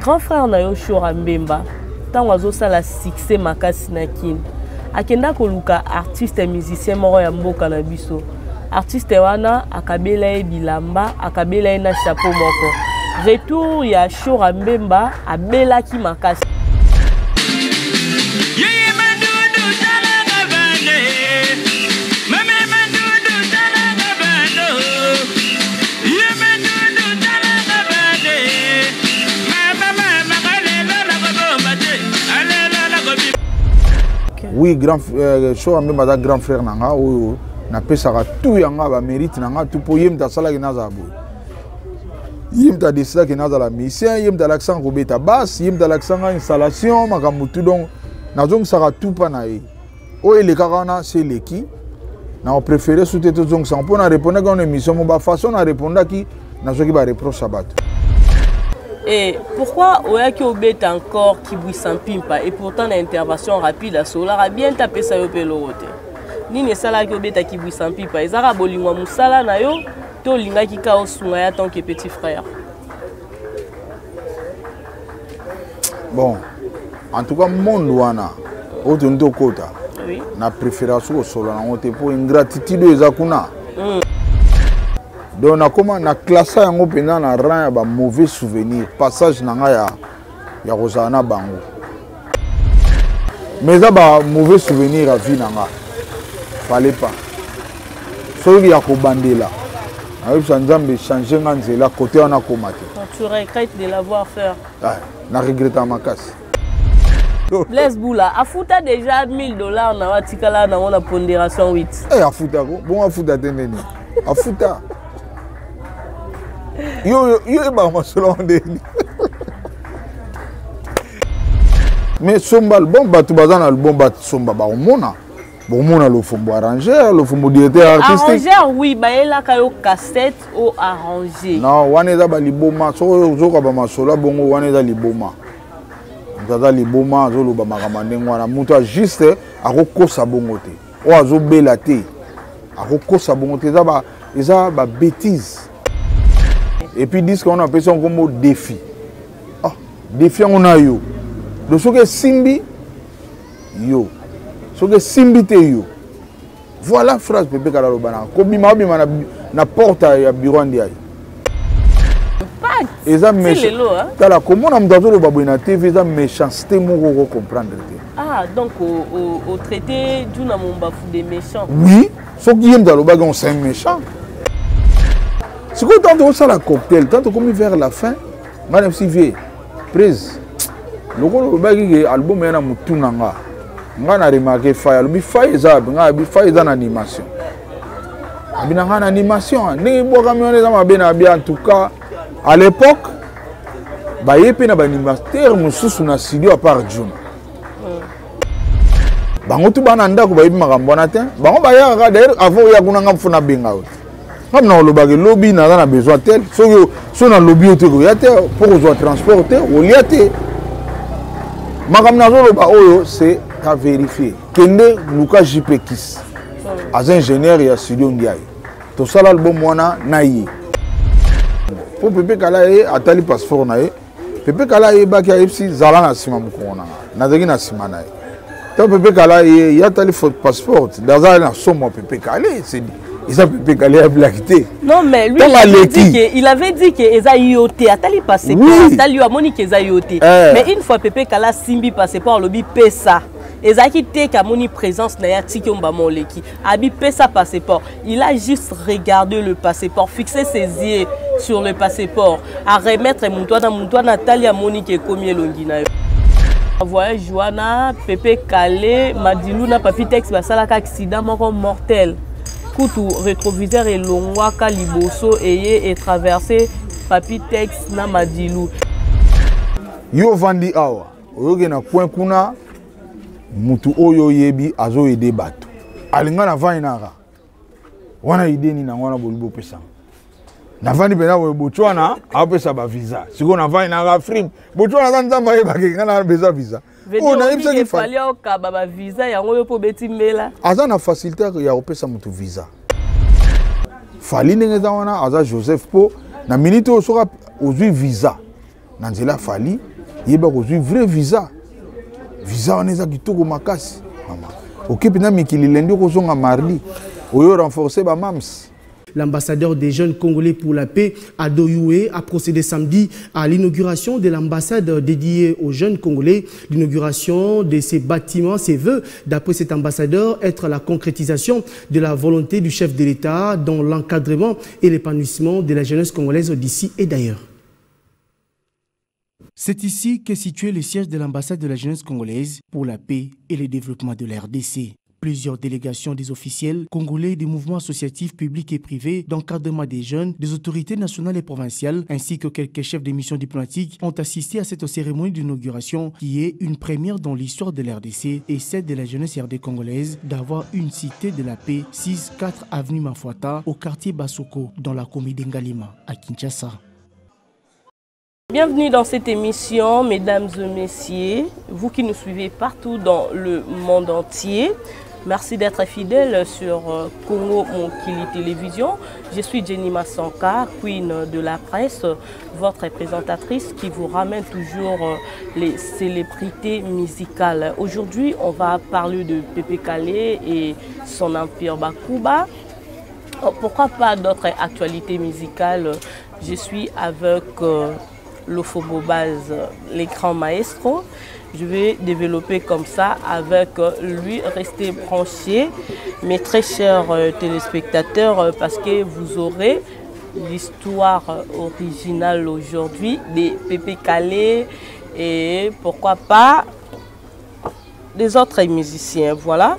Grand frère na yo Shora Mbemba ntango azosala succès makasi na Kin, akenda koluka artiste musicien moko ya mboka na biso. Artiste wana akabela ye bilamba, akabela ye na chapeau moko. Retour ya Shora Mbemba abelaki makasi. Oui, grand euh, Shora Mbemba aza grand frère na nga oyo napesaka tout ya nga bamérite na nga tout mpo ye moto asalaki nazala boye, ye moto adesidaki nazala musicien, ye moto alakisanga kobeta basse, ye moto alakisanga installation, makambo tout. Donc nazongisaka tout mpa na ye. Oyo elekaka wana se eleki, na opréféré su te tozongisaka mpo na répondaki wana émission mo bafaçon na répondaki, nazwaki bareproche ya bato. Et pourquoi oyaki obeta encore Kibwisa Mpimpa et pourtant na intervention rapide asolaka bien te, apesa yo mpe eloko te? Nini esalaki obeta Kibwisa Mpimpa? Ezaka bolingo ya mosala na yo to olingaki ka osunga ya tant que petit frère? Bon, en tout cas monde wana oyo toni tokota, na préféra soki kosolola nango te mpo ingratitude oyo eza kuna. Donc nakoma na classa yango mpenza na rang ya bamauvais souvenir, passage na ngai ya kozala na bango, mais eza bamauvais souvenir ya vie na nga. Fallait pas soki ya kobandela, nayebisa Nzambe change nga nzela kote wana akoma te. Tu regrettes de l'avoir fait? Ah, na regretta makasi. Blaise Bula afuta déjà 1000 $ na watikala nango na pondération 8. Eh, afutako bongo, afuta te ndeni afuta yo yo oyebaka masolo yango ndeni. Mais somba album, bato baza na album basomba, bakomona, bokomona Lofombo arrangeur, Lofombo directeur artistique. Arrangeur, oui, bayelaka yo cassette o arrangé. Non, wana eza baliboma. Soki ozoka bamasolo ya bongo wana, eza liboma. Moto aza liboma azoloba makambo ya ndenge wana. Moto ajuste akokosa bongo te, oyo azobela te akokosa bongo te. Eza babêtise. Et puis disque wana apesi yango nkombo Défi. Ah, défi yango na yo. Donc soki esimbi yo, soki esimbi te yo. Voilà phrase Pepe Kala aloba nanga kobima, obima na porte ya bureau Ndiaye. Eza tala komona moto azoloba boye na TV, eza méchanceté moko okocomprendre te. Ah, donc otraité Djuna Mombafu de méchant? Oui, soki ye moto alobaki on, c'est un méchant. Sikoyo tant tosala cocktail, tant tokomi vers la fin, ngai na bisi vie prise lokola olobaki ke album ya na motu na nga, ngai na remarque fai alobi fai eza wapi? Ngai abi fai eza na animation. Abi na ngai na animation ndenge ebwakami wana eza mabe na abi. En tout cas à l'époque baye mpe na baanimateur mosusu na studio à part Juna. Bango tu bana ndako bayebi makambo wana te. Bango bayaka kaka. D'ailleurs avant oya kuna, nga mfuna benga yo te. Nga na olobaka elobi naza na besoin tel. Soki so nalobi yo te, koya te mpo kozwa transport te, olia te. Makambo nazoloba oyo, c'est à vérifier. Kende luka JP Kis, aza ingénieur ya studio Ndiaye. Tosala album wana na ye mpo Pepe Kala ye atali passeport na ye. Pepe Kala ayebaki, ayebisi zala na nsima mokongo na nga, nazalaki na nsima na ye. To Pepe Kala ye ye atali passeport, aza na somo ya Pepe Kale, eza Pepe Kale abilaki te. Non, mais lui, il avait dit que, il avait dit que eza yo te. Atali passeport, atali yo, amoni ke eza yo te. Mais une fois Pepe Kala simbi passeport, alobi pesa. Ezalaki te ke amoni présence na ye, atiki yo mbama oleki. Abi pesa passeport, il a juste regardé le passeport, fixé ses yeux sur le passeport, a remettre moto wana. Moto wana atali, amoni ke ekomi elongi na yo. Voyage wana, Pepe Kale, Madilu na Papi Tex basalaka accident moko mortel. Kutu rétroviseur elongwaka liboso eye etraverse Papi Tex na Madilu. Yo ovandi awa, oyoki na coin kuna mutu oyo oyebi azoyede bato alinga na vandi naka wana ide nini nango wana bolubi opesanga. Navandi mpenza boye, Botswana aopesa bavisa. Sikoyo navandi naka frime, Botswana aza Nzambe, ayebaki nga na besoin visa. Oyo nayebisaki Fally okaba bavisa yango, yo mpo obeti mbela. Aza na facilité ya kopesa moto visa. Fally ndenge eza wana, aza Joseph mpo na minute oyo soki ozwi visa. Na nzela Fally, yeba kozwi vrai visa. Visa wana eza kitoko makasi. Mama. Oke mpenza mikili lundi okozonga mardi. Oyo renforcer ba mams. L'ambassadeur des jeunes Congolais pour la paix, Ado Yuhe, a procédé samedi à l'inauguration de l'ambassade dédiée aux jeunes Congolais. L'inauguration de ces bâtiments se veut, d'après cet ambassadeur, être la concrétisation de la volonté du chef de l'État dans l'encadrement et l'épanouissement de la jeunesse congolaise d'ici et d'ailleurs. C'est ici qu'est situé le siège de l'ambassade de la jeunesse congolaise pour la paix et le développement de la RDC. Plusieurs délégations des officiels congolais, des mouvements associatifs publics et privés, d'encadrement des jeunes, des autorités nationales et provinciales, ainsi que quelques chefs de missions diplomatiques ont assisté à cette cérémonie d'inauguration qui est une première dans l'histoire de la RDC et celle de la jeunesse RD congolaise d'avoir une cité de la paix, 6-4 avenue Mafuata, au quartier Basoko, dans la commune d'Ngalima, à Kinshasa. Bienvenue dans cette émission, mesdames et messieurs, vous qui nous suivez partout dans le monde entier. Merci d'être fidèles sur Congo Mokili Télévision. Je suis Jenny Masanka, queen de la presse, votre présentatrice qui vous ramène toujours les célébrités musicales. Aujourd'hui, on va parler de Pépé Kallé et son empire Bakuba. Oh, pourquoi pas d'autres actualités musicales? Je suis avec Lofombo Base, l'écran maestro. Je vais développer comme ça avec lui. Restez branchés, mes très chers téléspectateurs, parce que vous aurez l'histoire originale aujourd'hui des Pépé Kallé et pourquoi pas des autres musiciens. Voilà.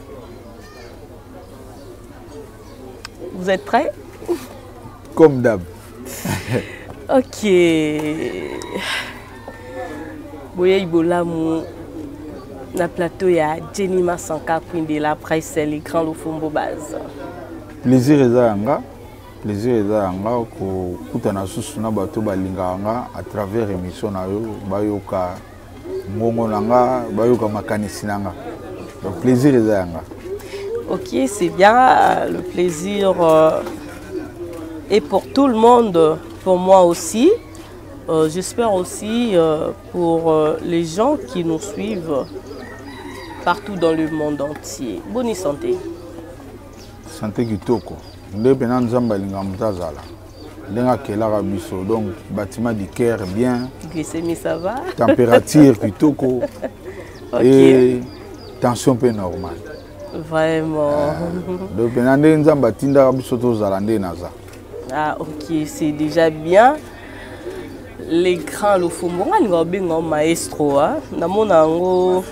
Vous êtes prêts? Comme d'hab. Ok. Boye Bolamu, na plateau ya Jenny Masanka, queen de la presse, les grands Lofombo Base. Plaisir eza yanga, plaisir eza yanga ko kutana susu na bato balinga yanga à travers émission na yo, bayoka ngongo na nga, bayoka makanisi na nga. Donc plaisir eza yanga. Ok, c'est bien, le plaisir est pour tout le monde, pour moi aussi. J'espère aussi pour les gens qui nous suivent partout dans le monde entier. Bonne santé. Santé kitoko. Nde pena nzamba linga mutazala. Ndenga kelaka biso. Donc bâtiment du Caire bien. Glycémie ça va. Température kitoko. Ok. Et tension peu normale. Vraiment. Donc pena nde nzamba tinda biso tozala nde naza. Ah ok, c'est déjà bien. L'écran Lofombo, nga linga obenga maestro, hein. Namona yango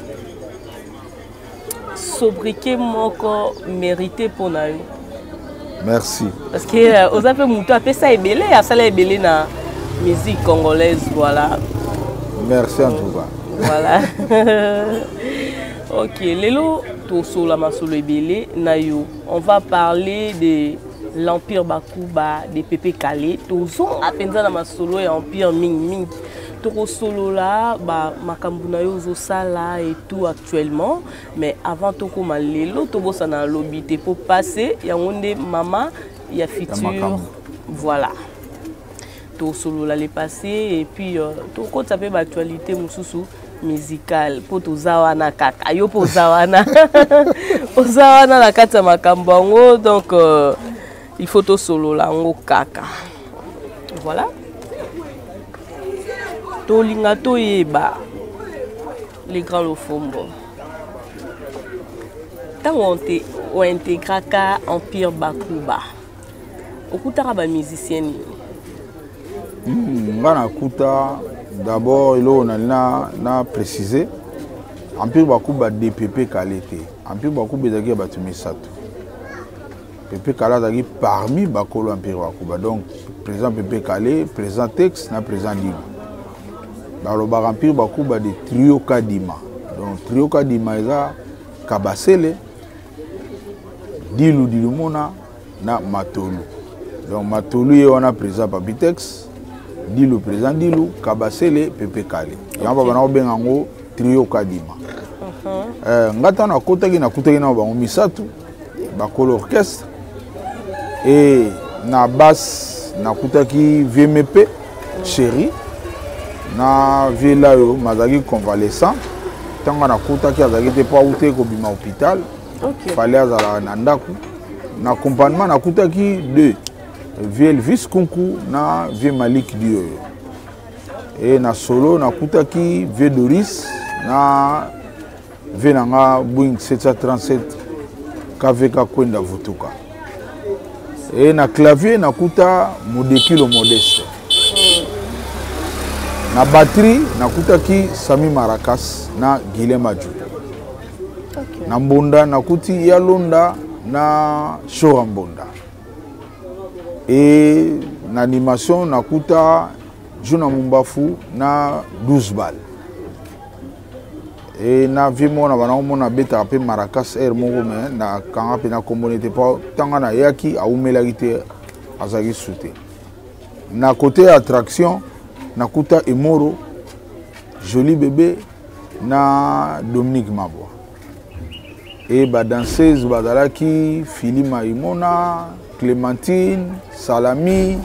sobriquet moko mérité pour na yo. Merci. Parce que oza pe mutu apesa ebele, asala ebele na musique congolaise, voilà. Merci en tout cas. Voilà. Ok, lelo tosola masolo ebele na yo. On va parler de l'Empire Bakuba, de Pépé Kallé. Tozonga mpenza na masolo ya Empire mingi mingi. Tokosolola ba makambo na yo ozosala et tout actuellement. Mais avant tokoma lelo, tobosana lobi te po passer yango nde mama ya futur. Makambo. Voilà. Tosolola le passé et puis tokota pe ba actualité mosusu musicale po toza wana kaka yo po oza wana. Oza wana na kati ya makambo yango, donc il faut tosolola yango kaka. Voilà. Tolinga toyeba les grands Lofombo. Ntango ointégraka Empire Bakuba, okutaka ba musicien nini? Nga nakuta d'abord eloko na préciser Empire Bakuba de Pépé Kallé te. Empire Bakuba ezalaki ya bato misato. Pépé Kallé azalaki parmi bakolo Empire Bakuba. Donc président Pépé Kallé, président Tex na président Dilu. Balobaka Empire Bakuba de trio Kadima. Donc trio Kadima eza Kabasele, Dilu Dilumona na Matolu. Donc Matolu ye wana président Papi Tex, Dilu président Dilu, Kabasele Pépé Kallé. Yango bana obenga yango trio Kadima. Nga ntango nakotaki, nakutaki na bango misato, bakolo orchestre et na basse nakutaki VMP chéri. Na vieux Layo mazalaki convalescent. Ntango nakutaki azalaki te mpo awutaki kobima hôpital. Fallait azala na ndako. Na accompagnement nakutaki deux. Vieux Elvis Kunku na vieux Malik Dioyo. Et na solo nakutaki vieux Doris na vieux na nga Boeing 737 KVK Kwenda Vutuka. Et na clavier nakuta Modekilo Modeste. Na batterie nakutaki Sami Maracas na Guilhem Adjou. Na mbonda nakuti Yalonda na Shora Mbonda. Et na animation nakuta Juna Mumbafu na 12 balles. E na vie moko na bana omona abetaka mpe maracas aire moko me nakanga mpe nakomboni te mpo ntango nayaki awumelaki te, azalaki su te. Na côté ya attraction nakuta Emoro Joli Bébé na Dominique Mabwa. E badanseuse bazalaki Fili Maimona, Clémentine Salami.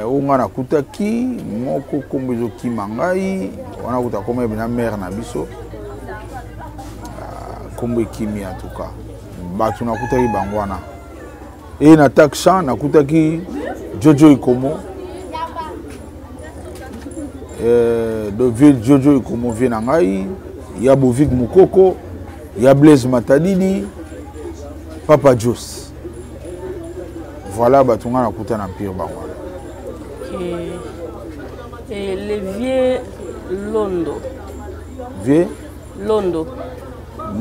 Oyo ngai nakutaki moko nkombo ezokima ngai wana kuta kombo ebina mare na biso, nkombo ekimi. En tout cas bato nakutaki bango wana. E na tak chant nakutaki Jojo Ikomo, de vieux Jojo Ikomo, vieux na ngai ya Bovik Mokoko, ya Blaise Matadidi, Papa Jos. Voilà bato ngai nakuta na Empire bango wana. Ok. Et le vieux Londo? Vieux Londo.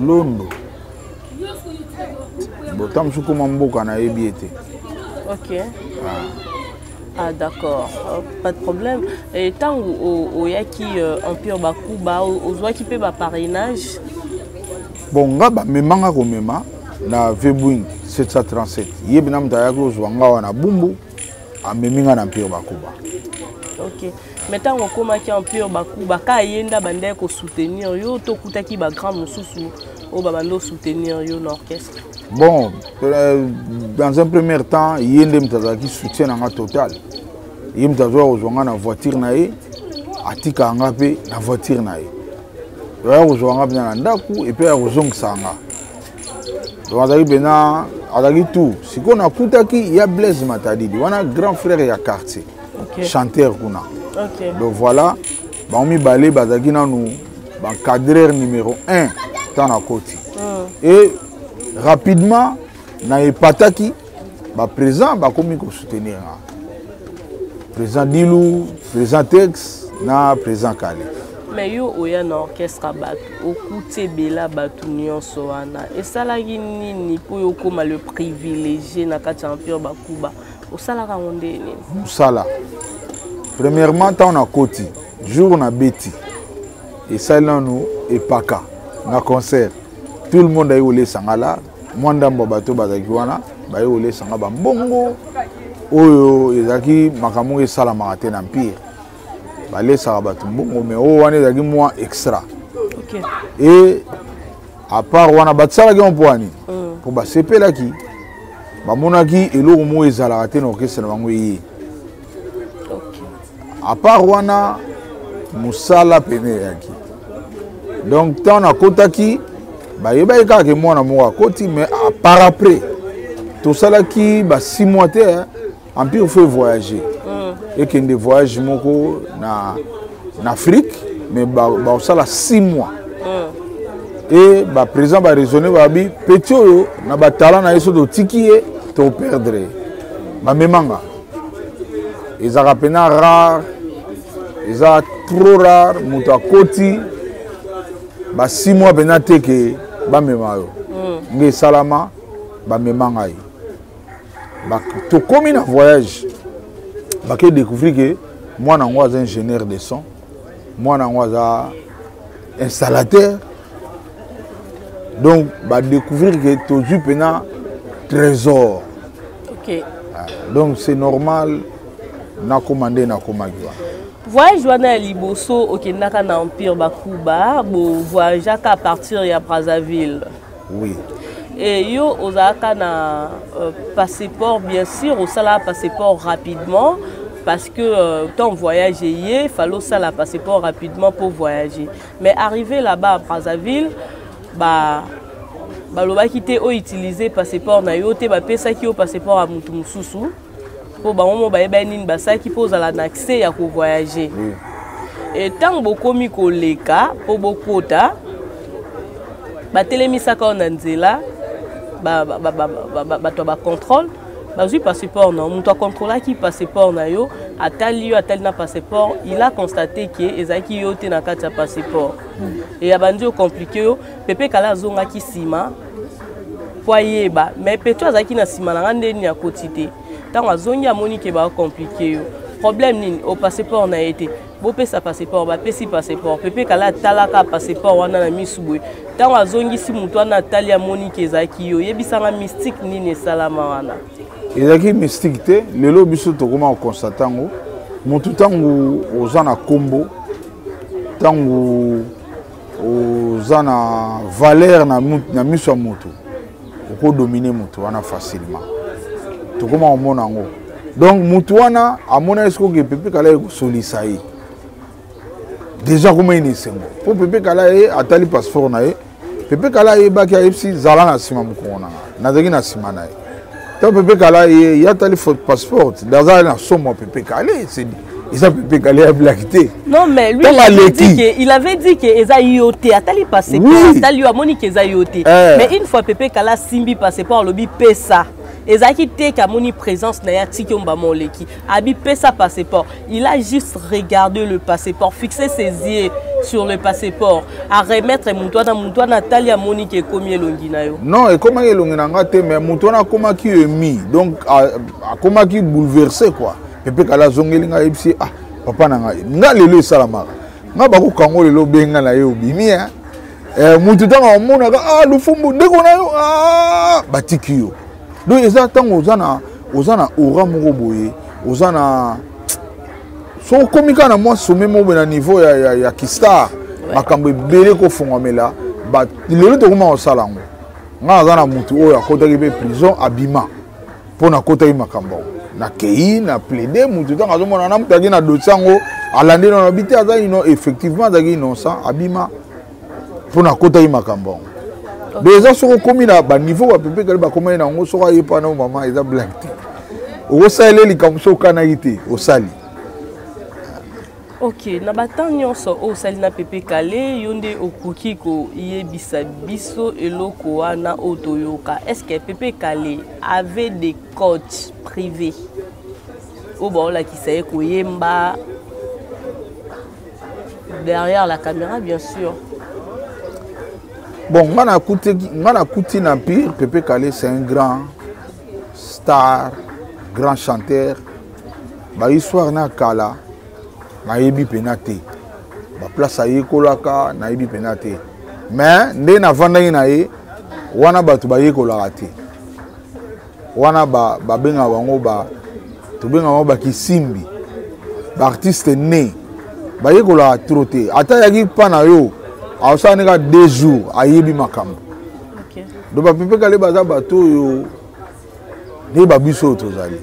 Londo, bota mosusu koma mboka nayebi ye te. Ok. Ah d'accord, pas de problème. Et ntango oyaki Empire Bakuba, ozwaki mpe baparrainage? Bon, nga bamemanga komema na V-Boeing 737. Ye mpena moto ayaki kozwa nga wana Bumbu, amemi nga na Empire Bakuba. Ok, mais ntango okomaki Empire Bakuba, ka ye nda bandaki kosoutenir yo to okutaki bagrand mosusu oyo babandi osoutenir yo na orchestre? Bon, dans un premier temps ye nde moto azalaki soutien na nga total. Ye moto azwaka kozwa nga na voiture na ye, atikaka nga mpe na voiture na ye, aya kozwa nga mpena na ndako et puis aya kozongisa nga. Donc azalaki mpena, azalaki tout. Sikoyo nakutaki ya Blaise Matadidi wana, grand frère ya quartier, chanteur kuna. Donc voilà, bango mibale bazalaki nanu baencadreur numéro 1 ntango nakoti. Et rapidement na epataki baprésident bakomi kosoutenir nga, président Dilu, président Tex na président Kale. Mais yo oya na orchestre, bato okuti ebela, bato nyonso wana, esalaki nini mpo yo okóma le privilégié na kati ya Empire Bakuba? Osalaka yango nde nini? Mosala. Premièrement, ntango nakoti, jour nabeti, esali nanu epaka na concert, tout le monde ayi kolesanga la mwa ndambo ya bato bazalaki wana, baye kolesanga bambongo oyo ezalaki makambo oyo esalamaka te na Empire, balesaka bato mbongo, mais oyo wana ezalaki mwa extra. Et à part wana, batisalaki yango mpo wani, mpo basepelaki, bamonaki eloko moko ezalaka te na orchestre na bango eye. À part wana, mosala pene eyaki. Donc ntango nakotaki, bayebaki kaka ke mwana moko akoti, mais par après tosalaki ba 6 mois te, Empire faut voyager. Ekende voyage moko na Afrique, mais bakosala 6 mois. E baprésident baraisonne, babi petit oyo na batalent na ye, so totiki ye, toperdre ye. Bamemanga ezalaka mpena rare, eza trop rare moto akoti ba 6 mois mpena te ke bamema yo. Nge esalama, bamema ngai, tokomi na voyage, bake découvrir ke mwana yango aza ingénieur de son, mwana yango aza installateur. Donc badécouvrir ke tozwi mpena trésor. Ah, donc c'est normal nakoma nde nakomaki wana. Voyage wana ya liboso okendaka na Empire Bakuba, bovoyageaka à partir ya Brazzaville? Oui. Et yo ozalaka na passeport, bien sûr osalaka passeport rapidement. Parce que ton voyage eye, fallait osala passeport rapidement pour voyager. Mais arrivé là-bas à Brazzaville, ba balobaki te outiliser passeport na yo te, bapesaki yo passeport ya motu mosusu mpo bango mo bayebaki nini basalaki mpo ozala na accès ya kovoyage. E ntango bokomi koleka mpo bokota, batelemisaka yo na nzela, bato ya bacontrôle bazwi passeport na yo. Moto akontrolaki passeport na yo, atali yo, atali na passeport, il a constaté ke ezalaki yo te na kati ya passeport. E abandi ocompliquer yo. Pepe Kala azongaki nsima po ayeba, mais Petro azalaki na nsima na nga, nde nini akoti te. Ntango azongi, amoni ke bacompliquer yo. Problème nini? O passeport na ye te, bopesa passeport. Bapesi passeport. Pepe Kala atalaka passeport wana na misu boye. Ntango azongisi, motu wana atali, amoni ke ezalaki yo. Yebisanga mystique nini esalama wana? Ezalaki mystique te. Lelo biso tokoma koconstater yango. Motu, ntango oza na nkombo, ntango oza na valeur na miso ya motu, okodominer motu wana facilement. Tokoma komona yango. Donc motu wana amonaki sikoke Pepe Kala ekosolisa ye déjà, akoma ye na esengo mpo Pepe Kala ye atali passeport na ye. Pepe Kala ayebaki, ayebisi: "Zala na nsima mokongo na nga." Nazalaki na nsima na ye. Ntango Pepe Kala ye atali passeport, aza na somo ya Pepe Kale, eza Pepe Kale ya blague te. Non, mais lui, il avait dit que, il avait dit que eza yo te. Atali passeport, atali yo, amoni ke eza yo te. Mais une fois Pepe Kala simbi passeport, alobi: "Pesa." Ezalaki te ke amoni présence na ye, atiki yo mbama oleki. Abi: "Pesa passeport." Il a juste regardé le passeport, fixé ses yeux sur le passeport, a remettre motu wana. Motu wana atali, amoni ke ekomi elongi na yo. Non, ekomaki elongi na nga te, mais motu wana akomaki ému, donc akomaki bouleversé quoi. Pepe Kala azongeli ngai, ayebisi: "Ah, papa na ngai." Nga lelo esalamaka, nga bakokango lelo, obenga na ye, obimi. Mutu ntango amonaka: "Ah, Lufumbu, ndeko na yo." Ah, batiki yo. Donc eza ntango oza na aura moko boye, oza na so okomi kaka na mwa sommet moko boye na niveau ya kistar, makambo ebele kofungwamela. Lelo tokoma kosala yango. Nga aza na mutu oyo akotaki mpe prison, abima mpo nakotaki makambo yango, nakei na plaide. Mutu ntango azomona na mutu aki na dossier yango, alandi nano bi te, aza ino, effectivement azalaki innocent, abima mpo nakotaki makambo yango. Donc eza soki okomi na baniveau bapepe Kali bakomaki na yango, soki ayepa na mama, eza blague te. Okosalela likambo soki okanaki te, osali. Ok, na batemps nyonso oyo osali na Pepe Kale, yo nde okoki koyebisa biso eloko wana oyo toyoka. Est ce que Pepe Kale avait des coachs privés oyo baolakisa ye koyemba derrière la caméra, bien sûr? Bon, nga nakuti na Empire. Pepe Kale, c'est un grand star, grand chanteur. Bahistoire na kala, nayebi mpena te baplace ayekolaka, nayebi mpena te. Mais nde navandaki na ye wana, bato bayekolaka te wana, babengaka bango, tobengaka bango bakisimbi, baartiste né bayekolaka trop te. Ata ayaki mpa na yo, akosala ndenge 2 jours, ayebi makambo. Donc bapepe Kale baza bato oyo nde babiso oyo tozali.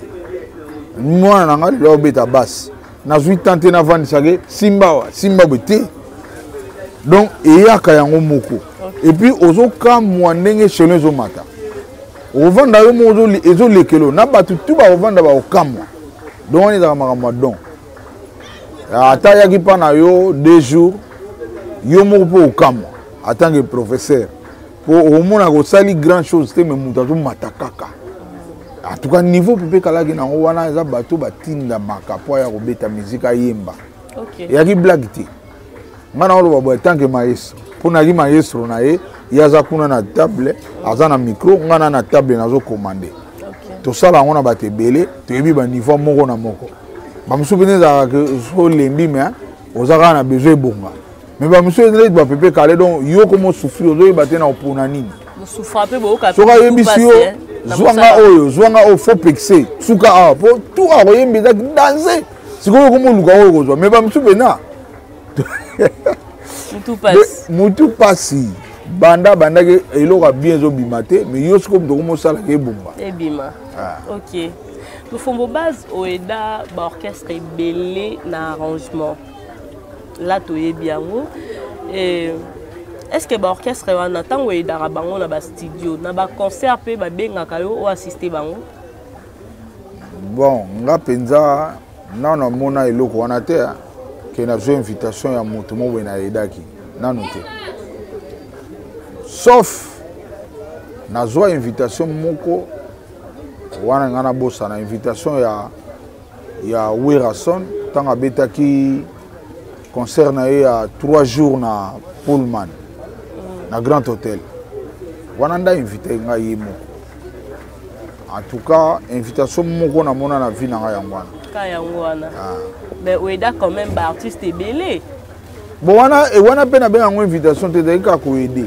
Mwana na nga lelo obeta basi, nazwi tan te, navandisake simba wa simba boye te. Donc eyaka yango moko. Et puis ozokamwa ndenge échelon ezomata, okovanda yo moko, ezolekelo na bato tu bakovanda, bakokamwa. Donc wana ezalaka makambo ya don. Ata ayaki mpa na yo 2 jours, yo moko mpo okamwa en tant que professeur, mpo okomonaka osali grand chose te, mais moto azomata kaka. En tout cas, niveau Pepe Kalaki nango wana, eza bato batindamaka mpo aya kobeta musique, ayemba. Eyaki blague te. Ngai na oloba boye, tant que maestro, mpo nayaki maestro na ye, ye aza kuna na table, aza na micro, ngai na table nazokommander. Tosala yango na bato ebele, toyebi baniveau moko na moko. Bamosusu mpenza ezalaka so olembi, mais oza kaka na besoin ebonga. Mais bamosusu ezalaki bapepe Kale, donc yo komo souffrir, ozoyeba te na opona nini. Soki ayebisi yo: "Zwanga oyo, zwanga oyo", faut pekise suka awa, po tu akoyemba, ezaki danse. Sikoyo komoluka oyo kozwa, mais bamosusu mpena mutu pasi, banda bandaki eloko ya bien ezobima te, mais yo sikoyo moto okomosalaka ebonga. Ebima. Ok, Lofombo Base oeda baorchestre ebele na arrangement la toyebi yango. Et est-ce que baorchestre wana ntango oyedaka bango na bastudio na baconcert mpe babengaka yo oassiste bango? Bon, nga mpenza nano namona eloko wana te ke nazwa invitation ya moto moko boye nayedaki nano te, sauf nazwa invitation moko wana ngai nabosana, invitation ya Werason ntango abetaki concert na ye ya 3 jours na Pullman, na Grand Hôtel wana, nda invité ngai ye moko. En tout cas, invitation moko namona na vie na ngai yango wana. Ka yango wana. Mais oeda quand même baartiste ebele. Bon, wana wana mpe nabenga yango invitation te, ezalaki kaka koede.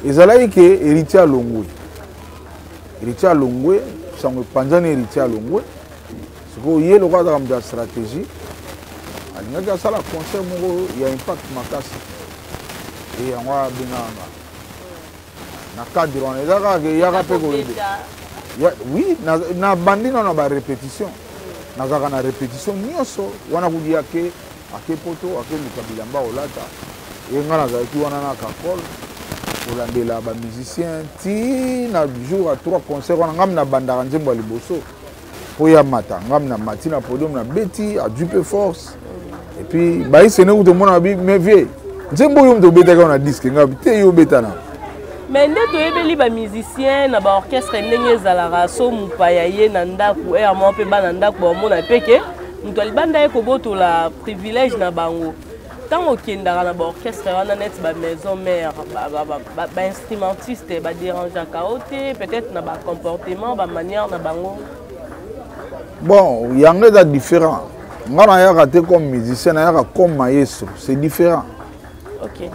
Ezalaki ke Héritier alongwe, Héritier alongwe, sango epanzani, Héritier alongwe. Sikoyo ye lokola azalaka moto ya stratégie, alingaki asala concert moko ya impact makasi e yango abengaka nga na cadre wana. Eza kaka ke yaka mpe koyede. Oui, nabandi nano na barépétition, nazalaka na répétition nyonso wana. Kuki ake ake poto, ake luka bilamba olata ye, nga nazalaki wana na kakol kolandela bamusicien ti na jour ya trois concert wana. Ngami nabandaka nzembo ya liboso mpo ya mata, ngami na mati na podium, na beti, adui mpe force. Et puis bayisene kutu omona bi mais vie nzembo oyo moto obetaki wana disque, ngabi te, yo obeta na. Mais nde toyebeli bamusicien na baorchestre ndenge ezalaka, so mopaya ye na ndako ere moko mpe bana ndako baomona mpe ke moto alibanda ye kobotola privilège na bango. Ntango okendaka na baorchestre wana neti bamaison mère, bainstrumentiste baderangeaka o te, peut-être na bacomportement, bamanière na bango? Bon, yango eza différent. Nga nayaka te comme musicien, nayaka comme maestro, c'est différent.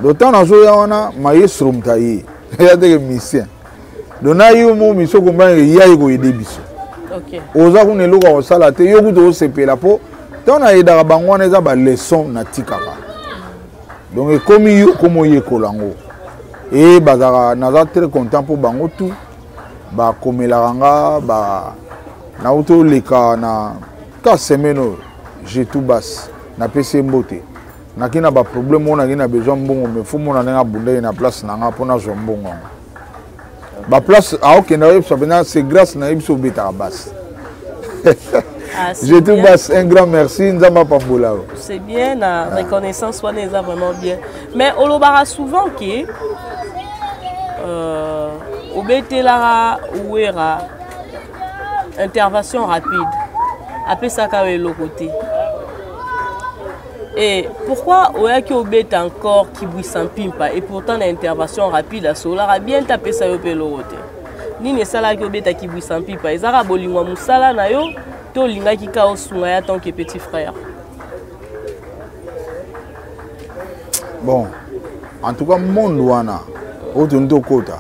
D'autant nazoya wana maestro moto aye eya teke musicien, donc na yo mo miso kombaneke ya ye koyede biso. Oza kuna eloko ya kosala te, yo kuta osepela mpo ntango nayedaka bango wana eza baleson natikaka. Donc ekomi yo komi oyekola yango e bazalaka. Naza très content mpo bango tout bakomelaka nga ba nauti oleka na ka semaine oyo, j'ai tout bas napesi ye mbote. Naki na baproblème oyo, naki na besoin mbongo, mais fo mona ndenge abundaki na place na nga mpo nazwa mbongo yango. Baplace aokende oyebisa mpenza, c'est grâce na ye biso obetaka basi. Ah, je tout basse un grand merci, Nzambe apambola yo. C'est bien na reconnaissance wana eza vraiment bien. Mais olobaka souvent ke obetelaka Wera intervention rapide, apesaka yo eloko te. Et pourquoi oyaki obeta encore Kibwisa Mpimpa, et pourtant na intervention rapide asololaka bien te, apesa yo mpe eloko te? Nini esalaki obeta Kibwisa Mpimpa? Ezaka bolingo ya mosala na yo to olingaki ka osunga ya tant que petit frère? Bon, en tout cas monde wana oyo toni tokota,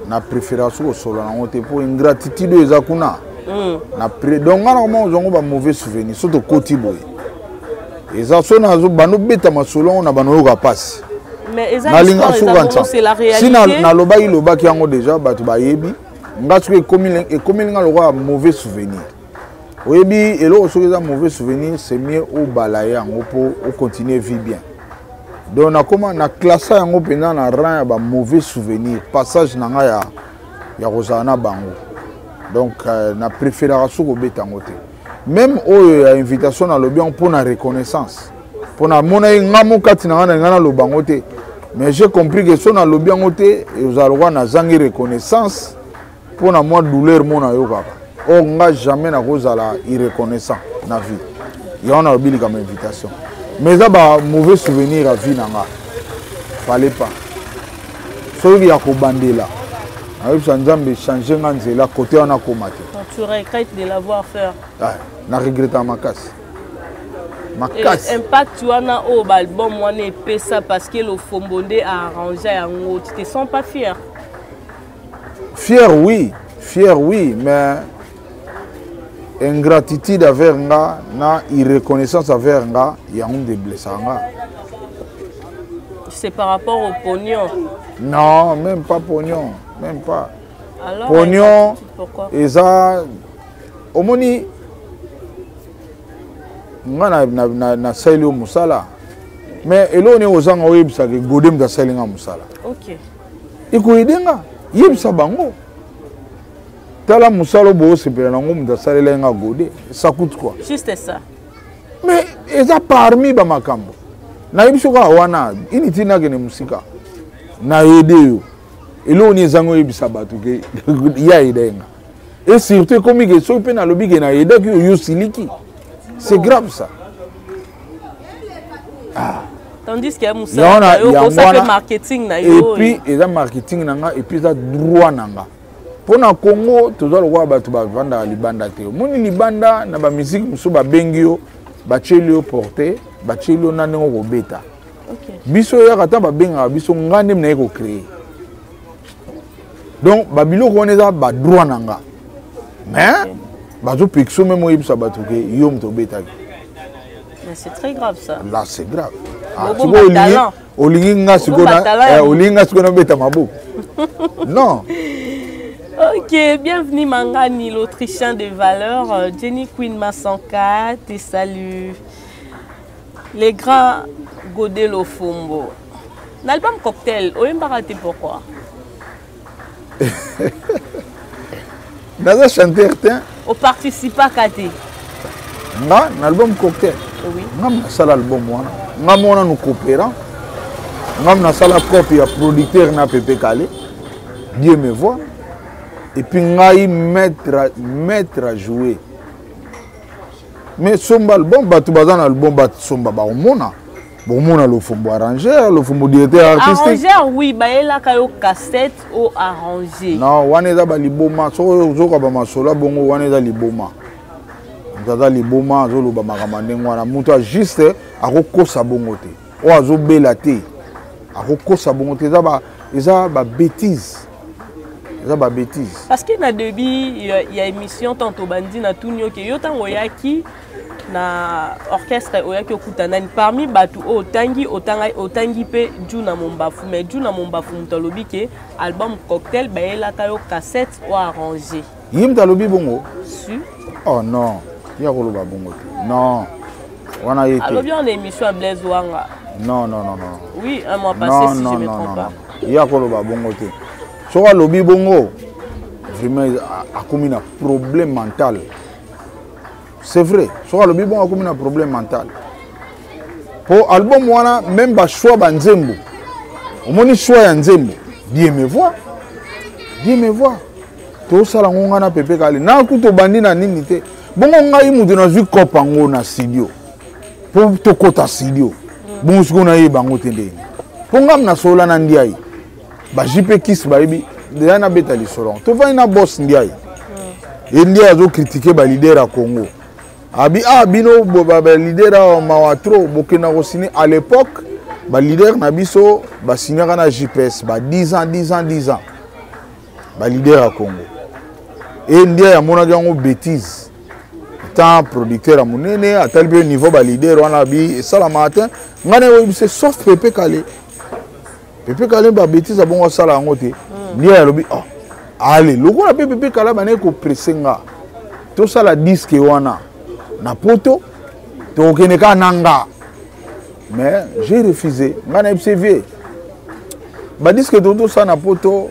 na préféra soki kosolola nango te mpo ingratitude oyo eza kuna. Na donc nga na koma kozwa yango bamauvais souvenir. So tokoti boye, eza so bando beta masolo yango na bando oyoka mpasi. Nalinga suka nsa si nalobaki lobaki yango déjà, bato bayebi nga. Soki ekomeli nga lokola mauvais souvenir, oyebi eloko, soki eza mauvais souvenir, c'est mieux obala yango mpo ocontinue vie bien. Donc nakoma na classe yango mpenza na rang ya bamauvais souvenir, passage na ngai ya kozala na bango. Donc na préféraka soki obeta yango te. Même oyo ya invitation, nalobi yango mpo na reconnaissance, mpo namonaki nga mo kati na ngai na ngai naloba yango te, mais j'ai compris que so nalobi yango te, ezala lokola nazangi reconnaissance mpo na mwa douleur mo nayokaka. Or nga jamais nakozala irreconnaissant na vie. Yango nalobi likambo invitation, mais eza ba mauvais souvenir ya vie na nga. Fallait pas soki ya kobandela nayebisa Nzambe change nga nzela kote wana koma te. Tu regrettes de l'avoir fait? Ah, na regretta makasi makasi. Impact wana oyo baalbum wana epesa, parce que Lofombo nde aarrange yango, tu te sens pas fier? Fier oui, fier oui, mais ingratitude envers nga na irreconnaissance envers nga, yango nde eblessaka nga. C'est par rapport au pognon? Non, même pas pognon, même pas. Alors, pognon pourquoi? Eza Omoni nga nasaleli yo mosala, mais eloko nini ozanga oyebisaka Gode moto asali nga mosala? Ekoyede nga yebisa bango, tala mosala oyo boosepela nango, moto asalelaki nga Gode, ça coûte quoi? Juste ça. Mais eza parmi bamakambo nayebi soki kaka wana inutile nakende mosika. Nayede yo, eloko nini ezanga oyebisa bato ke ye ayeda ye nga? Et surtout ekomi ke soki mpe nalobi ke nayedaki yo, yo siliki, c'est grave ça. Ah. Tandis que mosala yo kosala mpe marketing na yo. Et puis eza marketing na nga, et puis eza droit na nga. Mpo na Congo toza lokola bato bavandaka libanda te. Omoni libanda na bamusike mosusu, babengi yo, batieli yo porte, batieli yo na ndenge okobeta. Biso eyaka ata babengaka biso, nga nde naye kocréer. Donc babiloko wana eza badroit na nga, mais bazopekisa meme oyebisa bato ke yo moto obetaki. Mais c'est très grave, ça. Là, c'est grave. Ah, olingi nga sikoyo, olingi nga sikoyo nabeta maboko? Non. Ok, bienvenue Mangani, l'Autrichien de valeur. Jenny Queen Massanka, te salue. Les grands Godé Lofombo. L'album Cocktail, oyembaka te, pourquoi? Naza chanteur te. Oparticipaka te? Nga na album Cocktail? Oui. Nga nasala album wana, nga mona nu coopérant, nga nasala cope ya producteur na Pepe Kale, Dieu me voit. Et puis ngai maître à jouer. Mais somba album, bato baza na album, basomba, bakomona, bomona Lofombo arrangeur, Lofombo directeur artistique. Arrangeur, oui, bayelaka yo cassette o arrangé. Non, wana eza baliboma. Soki ozoka bamasolo bongo, wana eza liboma. Moto aza liboma azoloba makambo ya ndenge wana. Moto ajuste akokosa bongo te, oyo azobela te akokosa bongo te. Eza babétise, eza babétise. Parce que na début ya émission, tanto bandi na tuni, oke yo ntango oyaki na orchestre, oyaki okuta nani parmi bato oyo otangi? Otangi mpe Juna Mombafu, mais Juna Mombafu moto alobi ke album Cocktail bayelaka yo cassette o arrangé. Ye moto alobi bongo? Su. Oh non, ye akoloba bongo te. Non, wana ye te. Alobi en émission ya Blaise Wanga. Non, non, non, non. Oui, un mois passé, non, si non, je me non, trompe non, pas. Ye akoloba bongo te. Soki alobi bongo, vraiment akomi na problème mental. C'est vrai, soki alobi bongo, akomi na problème mental. Po album wana, même bachoix banzembo, omoni choix ya nzembo, Dieu me voit, Dieu me voit, tosala ngo nga na Pepe Kale na kutu obandi na nini te. Bongo ngai moto nazwi cope yango na studio mpo tokɔta studio. Bongo sikoyo nayeba yango te ndenge mpo ngam nasolola na Ndiaye, ba JP Kis bayebi deja. Nabeta lisolo, tovandi na boss Ndiaye e Ndiaye azocritiquer baleader ya Congo. Abi ah, bino baleader awa mawa trop, bokenda kosigner. À l'époque baleader na biso basignaka na JPS ba 10 ans, 10 ans, 10 ans, baleader ya Congo. E Ndiaye amonaki yango bétise. Tant producteur ya monene atali mpe niveau baleader wana, abi esalamaka te. Ngai na oyebise, sauf Pepe Kale. Pepe Kale babétise abongo asala yango te. Ndiaye alobi oh, ale lokola mpe Pepe Kale bandaki kopresser nga tosala disque wana na poto, tokokende kaka na nga. Mais j'ai refusé. Ngai nayebisi vieux, badisque totosala na poto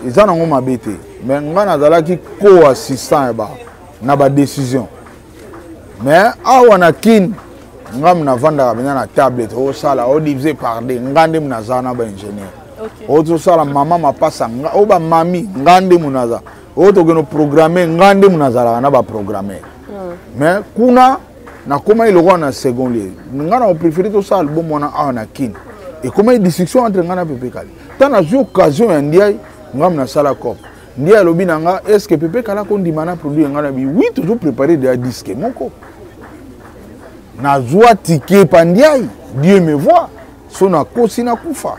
eza nango mabe te, mais ngai nazalaki co-assistant ya ba na badécision. Mais awa na Kine, ngam navandaka mpenza na table, tosala odivisé par deux, nga nde naza na baingénieur oyo tosala mama mapasa nga oyo bamami, nga nde mu naza oyo tokende programme, nga nde mu nazalaka na baprogrammeur. Mais kuna nakomaki lokola na second lieu. Nga na préféré tosala album wana awa na Kine. Ekomaki discussion entre nga na Pepe Kale. Ntan nazwi occasion ya Ndiaye, ngam nasala cop. Ndiaye alobi na nga: est ce que Pepe Kale akondima na produit? Nga na bi oui, tozoprépare deya disque moko. Nazwa ticket pa Ndiaye, Dieu me voit, so nakosi nakufa.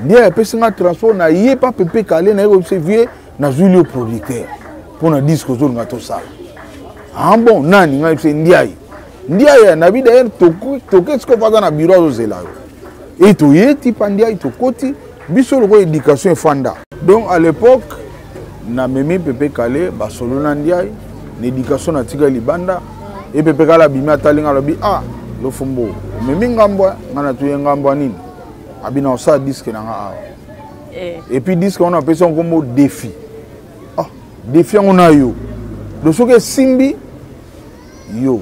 Ndiaye apesi nga transport na ye pa Pepe Kale. Naye koyebisa vieux: nazwili yo producteur mpo na disque ozolinga tosala. Ah bon, nani? Ngai yebisa Ndiaye. Ndiaye nabi d'ailleurs toke sikoyo aza na bureau azozela yo. E toye ti pa Ndiaye, tokoti biso lokola éducation efanda. Donc à l'époque namemi Pepe Kale, basolo na Ndiaye. Na éducation natikali libanda. E Pepe Kala abimi, atali nga, alobi: "Ah, Lofombo, omemi ngambo." Nga natuye: "Ngambo ya nini?" Abi: "Na osala disque na nga awa." Et puis disque wana apesi yango nkombo Défi. Ah, défi yango na yo. Donc soki esimbi yo,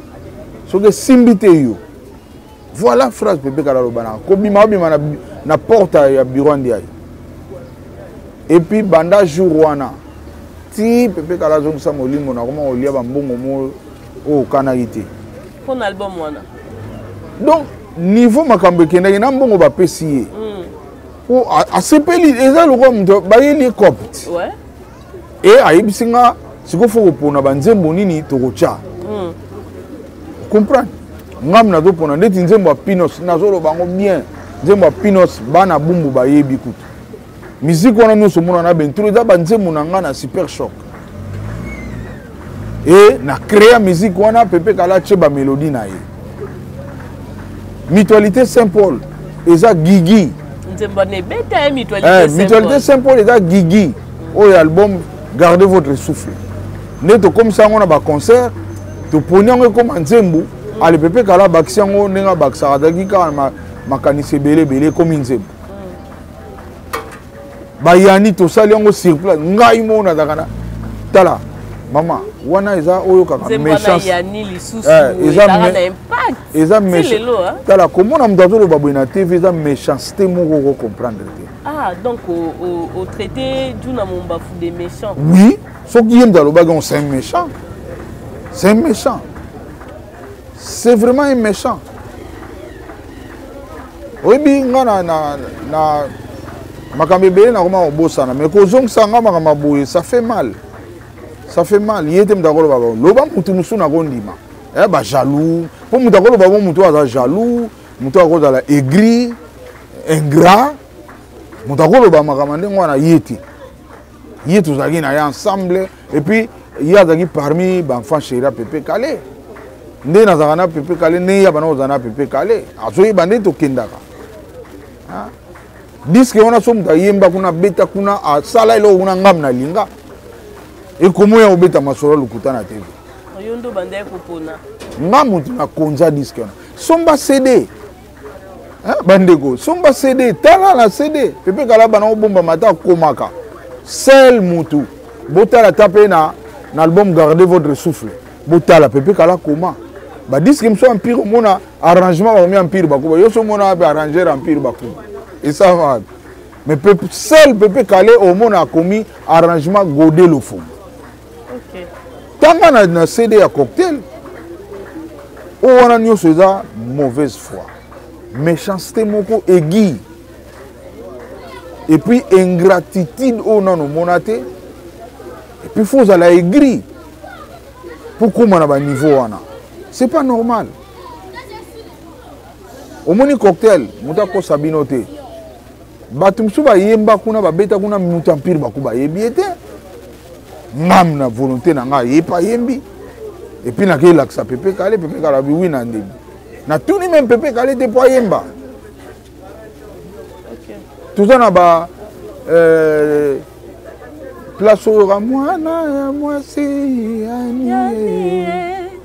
soki esimbi te yo. Voilà phrase Pepe Kala alobanaka kobima, obima na porte ya bureau Ndiaye. Et puis banda jour wana ti Pepe Kala azongisa molimo, nakoma kolia bambongo mo oyo okanaki te. Mpona album wana? Donc niveau makambo ekendaki na mbongo bapesi ye po asepeli, eza lokola moto bayeli ye copte. E ayebisi nga: "Sikoyo faut kopona banzembo nini tokotya." Comprendre ngam nazopona ndeti nzembo ya Pinos, nazoloba yango bien, nzembo ya Pinos, bana Bumbu bayebi kutu musique wana nyonso. Omona na bentro eza banzembo na nga na Super Choc e na créa musique wana. Pepe Kala atie bamélodie na ye. Mutualité Saint Paul eza Gigi. Nzembo wana ebeta ye, Mutualité. Mutualité Saint Paul eza Gigi oyo album Gardez votre souffle. Nde tokomisa yango na baconcert, toponi yango ekóma nzembo. Ale Pepe Kala abakisi yango ndenge abakisaka, azalaki kaka na makanisi ebele ebele, ekómi nzembo. Bayani tosali yango sur place. Ngai moko nazalaka na tala mama wana, eza oyo kaka méchance. Eza tala komona moto azoloba boye na TV, eza méchanceté moko okocomprendre te. Ah, donc otraité Djuna Mombafu de méchant? Oui, soki ye moto alobaki, on, c'est un méchant, c'est un méchant, c'est vraiment un méchant. Oyebi nga na makambo ebele nakoma kobosana, mais kozongisa nga makambo ya boye, ça fait mal, ça fait mal. Ye te moto akoloba, loba motu mosusu nakondima bajaloux, mpo moto akoloba bo, motu aza jaloux, motu akozala aigri, ingrat, moto akoloba makambo ndenge wana, ye te. Ye tozalaki na ye ensemble, et puis ye azalaki parmi baenfant chéri ya Pepe Kale. Nde nazalaka na Pepe Kale, ndenge ya bana kozala na Pepe Kale, azoyeba nde tokendaka disque wana. So moto ayemba kuna, abeta kuna, asala eloko kuna, ngam na linga ekomo ya kobeta masolo lokuta na TV. Yo ndo bandaki kopona? Nga motu nakonza disque wana. Somba CD, bandeko, somba CD, tala na CD. Pepe Kala bana obombama ata akomaka sel mutu. Botala ata mpe na album Gardez votre souffle, botala Pepe Kala koma badisque mosusu Empire. Omona arrangement bakomi Empire Bakuba, yo so omona wapi arranger Empire Bakuba? Esama wapi? Mais seul Pepe Kale omona akomi arrangement Gode Lofombo. Tanga na CD ya Cocktail oyo wana nyonso eza mauvaise foi, méchanceté moko aiguë et puis ingratitude oyo nano omona te. Et puis faut ozala aigri mpo kóma na baniveau wana, c'est pas normal. Omoni Cocktail, moto akosa bino te. Bato mosusu bayemba kuna, babeta kuna, moto Empire Baku bayebi ye te. Ngam na volonté na ngai, ye mpe ayembi. Et puis nakelakisa Pepe Kale, Pepe Kale abi: "Oui, na ndemi." Natuni même Pepe Kale te mpo ayemba. Toza na ba place oyo ka mwana ya mwasi yani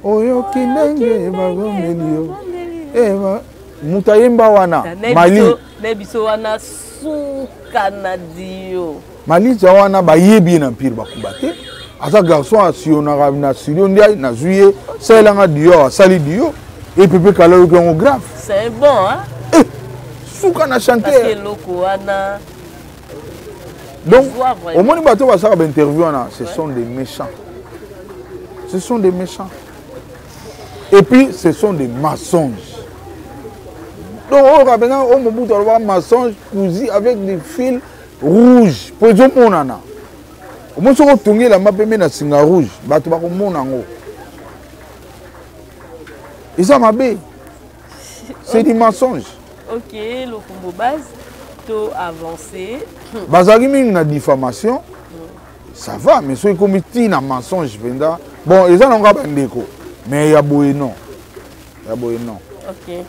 oyoki ndenge bazongeli yo, moto ayemba wana Mali. Na biso wana suka na dio. Malija wana bayebi ye na Empire Bakuba te. Aza garçon asionaka na studio, nde nazwi ye, salelanga dio, asali dio e Pepe Kala oyoki yango grave. C'est bon, hein? Eh, suka na chanteur. Eloko wana. Donc omoni bato basalaka bainterview wana, ce sont des méchants, ce sont des méchants et puis ce sont des mensonges. Donc oyo kapenza oyo Mobutu alobaka, mensonge cousu avec des fils rouge, mpo ezomonana. Omoni soki otongi elamba pembe na singa rouge, bato bakomona yango eza mabe. C'est du mensonge. Ok, Lofombo Base, to avancé. Bazalaki mingi na diffamation, ça va, mais soki ekomi ntina mensonge mpenza, bon, eza nango bandeko, mais ya boye non, ya boye non. Ok.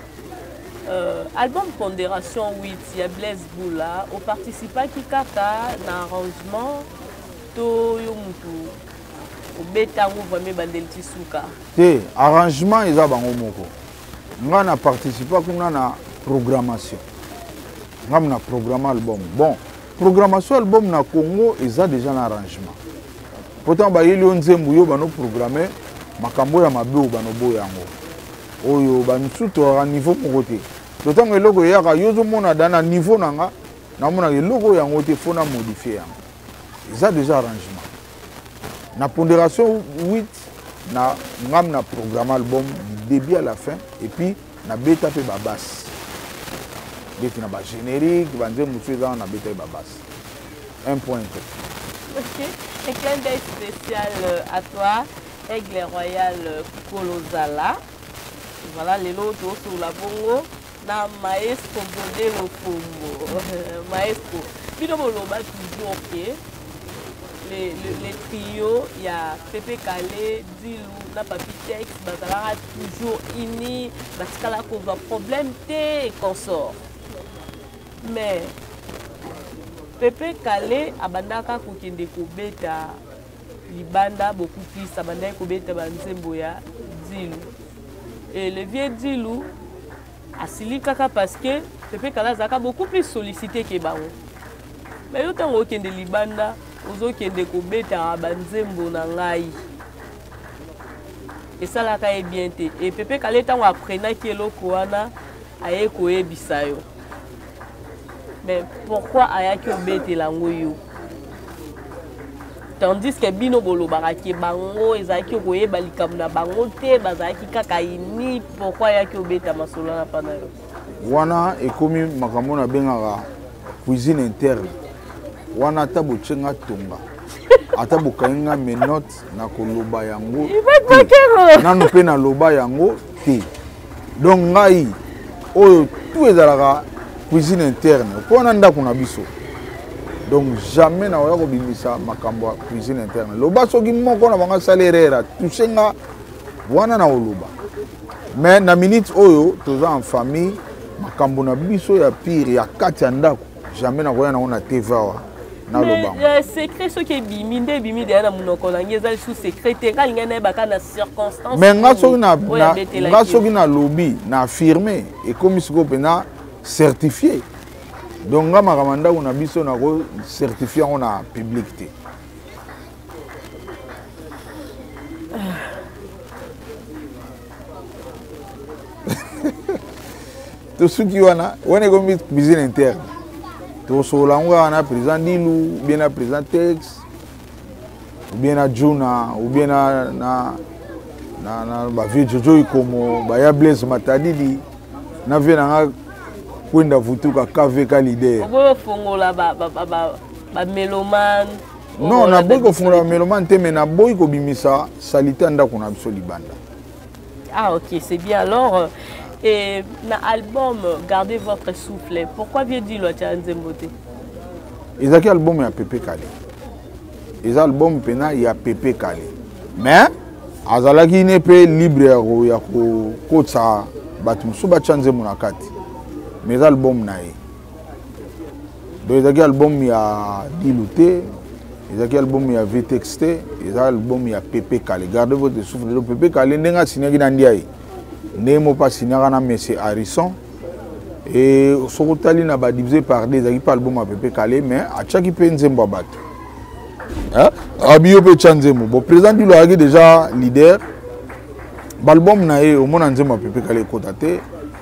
Album Pondération 8 ya Blaise Bula, oparticipaki kaka na arrangement to yo mutu? Obeta yango vraiment ebandeli ti suka. Te, arrangement eza bango moko. Nga na participa kuna na programmation. Nga na programme album. Bon, programmation album na Congo eza déjà na arrangement. Pourtant bayeli yo nzembo yo bano programmer makambo ya mabe oyo banoboya yango. Oyo ba misusu toyaka niveau moko te. To ntango eloko eyaka yo ozomona da na niveau na nga namonaka eloko oyo yango te fo na modifier yango. Eza déjà arrangement. Na pondération 8 na ngam na programme album du début à la fin et puis na beta pe ba basse. Beti na ba générique, ba nzembo mosusu eza wana na beta ba basse. Un point. Ok, un clin d'œil spécial euh, à toi, Aigle Royal Kolozala. Voilà, lelo tosolola bongo na maestro Gode Lofombo. Maestro, bino boloba toujours que les trio ya Pepe Kale, Dilu na Papi Tex bazalaka toujours unis, batikala kozwa problème te et consort. Mais Pepe Kale abandaka kokende kobeta libanda beaucoup plus abandaki kobeta banzembo ya Dilu. Et le vieux Dilu asilikaka parce que Pepe Kale azalaka beaucoup plus sollicité que bango. Mais yo ntango okende libanda ozokende kobetaka banzembo na ngai esalaka ye bien te. Et Pepe Kale ntango aprenaki eloko wana aye koyebisa yo. Mais pourquoi ayaki obetela yango yo? Tandis que bino bolobaka ke bango ezalaki koyeba likambo na bango te, bazalaki kaka ini, pourquoi ayaki obeta masolo wana mpa na yo? Wana ekomi makambo nabengaka cuisine interne. Wana ata botie nga tonga, ata bokangi nga menotte, nakoloba yango te. Nanu mpe naloba yango te. Donc ngai oyo tout ezalaka cuisine interne mpo wana ndako na biso. Donc jamais nakoya kobimisa makambo ya cuisine interne. Loba soki moko na bango asali erreur atouche nga wana na koloba. Mais na minute oyo toza en famille, makambo na biso ya pire ya kati ya ndako jamais nakoya nango na TV awa. Mais secret soki ebimi nde ebimi deya na monoko na ngai eza lisusu secret te. Ngai alingai nayebaka na circonstance. Mais nga soki na, na, nga soki nalobi na affirme ekomi sikoyo mpenza certifié. Donc nga makambo ya ndako na biso nako certifie yango na public te. Tosuki wana, wana ekomi cuisine interne. Tosolola yango kaka na président Dilu, ou bien na président Tex, ou bien na Juna, ou bien na, na, na, na ba vieux Jojo Ikomo, ba ya Blaise Matadidi, na vieux nanga Kwenda Vutuka KVK leader. Oboyo fongola ba, ba, ba, ba, ba mélomane. Non, naboyi kofongola ba mélomane te, mais naboyi kobimisa salite ya ndako na biso libanda. Ah ok, c'est bien. Alors, et na album Gardez votre souffle, pourquoi vieux Dilu atia nzembo te? Ezalaki album ya Pepe Kale. Eza album pena ya Pepe Kale. Mais azalaki ne pe libre ya ko, ya kokotisa bato mosusu batia nzembo na kati. Mais eza album na ye. Donc ezalaki album ya Dilu te, ezalaki album ya VTX te, eza album ya Pepe Kale. Gardez votre souffle. Donc Pepe Kale ndenge asignaki na Ndiaye, ndenge moko asignaka na Monsieur Harrison. Et soki otali na ba divisé par deux, ezalaki pe album ya Pepe Kale, mais atiaki pe nzembo ya bato. Hein? Abi yo pe tia nzembo. Bon, président Dilu azalaki déjà leader. Ba album na ye, omona nzembo ya Pepe Kale ekota te,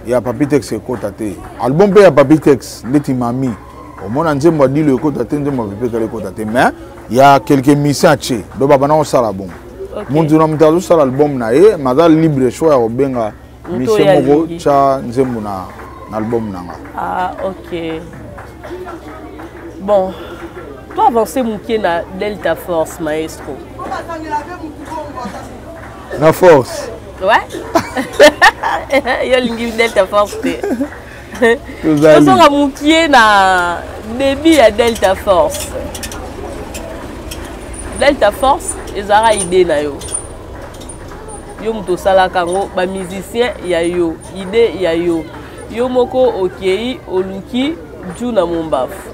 ya Papi Tex ekota te. Album pe ya Papi Tex, ndeti Mami, omona nzembo ya Dilu ekota te, nzembo ya Pepe Kale ekota te. Mais il y a quelques missions à tché. Donc ba bana osala bon. Okay. Muntu na muntu azosala album na ye, mais aza libre choix ya kobenga Moto mission oyo moko alingi. tya nzembo na album na nga. Ah, ok. Bon, toi avancer moke na Delta Force, maestro. Na force. Ouais. Yo lingi Delta Force te. Tozali. Tozonga mokie na début ya Delta Force. Delta Force ezalaka idée na yo. Yo moto osalaka yango, ba musicien ya yo, idée ya yo. Yo moko okei oluki Djuna Mombafu.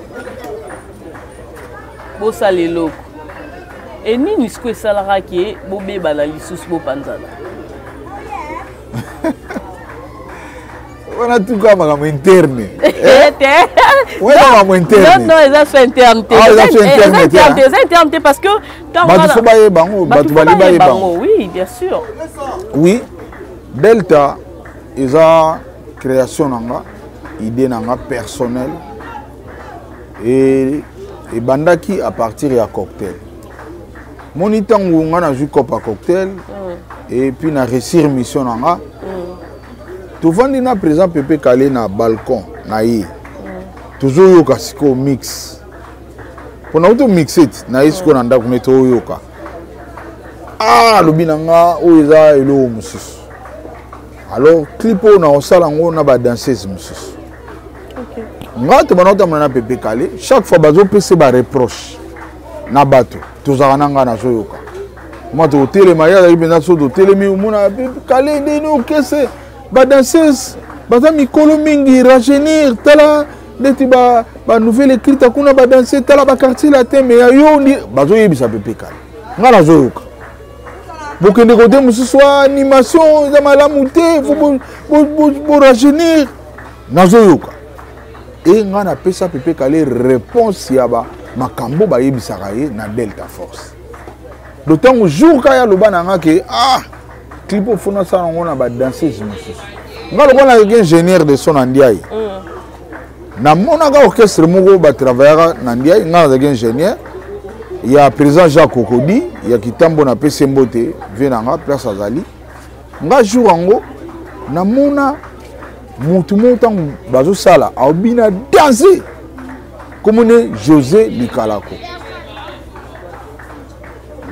Bosala eloko. E nini sikoyo esalaka ke bobebana lisusu, bopanzana? Wana tuka makambo interne. Te. Wana makambo interne. Non, non, eza so interne te. Ah, eza so interne te. Eza interne te, eza interne te, parce que bato fo bayeba yango, bato bali bayeba yango. Oui, bien sûr. Oui, Delta eza création na nga, idée na nga personnelle, e ebandaki à partir ya cocktail. Moni, ntango nga nazwi cope ya cocktail et puis na réussir mission na nga, tovandi na président Pepe Kale na balcon na ye, tozoyoka sikoyo mix mpona uto mixe ti na ye sikoyo na ndako ne, toyoka. Ah, alobi na nga oyo eza eloko mosusu. Alors clip oyo na kosala yango na badanseuse mosusu. Nga tobanda kotambola na Pepe Kale, chaque fois bazopesa bareproche na bato, tozalaka na ngai, nazoyoka mwa totelema, ye azalaki mpenza so totelemi, omona Kale ndeni orchestre, badanseuse baza mikolo mingi, rajeunir, tala neti banouvelle écrite kuna, badanse, tala baquartier latin, mais ya yo ndi bazoyebisa Pepe Kale. Ngai nazoyoka bokende kote mosusu, animation eza malamu te, fo borajeunir. Nazoyoka e ngai napesa Pepe Kale réponse ya makambo bayebisaka ye na Delta Force. Do ntango jour ka ye aloba na nga ke ah, clip ofo nasala yango na badanseuse mosusu, nga lokola nakeki ingénieur de son na Ndiaye, namonaka orchestre moko batravaillaka na Ndiaye. Nga nazalaki ingénieur ya président Jacques Kokodi ya Kitambo, napesi mbote vie na nga place azali. Nga jour yango namona mutu moko, ntango bazosala aobina danse, komone José Likalako,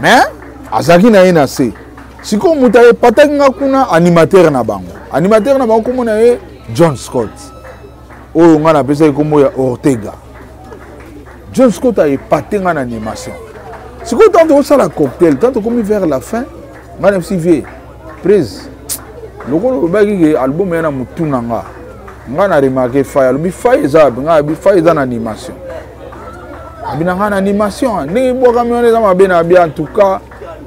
mais azalaki na ye na se. Sikoyo moto ayepataki nga kuna, animateur na bango, animateur na bango komona ye John Scott, oyo nga napesaki kombo ya Ortega. John Scott ayepate nga na animation. Sikoyo ntango tokosala cocktail, ntango tokomi vers la fin, nga na bisi vie prise lokola olobaki ke album ya na motu na nga, nga na remarke fai, alobi fai eza wapi? Nga abi fai eza na animation. Abi na nga na animation ndenge ebwakami wana eza mabe. Na abi en tout cas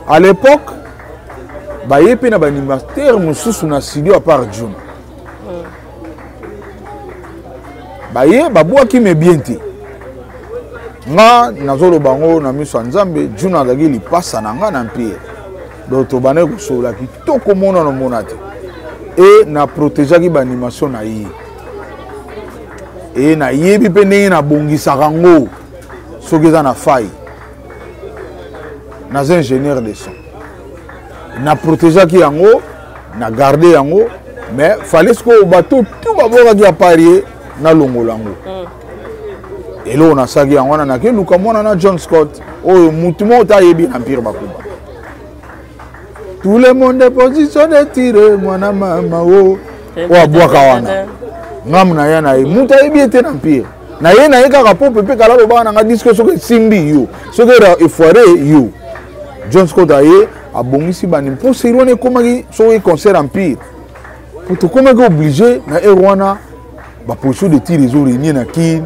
à l'époque baye mpe na baanimateur mosusu na studio à part Juna, baye babwaki me bien te. Nga nazoloba yango na miso ya Nzambe, Juna azalaki lipasa na nga na Empire, donc tobandaki kosolola kitoko, mona na mona te, e na protégeaki baanimation na ye, e nayebi mpe ndenge nabongisaka yango soki eza na faille. Naza ingénieur de son, na protégeaki yango, na garde yango, mais fallait sikoyo bato tu babwakaki ya parie, nalongola yango. Eloko nasalaki yango wana, nakeluka mwana na John Scott oyo mutu moko te ayebi na Empire Bakuba, tout le monde position de tire, mwana mama o oyo abwaka wana, ngamu na ya na ye, mutu ayebi ye te na Empire, na ye na ye kaka mpo Pepe Kala alobaka na nga disque soki esimbi yo, soki efoire yo. John Scott aye abongisi bani mpo seri wana ekomaki soki concert Empire, po tokomaki obligé na heure wana, baposition de tir ezoréunir na Kine,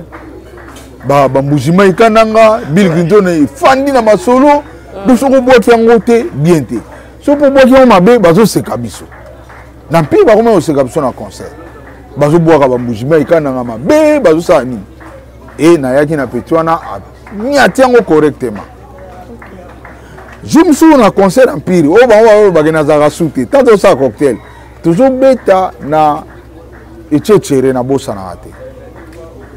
bambujima ekananga Bill Clinton efandi na masolo. Do soki obwaki yango te bien te, soki mpo obwaki yango mabe, bazoseka biso na Empire, bakomi koseka biso na concert, bazobwaka bambujima ekananga mabe, bazosala nini. E nayaki na petit wana, aniati yango correctement. Jour mosusu na concert Empire oyo bango balobaki nazalaka su te, tant tosala cocktail, tozobeta na Echechere, nabosanaka te,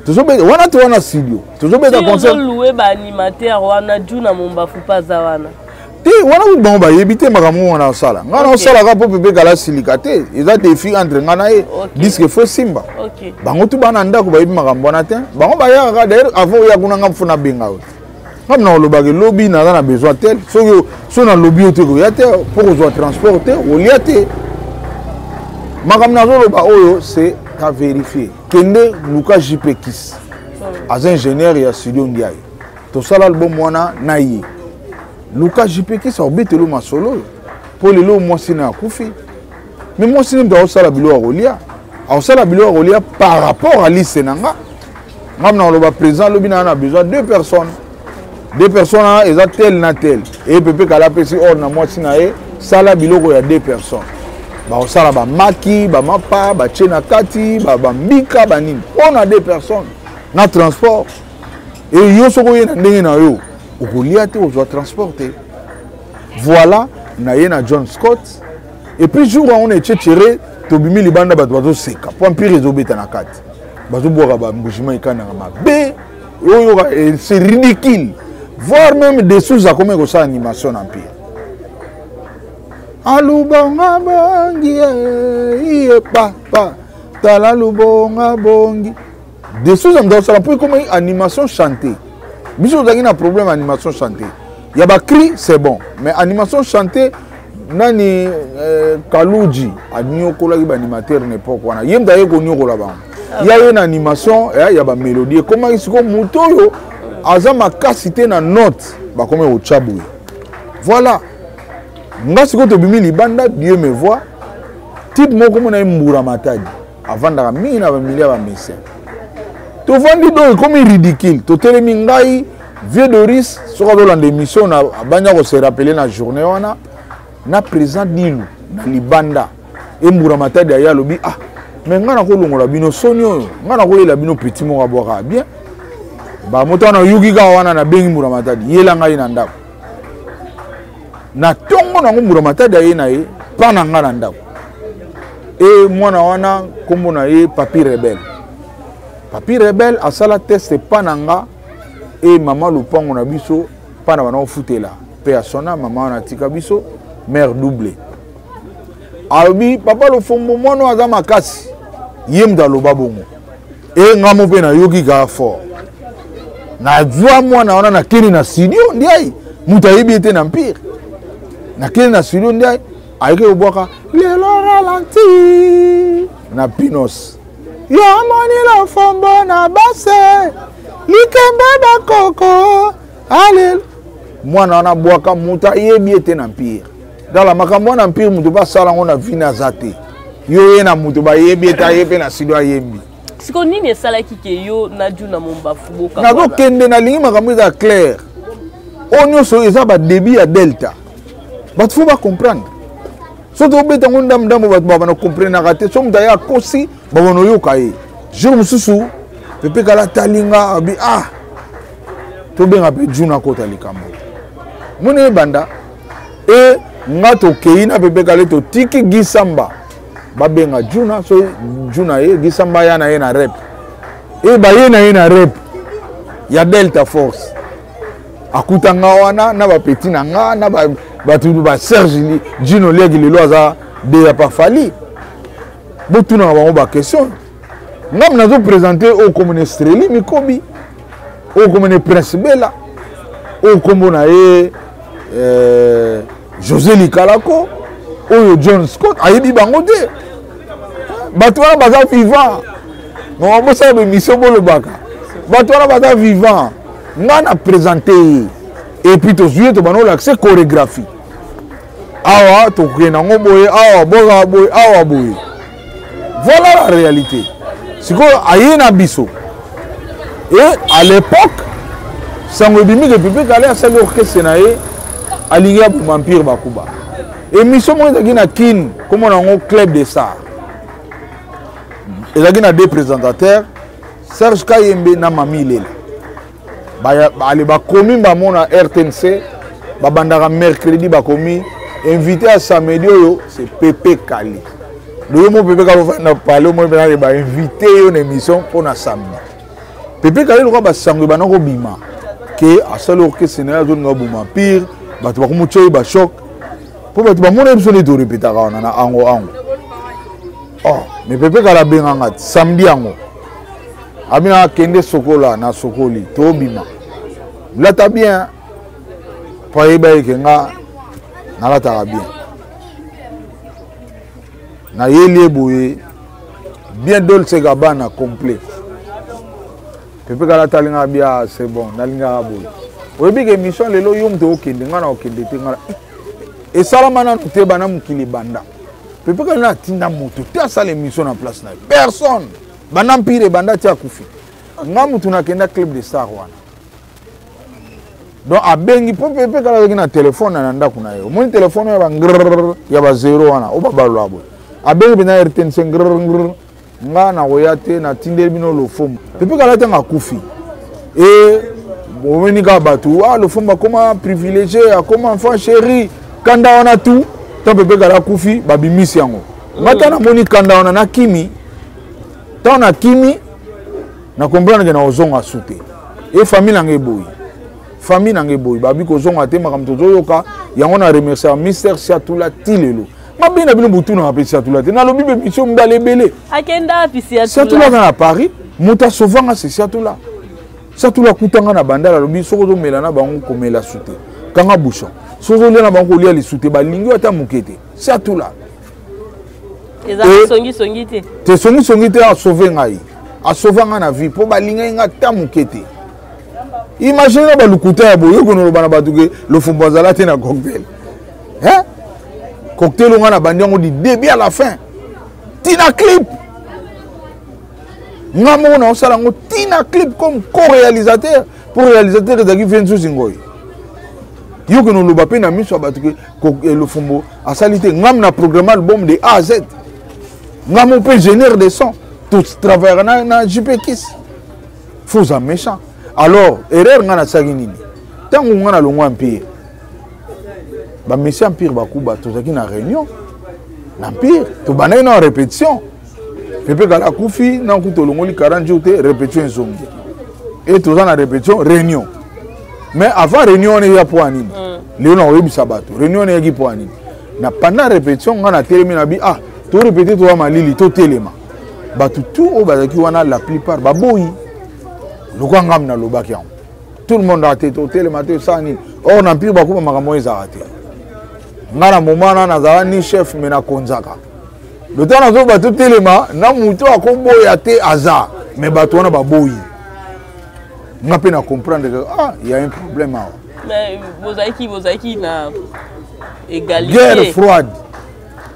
tozobeta wana to wana studio, tozobeta concert louer baanimateur wana, Juna Mombafu mpe aza wana. Te, wana kutu bango bayebi te makambo wana osala. Ngai na osalaka mpo Pepe Kala asilika te, eza défi entre ngai na ye, disque fo esimba. Bango tu bana ndako bayebi makambo wana te, bango bayaka. D'ailleurs avant oya kuna, nga fo nabenga yo te. Nga na olobaka elobi naza na besoin tel, soki so nalobi yo te, koya te, mpo kozwa transport te, olia te. Makambo nazoloba oyo, c'est à vérifier. Kende luka JP Kis, aza ingénieur ya studio Ndiaye, tosala album wana na ye. Luka JP Kis, aobetelo masolo oyo, mpo lelo mwasi na akufi, mais mwasi nde moto aosala biloko ya kolia, aosala biloko ya kolia par rapport à liste na nga. Nga na oloba président alobi na na besoin deux personnes. Deux personnes wana eza tel na tel. E Pepe Kala apesi ordre na mwasi na ye, sala biloko ya deux personnes. Bakosala bamaki, bamapa, batie na kati, bambika, banini. Mpo na deux personnes na transport. E yo soki oye na ndenge na yo, okolia te, ozwa transport te. Voilà, na ye na John Scott. Et puis jour yango na Ececere, tobimi libanda, bato bazoseka mpo empire ezobeta na kati, bazobwaka bambujima ekanaka mabe oyoka, c'est ridicule, voire même dessous akomi kosala animation na empire. Alubonga bongi iye papa, tala lubonga bongi dessous ya moto akosala mpo ekomi animation chantée. Biso tozalaki na problème animation chantée ya bacri, c'est bon, mais animation chantée nani Kaluji aniokolaki baanimateur na époque wana, ye moto aye koniokola bango. Ya ye na animation ya bamélodie, ekomaki sikoyo moto oyo aza makasi te na note, bakomi kotya boye. Voilà, nga sikoyo tobimi libanda, Dieu me voit, type moko mona ye Mbura Matadi, avandaka mingi na bamilie ya bamessin. Tovandi, donc ekomi ridicule. Totelemi, ngai, vieux Doris, soki azolanda émission na abandi akose rappeler na journée wana, na président Dilu na libanda. Embura Matadi aye, alobi: "Ah, mais ngai nakolongola bino soni oyo, ngai nakoyela bino petit moko abwaka bien." Bamoto wana oyuki kaka wana, nabengi Mbura Matadi, yela ngai na ndako na ntongo nango. Mbura Matadi aye na ye mpa na ngai na ndako. E mwana wana, nkombo na ye Papi Rebel. Papi Rebel asala test epa na nga. E mama lupango na biso mpa na bana kofutela mpe asona mama wana atika biso mare double. Alobi: "Papa Lofombo, mwana oyo aza makasi." Ye moto aloba bongo. E nga mo mpe nayoki kaka fort, nazwa mwana wana, nakende na studio. Ndiai moto ayebi ye te na Empire. Nakende na studio, ndiai ayeki kobwaka lelo ralenti na pinos. Yo moni Lofombo na base likembe bakoko alelo. Mwana wana bwaka, moto ayebi ye te na Empire. Tala makambo wana, Empire, moto basala yango na vine aza te. Yo ye na moto bayebi ete aye mpe na studio, ayembi. Siko nini esalaki ke yo na Juna Mombafu boka? Nazokende, nalingi makambo eza clair. Oyo nyonso eza badébut ya Delta. Bato faut bacomprendre. So tobeta yango ndambo ndambo, bato babana comprenaka te. So moto aye akosi, babana oyoka ye. Jour mosusu Pepe Kala atalinga, abi: "Ah, tobenga mpe Juna akota likambo." Moni ebanda e nga tokei na Pepe Kale, totiki Gisamba babenga Juna. So Juna ye, Gisamba ya na ye na rep, e baye na ye na rep ya Delta Force. Akuta nga wana na bapeti na nga na bato baserge Jino Liaki, lelo aza de ya pafali. Botunaka bango baquestion. Ngam nazoprésente oyo kombo na Estreli Mikobi, oyo kombo na Prince Bela, oyo kombo na ye José Likalako, oyo John Scott, ayebi bango te. Bato wana baza vivant. Mama, bosala bémission, bolobaka bato wana baza vivant. Nga na présente ye, et puis tozwi ye, tobanda olakise chorégraphie. Awa tokokende yango boye, awa bozala boye, awa boye. Voilà la réalité. Sikoyo aye na biso. Et à l'époque, sango ebimi ke Pepe Kale asali orchestre na ye, alingi aboma Empire Bakuba. Émission moko ezalaki na Kine, komona yango Club de Star, ezalaki na deux présentateurs, Serge Kayembe na Mami Lela. Ale bakomi bamona RTNC, babandaka mercredi, bakomi invité ya samedi oyo, c'est Pepe Kale. Loyo mo Pepe Kale ofandi na pale omoi mpenza, bainvité yo na émission mpo na samedi. Pepe Kale, lokola basango ebanda kobima ke asali orchestre na ye, azolinga boma Empire, bato bakomotya ye bachoc mpo bato bamona ye biso nde torepetaka wana na ango ango. Oh, mais Pepe Kale abenganga samedi yango, abina: "Akende sokola na sokoli, tobima, lata bien," mpo ayeba eke nga nalataka bien. Nayeli ye boye bien, Dolce Gabbana complet. Pepe Kala atalinga bia: "C'est bon, nalingaka boye. Oyebi ke émission lelo yo moto okende, nga na okende te." Nga esalama nanu te, bana mokili ebanda. Pepe Kala na atinda moto te asala émission na place na ye, personne. Banda Empire ebanda ti akufi, nga motu nakenda Club de Star wana. Donc abengi mpo Pepe Kala azalaki na telefone na ndako na ye, omoni telefone ya bangrrr ya bazero wana oyo babalola boye, abengi mpenza RTNC ngrrr, nga nakoya te, natindeli bino Lofombo. Pepe Kala ntango akufi e omoni kaka bato, ah, Lofombo akoma privilégié, akoma enfant chéri, kanda wana tout ntango Pepe Kala akufi babimisi yango. Nga ntango namoni kanda wana nakimi, ntango nakimi na comprendre ke nakozonga su te. E famille nanga eboyi, famille nanga eboyi, babi kozonga te, makambo tozoyoka yango. Na remercier Mister Siatula ti lelo. Mabe na bino botunaka mpe Siatula te, nalobi mpe mission mbala ebele. Akenda wapi Siatula? Siatula aza na Paris, moto asovanga se Siatula. Siatula akutanga na Bandala, alobi soki ozomela na bango komela su te, kanga bouchon, soki ozolia na bango kolia lisu te, balingi yo ata moke te. Siatula Ezala songisongi te. Te, songisongi te, asauve ngai, asauve ngai na vie, mpo balingaki ngai ata moke te. Imagine na balukuta ya boye, okona oloba na bato ke Lofombo azala te na cocktail. Hein? Cocktail onga na bandi yango du début à la fin tina clip, nga moko na osala yango tina clip comme co-réalisateur. Pour réalisateur ezalaki vie Nzuzi Ngoi. Yo kena oloba mpe na miso ya bato ke Lofombo asali te. Ngam na programme album de A à Z, nga moko mpe ingénieur de son, totravaillaka na JP Kis. Faut oza méchant. Alors erreur nga nasalaki nini? Ntango nga nalongwa Empire, bamesi Empire bakuba, tozalaki na réunion na Empire, tobandaki na répétition. Pepe Kala akufi na kutu olongoli 40 jours te, répétition ezongi e toza na répétition, réunion. Mais avant réunion wana eya mpo ya nini? Lelo na koyebisa bato réunion wana eyaki mpo ya nini. Na pendant répétition nga natelemi na bi, ah, torépété, toza malili, totelema. Bato tout oyo bazalaki wana, la plupart baboyi. Lokwa ngam nalobaki yango, tout le monde ate totelema te, osala nini? Or na Empire bakoma makambo oyo ezalaka te. Nga na moment wana nazala ni chef, me nakonzaka lota, nazoba totelema na moto akoboya te aza, me bato wana baboyi. Nga mpe na comprendre que ah, y a un problème awa. Mais bozalaki na égalité. Guerre froide,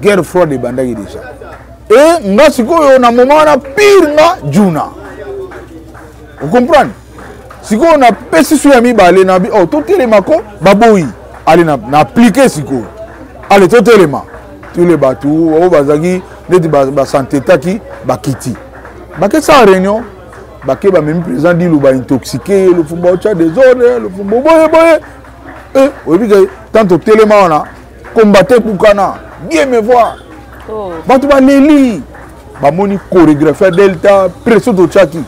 guerre froide ebandaki déjà. E nga sikoyo na moment wana pire nga Juna, ocomprendre? Sikoyo napesi su ya mibale na bi, oh, totelema ko, baboyi. Ale na appliqué sikoyo, ale totelema. Tous les bato oyo bazalaki neti basantetaki bakiti, bakesala réunion, bake bamemi président Dilu, baintoxiqué ye, Lofombo otya désordre, Lofombo boye boye. E oyebi ke tant totelema wana, kombate bukana bien me voir. Oh. Bato baleli, bamoni chorégraphie ya Delta, pression totyaki,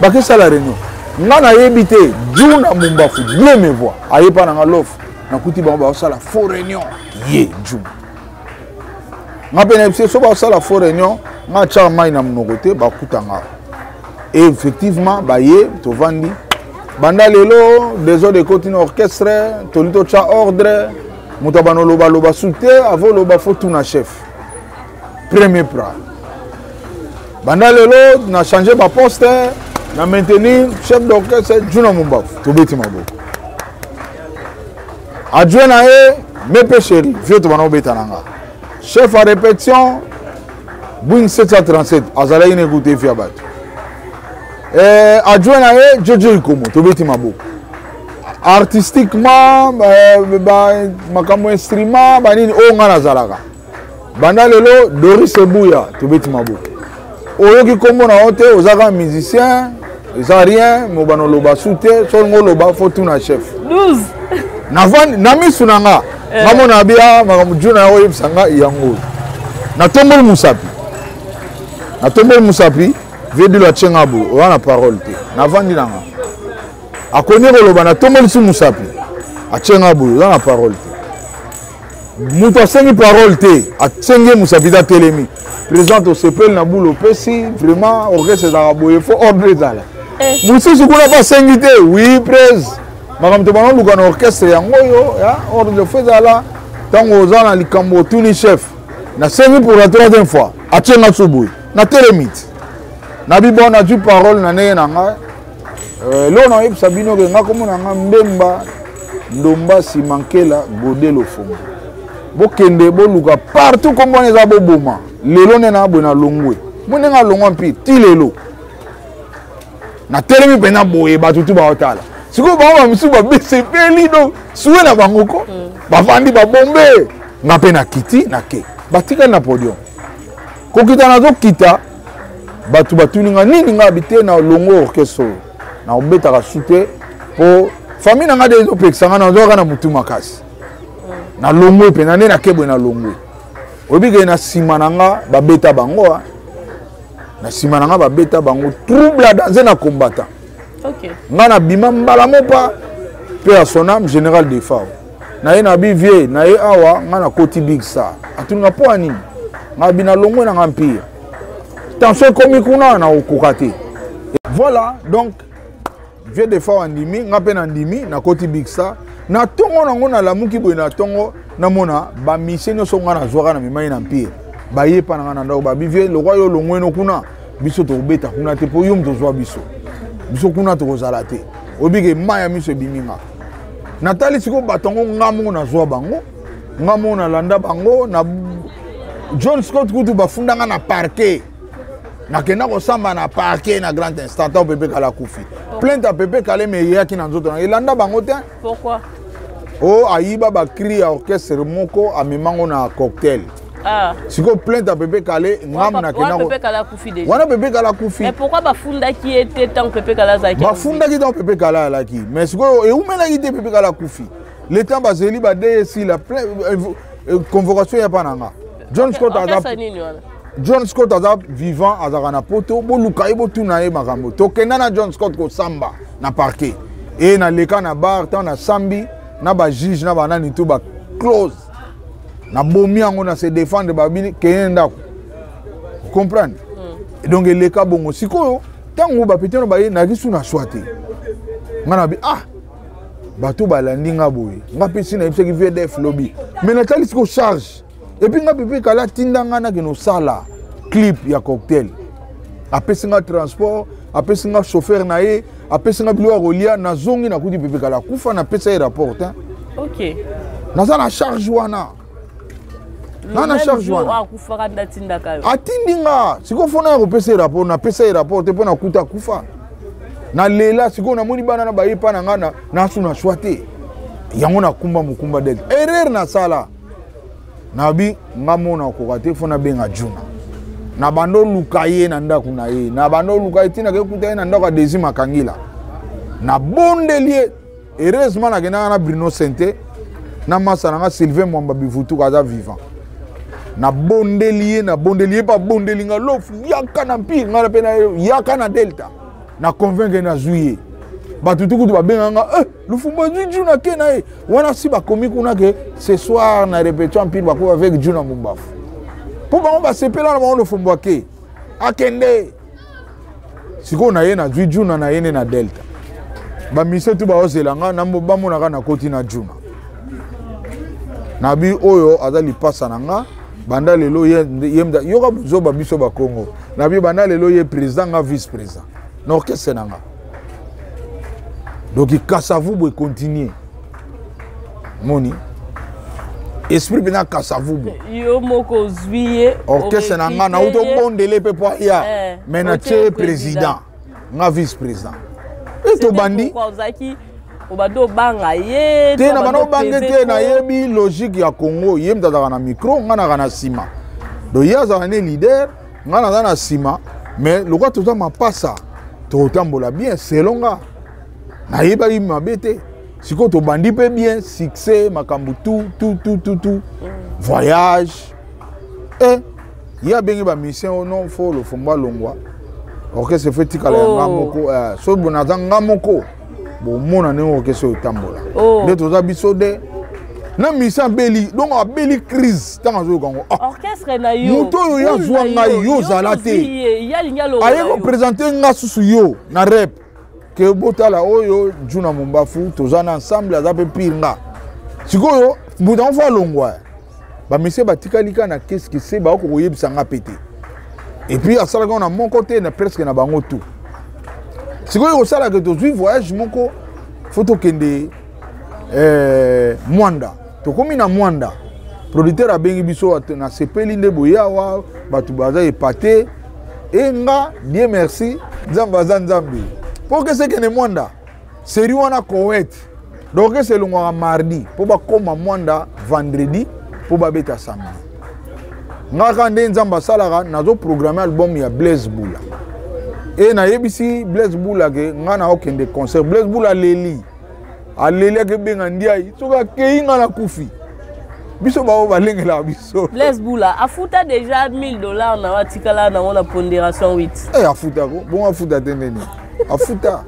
bakesala réunion. Nga nayebi te, Juna Mumbafu bien me voir, aye mpa na nga lof, nakuti bango baosala faux réunion. Ye Juna, nga mpe nayebi so baosala faux réunion, nga atyaka mai na monoko te, bakutanga. Et effectivement baye, tovandi. Banda lelo désordre ekoti na orchestre, toli totya ordre, moto abana olobaloba su te, avo oloba fo tuna chef premier pra. Banda lelo na change baposte, na maintenir chef d'orchestre Juna Mumbafu, tobeti maboko. Adjoint na ye mepe chéri vieux, tobanda kobeta na nga chef à répétition Boeing 737 azalaki na ekute fi ya bato. Adjoint na ye Jojo Ikomo, tobeti maboko. Artistiquement makambo instrument banini oyo nga nazalaka, banda lelo Doris Ebuya, tobeti maboko. Oyoki nkombo na yo te, oza kaka musicien, eza rien. Mobana oloba su te, so olingi oloba fo tuna chef. 12. Navandi na misu na nga, nga mona bia makambo Juna ya oyebisa nga yango, natomboli mosapi, natomboli mosapi, vedilo atie nga boye, oza na parole te. Navandi na nga, akoni koloba, natomboli su mosapi, atie nga boye, oza na parole te. Moto asengi parole te, asengi ye mosapi te, atelemi. Président, tosepeli na bulu opesi, vraiment orchestre ezalaka boye, fo ordre ezala. Mosusu kuna mpe asengi te, oui prese, makambo tobanda oluka na orchestre yango oyo ya ordre fo ezala. Ntango oza na likambo otuni chef. Nasengi pour la troisième fois, atie nga su boye, natelemi ti nabi bon, nazwi parole na ndenge na ngai. Eloko nayebisa bino ke nga komona nga Mbemba Ndomba Simankela Gode Lofombo, bokende boluka partout kombo wana eza boboma. Lelo nde na boye nalongwe mo ndenge alongwa mpi ti lelo natelemi mpena boye, bato tu baotala. Sikoyo bango bamisusu babesepeli, donc suwe na bango ko bavandi babombe. Nga mpe nakiti, nake batikali na podium. Kokita, nazokita, bato batuni nga nini. Nga abi te, na longo orchestre oyo, nakobetaka su te, mpo famille na nga de ezopekisa nga. Nazwaka na motu makasi, nalongwe mpenza nde nakebwe, nalongwe. Oyebi ke na nsima na nga babeta bango, na nsima na nga babeta bango trouble ya danse na combattant. Nga nabima mbala mopa mpe ya son âme, Général Defao. Na ye na bi vie na ye awa, nga nakoti Big Star. Atuninga mpo ya nini? Nga bi nalongwe nanga Empire, tension ekomi kuna, nakokoka te. Voilà, donc vieux Defao andimi, nga mpe nandimi, nakoti Big Star. Na ntongo nango nalamuki boye, na ntongo namona bamisie nyonso nga nazwaka na memai na Empire, baye epa na nga na ndako. Babi: "Vieux, lokwa yo olongweno kuna, biso tokobeta kuna te, mpo yo moto ozwa biso, biso kuna tokozala te." Oyebi ke mai ya miso ebimi nga. Natali sikoyo bato yango, nga moko nazwa bango, nga moko nalanda bango na John Scott. Kutu bafundanga na parquet, nakenda kosamba na parquet na grande instance. Ntango Pepe Kala akufi, plainte ya Pepe Kale me eyaki na nzoto na elanda bango te. Pourquoi? O ayiba bacri ya orchestre moko, amemango na cocktail. Ah. Sikoyo plainte ya Pepe Kale, ngamu nakenda. Pepe Kala akufi déjà. Wana Pepe Kala akufi. Mais pourquoi bafundaki ye te ntango Pepe Kala azalaki? Bafundaki ntango Pepe Kala alaki, mais sikoyo eumelaki te. Pepe Kala akufi, le temps bazeli bade esila, convocation ya mpa na nga. John Scott aza, John Scott aza vivant, azalaka na Poto. Boluka ye, botuna ye makambo. Tokenda na John Scott kosamba na parquet e naleka na bar. Ntango nasambi na bajuge na banani tu baclose, nabomi yango na se défendre, babili keye ndako, comprendre. Donc eleka bongo. Sikoyo ntango bapetano baye, nayaki su na swa te. Nga na bi ah, bato balandi nga boye, nga mpe si nayebisaki VDF lobi, mais natali siko charge. Et puis nga, Pepe Kala atinda nga nakende osala clip ya cocktail. Apesi nga transport, apesi nga chauffeur na ye, apesi nga biloko ya kolia. Nazongi, nakuti Pepe Kala akufa. Napesa ye rapport te. Naza na charge wana, na charge wana. Akufaka nde atindaka yo? Atindi nga. Sikoyo fona ya kopesa ye rapport, napesa ye rapport te mpo nakuta akufa. Nalela. Sikoyo namoni bana na baye mpa na nga, nasu na shwa te. Yango nakumba mokumba del erreur nasala. Nabi nga mona okoka te, fo nabenga Juna. Na bando oluka ye na ndako na ye, na bando oluka ye ntina kekuta ye na ndako ya Desi Makangila. Nabondeli ye. Heureusement nakendaka na Bruno Sente na masa na nga Sylvain Mwamba Bivutuka, aza vivant. Nabondeli ye, nabondeli ye mpe abondeli nga: "Lofu, yaka na Empire." Nga mpe na yaka na Delta, na convaincre, nazwi ye. Bato tukutu babenga nga eh, Lufumbu azwi Juna ke na ye wana. Si bakomi kuna ke ce soir na répétition Empire, bakomi avec Juna Mumbafu, mpo bango basepela na bango. Lufumbu ake, akende. Sikoyo na ye nazwi Juna na ye nde na Delta. Bamise tu baozela nga, bamonaka nakoti na Juna. Nabi oyo aza lipasa na nga banda lelo. Ye, ye yoka bozoba biso bakongo. Nabi banda lelo ye président, nga vice président na orchestre na nga. Donc Kasavubu econtinue. Moni esprit mpenza Kasavubu. Yo moko ozwi ye. Orchestre na nga, nauti obondele mpe po aya, mais natie président, nga vice président e tobandi. Ozalaki obandi obanga ye? Te, na banda obange te. Nayebi logique ya Congo. Ye moto azalaka na micro, nga naka na nsima. Donc ye azalaka ne leader, nga naza na nsima. Mais lokola toza mapasa, tokotambola bien selon nga. Nayebaki mabe te. Sikoyo tobandi mpe bien, succès, makambo tout tout tout tout tout, voyage e ye abengi bamusicien oyo: "Non, fo Lofombo alongwa orchestre, fo etikala ya nga moko. Soki bo naza nga moko, bomona ndenge orchestre oyo etambola." Nde toza biso de na musicien abeli, donc abeli crise ntango azoyoka yango. Orchestre na yo. Moto oyo ye azwa ngai, yo ozala te, aye koprésente nga susu yo na rep ke botala oyo Juna Mombafu, toza na ensemble, aza mpe pire nga. Sikoyo moto yango fo alongwa, bamusicien batikali kaka na keske se bakoki koyebisa nga mpe te. Et puis asalaki yango na moko te, na presque na bango tout. Sikoyo kosalaka, tozwi voyage moko, fo tokende Mwanda. Tokomi na Mwanda, producteur abengi biso: "Nasepeli nde boye awa, bato baza epate." E nga, Dieu merci, Nzambe aza Nzambe, mpo kese ekende Mwanda. Série wana Koweït. Donc orchestre elongwaka mardi mpo bakóma Mwanda vendredi mpo babeta samedi. Nga kaka nde Nzambe asalaka, nazoprogramme album ya Blaise Bula e nayebisi Blaise Bula ke nga naokende concert. Blaise Bula aleli, aleli, akebenga Ndiaye, soki akei nga nakufi. Biso bao balengelaka biso. Blaise Bula afuta déjà 1000 $ na watikala nango na pondération 8. E afutako bongo, afuta te ndeni afuta.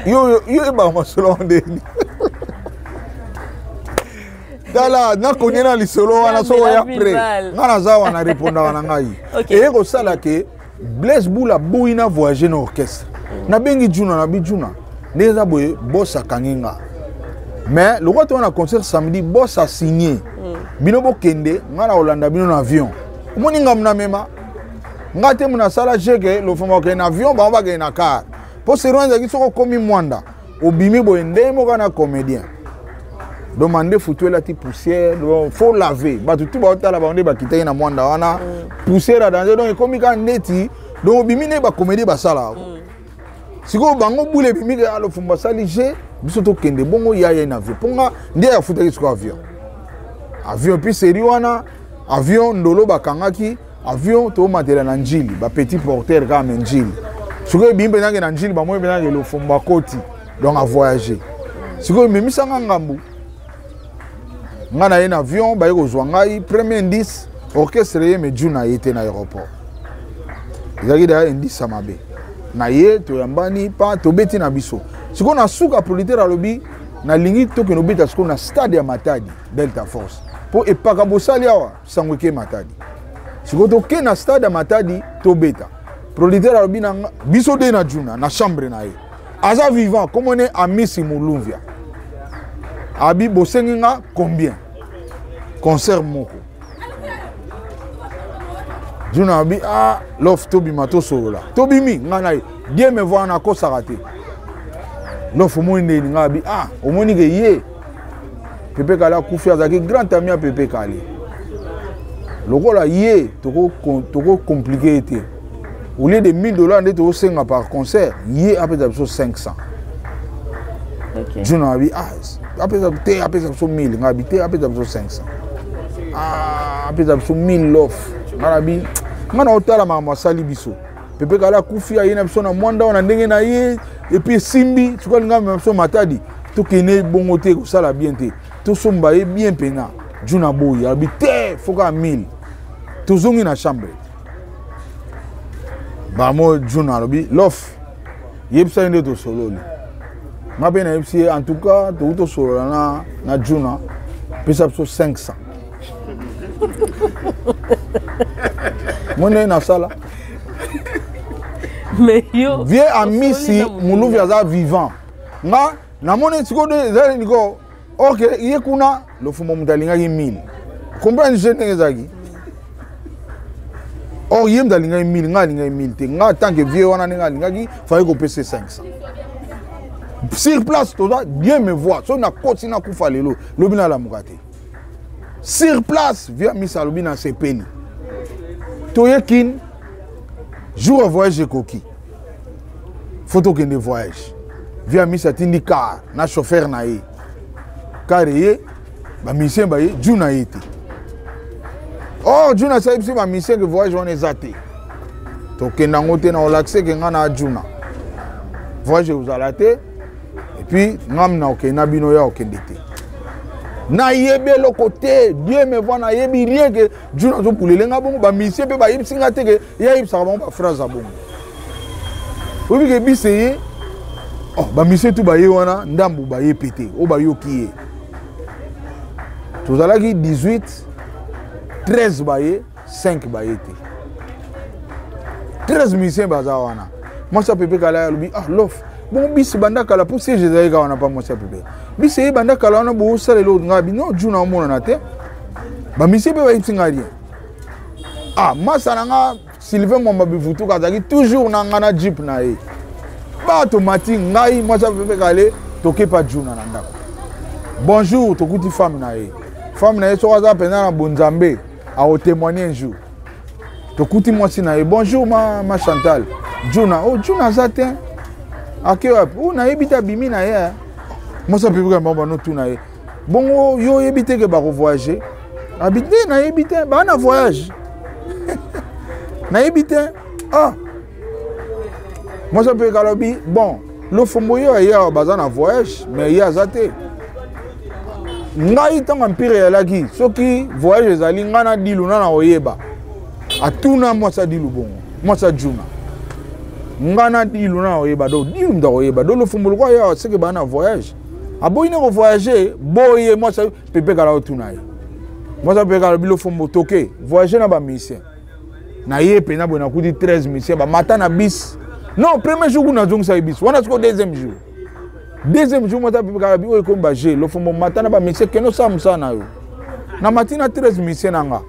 Yo yo yebaka masolo ndeni. Tala, nakonie na lisolo wana. Soko oya pre, nga naza wana, répondaka na ngai. Eye kosala ke Blaise Bula boyi na voyage na orchestre. Nabengi Juna, nabi Juna, nde eza boye, boss akangi nga, mais lokola toza na concert samedi, boss asigne bino bokende, nga na kolanda bino na avion. Omoni ngambu na mema nga te, mu nasala jeke Lofombo bakende na avion, bango bakende na car, mpo sero ezalaki soki okomi Mwanda, obimi boye ndenge moko na comédien. Donc mandefu to elati poussière, donc faut laver. Bato tu baotala bango nde bakitaki na Mwanda wana, poussière ya danger. Donc ekomi kaka neti, donc obimi nde bacomédie basalaka. Sikoyo bango bule ebimi ke Lofombo asali g, biso tokende bongo ya ye na avion, mpo nga nde afutaki sikoyo avion, avion. Puis série wana avion ndolo bakangaki avion, tomatela na Njili, bapetit porteur kaka me Njili. Sikoyo ebimi mpenzake na Njili, bamoi mpenzake Lofombo akoti, donc avoyage. Sikoyo ememisanga ngambu, nga na ye na avion, baye kozwa ngai. Premier indice, orchestre ye me Juna ye te na aéroport. Ezalaki daya indice ya mabe na ye. Toyambani pa, tobeti na biso. Sikoyo na suka, producteur alobi nalingi tokende obeta sikoyo na stade ya Matadi, Delta Force, mpo epaka bosali awa sango eke Matadi. Sikoyo toke na stade ya Matadi, tobeta. Producteur alobi na biso de na Juna na chambre na ye, aza vivant, komone Amisi Mulumvia, abi bosengi nga combien concert moko? Juna abi ah, Lof, tobima tosolola. Tobimi nga na ye, Dieu me voit, nakosaka te. Lof, omoni ndeni nga abi ah, omoni ke ye Pepe Kale akufi, azalaki grand ami ya Pepe Kale. Lokola ye tokocompliquer ye te, au lieu de 1000 $ nde tokosenga par concert, ye apesa biso 500. Juna abi ah, apesa te, apesa biso 1000. Nga abi te, apesa biso 500. Ah, apesa biso 1000. Lof, nga nabi nga na otala makambo asali biso. Pepe Kale akufi, aye na biso na Mwanda wana ndenge na ye, et puis esimbi. Sikoyo alinga amema biso Matadi, tokende bongo te, kosala bien te, tosomba ye bien mpena. Juna boyi, alobi te, faut kaka 1000. Tozongi na chambre bamo. Juna alobi Lof, yebisa ye nde tosololi. Nga mpe nayebisi ye, en tout cas tokuti tosolola na Juna, pesa biso 500. Mo ndenge nasala. Mais yo vie Amisi Muluvi aza vivant. Nga namoni sikoyo eza liko ok, ye kuna Lofombo moto alingaki 1000. Comprendre je ndenge ezalaki. Or ye moto alingaki 1000, nga alingaki 1000 te. Nga tant que vieux wana, ndenge alingaki, fallait kopesa 500 sur place. Toza, Dieu me voit, soki nakoti nakufa lelo, lobi nalamuka te. Sur place, vieux Amisi alobi nasepeli. Toye Kine, jour ya voyage ekoki, faut tokende voyage. Vieux Amisi atindi car na chauffeur na ye. Car eye, bamusicien baye, Juna ye te. Or Juna asali biso bamusicien ke voyage wana eza te, tokende yango te. Na olakise ke nga na Juna, voyage ekozala te. Et puis ngam na okende na bino, ya okende te, nayebi eloko te. Dieu me voit, nayebi rien ke Juna azobulele nga bongo. Bamusicien mpe bayebisi nga te ke ye ayebisaka bango baphrase ya bongo. Oyebi ke bise ye, oh, bamusicien tu baye wana, ndambu baye pe te oyo bayoki ye. Tozalaki 18, 13 baye, 5 baye te. 13 musicien baza wana. Mwasi ya Pepe Kala alobi ah, Lof, bongo bisi banda kala, mpo siège ezalaki kaka wana pa mwasi ya Pepe. Bisi eye banda kala wana, bosalela oyo. Ngai bi non, Juna omonana te, bamusicien mpe bayebisi ngai rien. Ah, masa na nga Sylvain Mwamba Bivutuka azalaki toujours na nga na jeep na ye. Bato mati, ngai, mwasi ya Pepe Kale, tokepa Juna na ndako. Bonjour, tokuti femme na ye. Femme na ye soki aza mpenza na bonzambe, akotémoigne un jour. Tokuti mwasi na ye, bonjour ma Chantal. Juna, oh, Juna aza te. Ake wapi? O nayebi te, abimi na ye. Mwasi apepe kala bango banotuna ye, bongo yo oyebi te ke bakovoyage? Abi te, nayebi te, baa na voyage, nayebi te. Ah, mwasi apepe kala alobi, bon, Lofombo yo aye awa, baza na voyage, mais ye aza te. Ngai ntango empire eyalaki, soki voyage ezali, ngai na Dilu na koyeba. Atuna mwasi Adilu, bongo mwasi ajuna, ngai na Dilu na koyeba. Do Dilu moto akoyeba do Lofombo lokwa ye awa, seke baa na voyage, aboyi ne kovoyage boye. Mwasi Pepe Kala otuna ye, mwasi Pepe Kala alobi, Lofombo, toke voyage na bamusicien na ye mpenza boye. Nakuti 13 musicien bamata na bis. Non, premier jour kuna nazongisa ye bis wana. Sikoyo deuxième jour, mwasi Pepe Kala bi oyo ekomi baje, Lofombo, mata na bamusicien, kende osala mosala na yo. Na mati na 13 musicien na nga,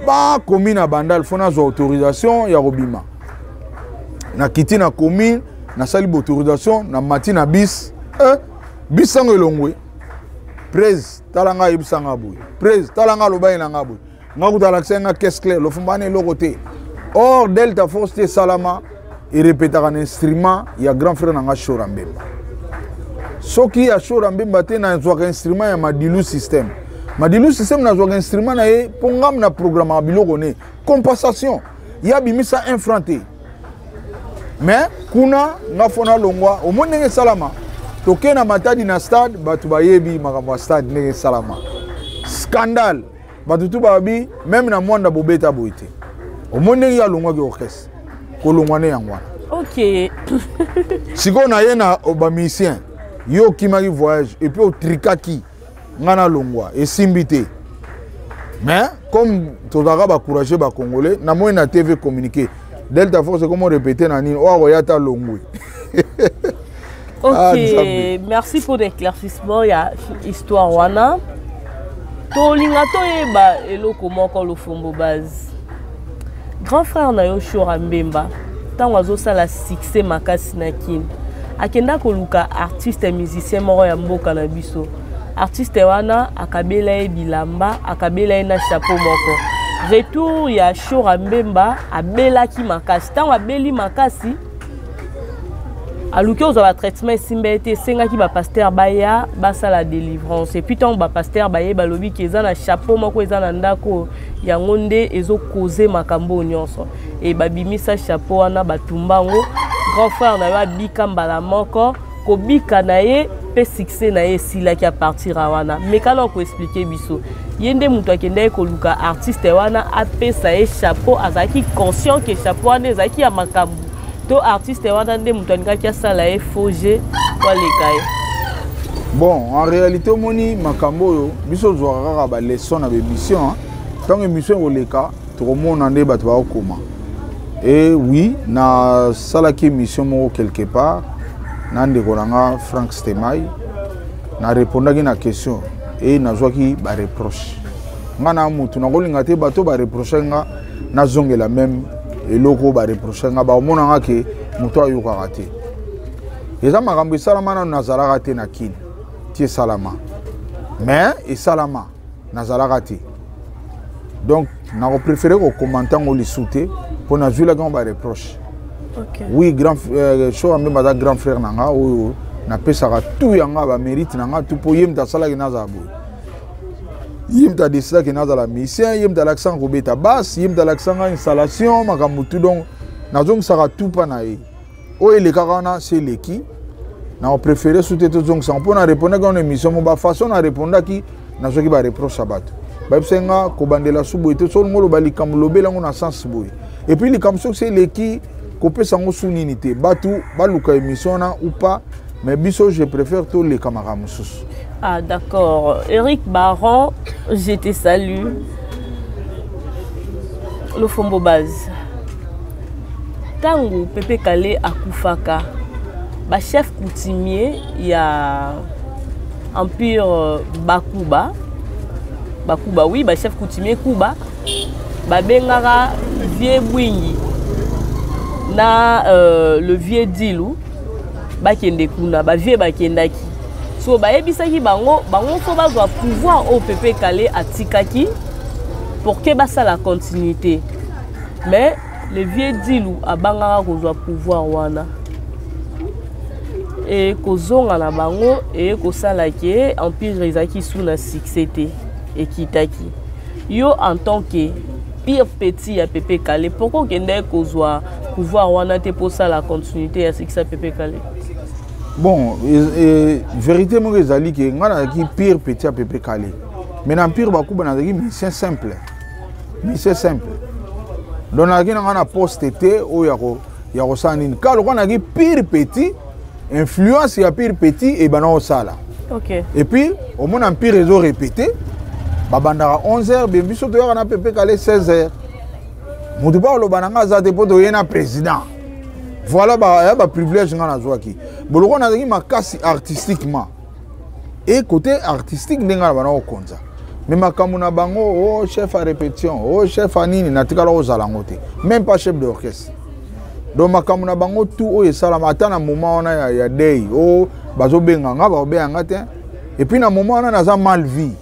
bakomi na Bandal, fo nazwa autorisation ya kobima. Nakiti na commune, nasali baautorisation, namati na bis. Bis yango elongwe. Prese tala nga, ayebisa nga boye, prese tala nga, aloba ye na nga boye, nga kuta alakisa nga caisse claire, Lofombo wana eloko te. Or Delta Force te esalama, erepetaka na instrument ya grand frère na nga Shora Mbemba. Soki ya Shora Mbemba te, nazwaka instrument ya Madilu System. Madilu System, nazwaka instrument na ye mpo ngam na programmaka biloko ne compensation. Ye abimisa un franc te, mais kuna nga fo nalongwa. Omoni ndenge esalama, toke na Matadi na stade, bato bayebi makambo ya stade ndenge esalama, scandale, bato tu babi meme na Mwanda bobeta boye te. Omoni ndenge ye alongwaki orchestre, kolongwa ne yango wana. Sikoyo na ye na bamusicien, yo okimaki voyage et puis otrikaki nga nalongwa, esimbi te. Mais comme tozalaka bacourage bacongolais, namoni na TV communiqué, Delta Force ekomo répété na nini, oyo akoya ta longwe. Ok, ah, merci pour l'éclaircissement ya histoire wana. Tolinga toyeba eloko moko, Lofombo Base. Grand frère na yo Shora Mbemba, ntango azosala succès makasi na Kine, akenda koluka artiste musicien moko ya mboka na biso. Artiste wana akabela ye bilamba, akabela ye na chapeau moko. Retour ya Shora Mbemba, abelaki makasi. Ntango abeli makasi, aluki ozwa batraitement, esimba ye te. Esengaki bapasteur baya basala délivrance. Et puis ntango bapasteur baye, balobi ke eza na chapeau moko eza na ndako, yango nde ezokoze makambo oyo nyonso. E babimisa chapeau wana, batumba yango. Grand frère na yo abika mbala moko. Kobika na ye mpe succès na ye esilaki à partir ya wana. Mekana koexpliquer biso, ye nde moto akendaki koluka artiste wana apesa ye chapeau, azalaki conscient ke chapeau wana ezalaki ya makambo, to artiste wana nde moto alingaki asala ye faux jeu po aleka ye? Bon, en réalité, omoni makambo oyo, biso ozwaka kaka baleçon na baémission. Ntango émission ekoleka, tokomona nde bato bakokoma. E oui, nasalaki émission moko quelque part na ndeko na nga Frank Stemai, narépondaki na question e nazwaki bareproche. Nga na motu nakolinga te bato bareproche nga, nazongela même eloko bareproche nga, bakomona nga ke moto ayokaka te. Eza makambo esalama nano nazalaka te na Kini ti esalama, mais esalama nazalaka te. Donc nakopréféré kokomanta yango lisu te mpo nazwilaki yango bareproche. Oui, grand Shora Mbemba aza grand frère na nga oyo napesaka tout yanga, bamérite na nga tout, mpo ye moto asalaki nazala boye, ye moto adesidaki nazala musicien, ye moto alakisanga kobeta basse, ye moto alakisanga installation, makambo tout. Donc nazongisaka tout mpa na ye. Oyo elekaka wana se eleki, na opréféré su te tozongisaka, mpo na répondaki wana émission mo bafaçon na répondaki, nazwaki bareproche ya bato, bayebisaki nga kobandela su boye te. So olingo oloba likambo, lobela yango na sens boye. Et puis likambo soki se eleki, kopesa yango su nini te. Bato baluka émission wana ou pas, mais biso je préfère toleka makambo mosusu. Ah d'accord. Eric Baron, je te salue. Lofombo Base. Ntango Pepe Kale akufaka, bachef coutumier ya empire Bakuba, Bakuba, oui, bachef coutumier Kuba babengaka vieux Bwingi na le vieux Dilu, bakende kuna. Bavieux bakendaki, so bayebisaki bango, bango fo bazwa pouvoir oyo Pepe Kale atikaki pour ke basala continuité. Mais le vieux Dilu abangaka kozwa pouvoir wana. E kozonga na bango eye kosala ke empire ezalaki sous na succès te, ekitaki. Yo en tant que pire petit ya Pepe Kale, pourquoi okendaki kozwa pouvoir wana te mpo osala continuité ya succès ya Pepe Kale? Bon, vérité moko ezali ke ngai nazalaki pire petit ya Pepe Kale, mais na Empire Bakuba nazalaki musicien simple, musicien simple. Donc nazalaki na ngai na poste te oyo ya kosala nini. Kaka lokola nazalaki pire petit, influence ya pire petit ebanda kosala. Et puis omona Empire ezo répété, babandaka 11 heures, bien biso toyaka na Pepe Kale 16 heures. Moto mpo aloba na ngai aza te mpo toye na président. Voilà ya baprivilège ngai nazwaki. Boloko nazalaki makasi artistiquement et côté artistique ndenge na bana kokonza. Mais makambo na bango, oh chef à répétition, oh chef à nini, natikala kozala yango te, même pas chef d'orchestre. Donc makambo na bango tout oyo esalama ata na moment wana ya day oyo bazobenga nga, bakobenga nga te. Et puis na moment wana naza mal vie,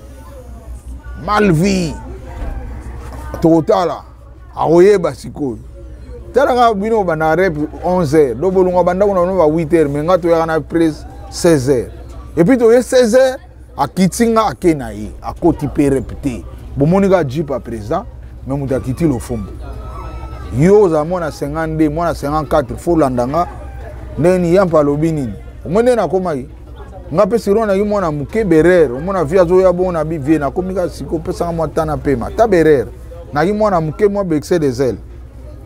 mal vie, tokotala akoyeba sikoyo. Talaka bino banda rep 11 heures, do bolonga bandako na bino ba 8 heures, mais nga toyaka na presse 16 heures. Et puis toye 16 heures, akiti nga ake na ye, akoti mpe rep te. Bomoni kaka jeep ya président, mais moto akiti Lofombo. Yo ozala mwana 52, mwana 54, fo olanda nga ndenge nini? Yampa alobi nini? Omoni ndenge nakomaki nga mpe siro naki mwana moke berere. Omona vie azoya bongo na bi vie nakomi kaka sikoyo, opesanga mwa tana pema ta berere. Naki mwana moke, mwa excès de zèle.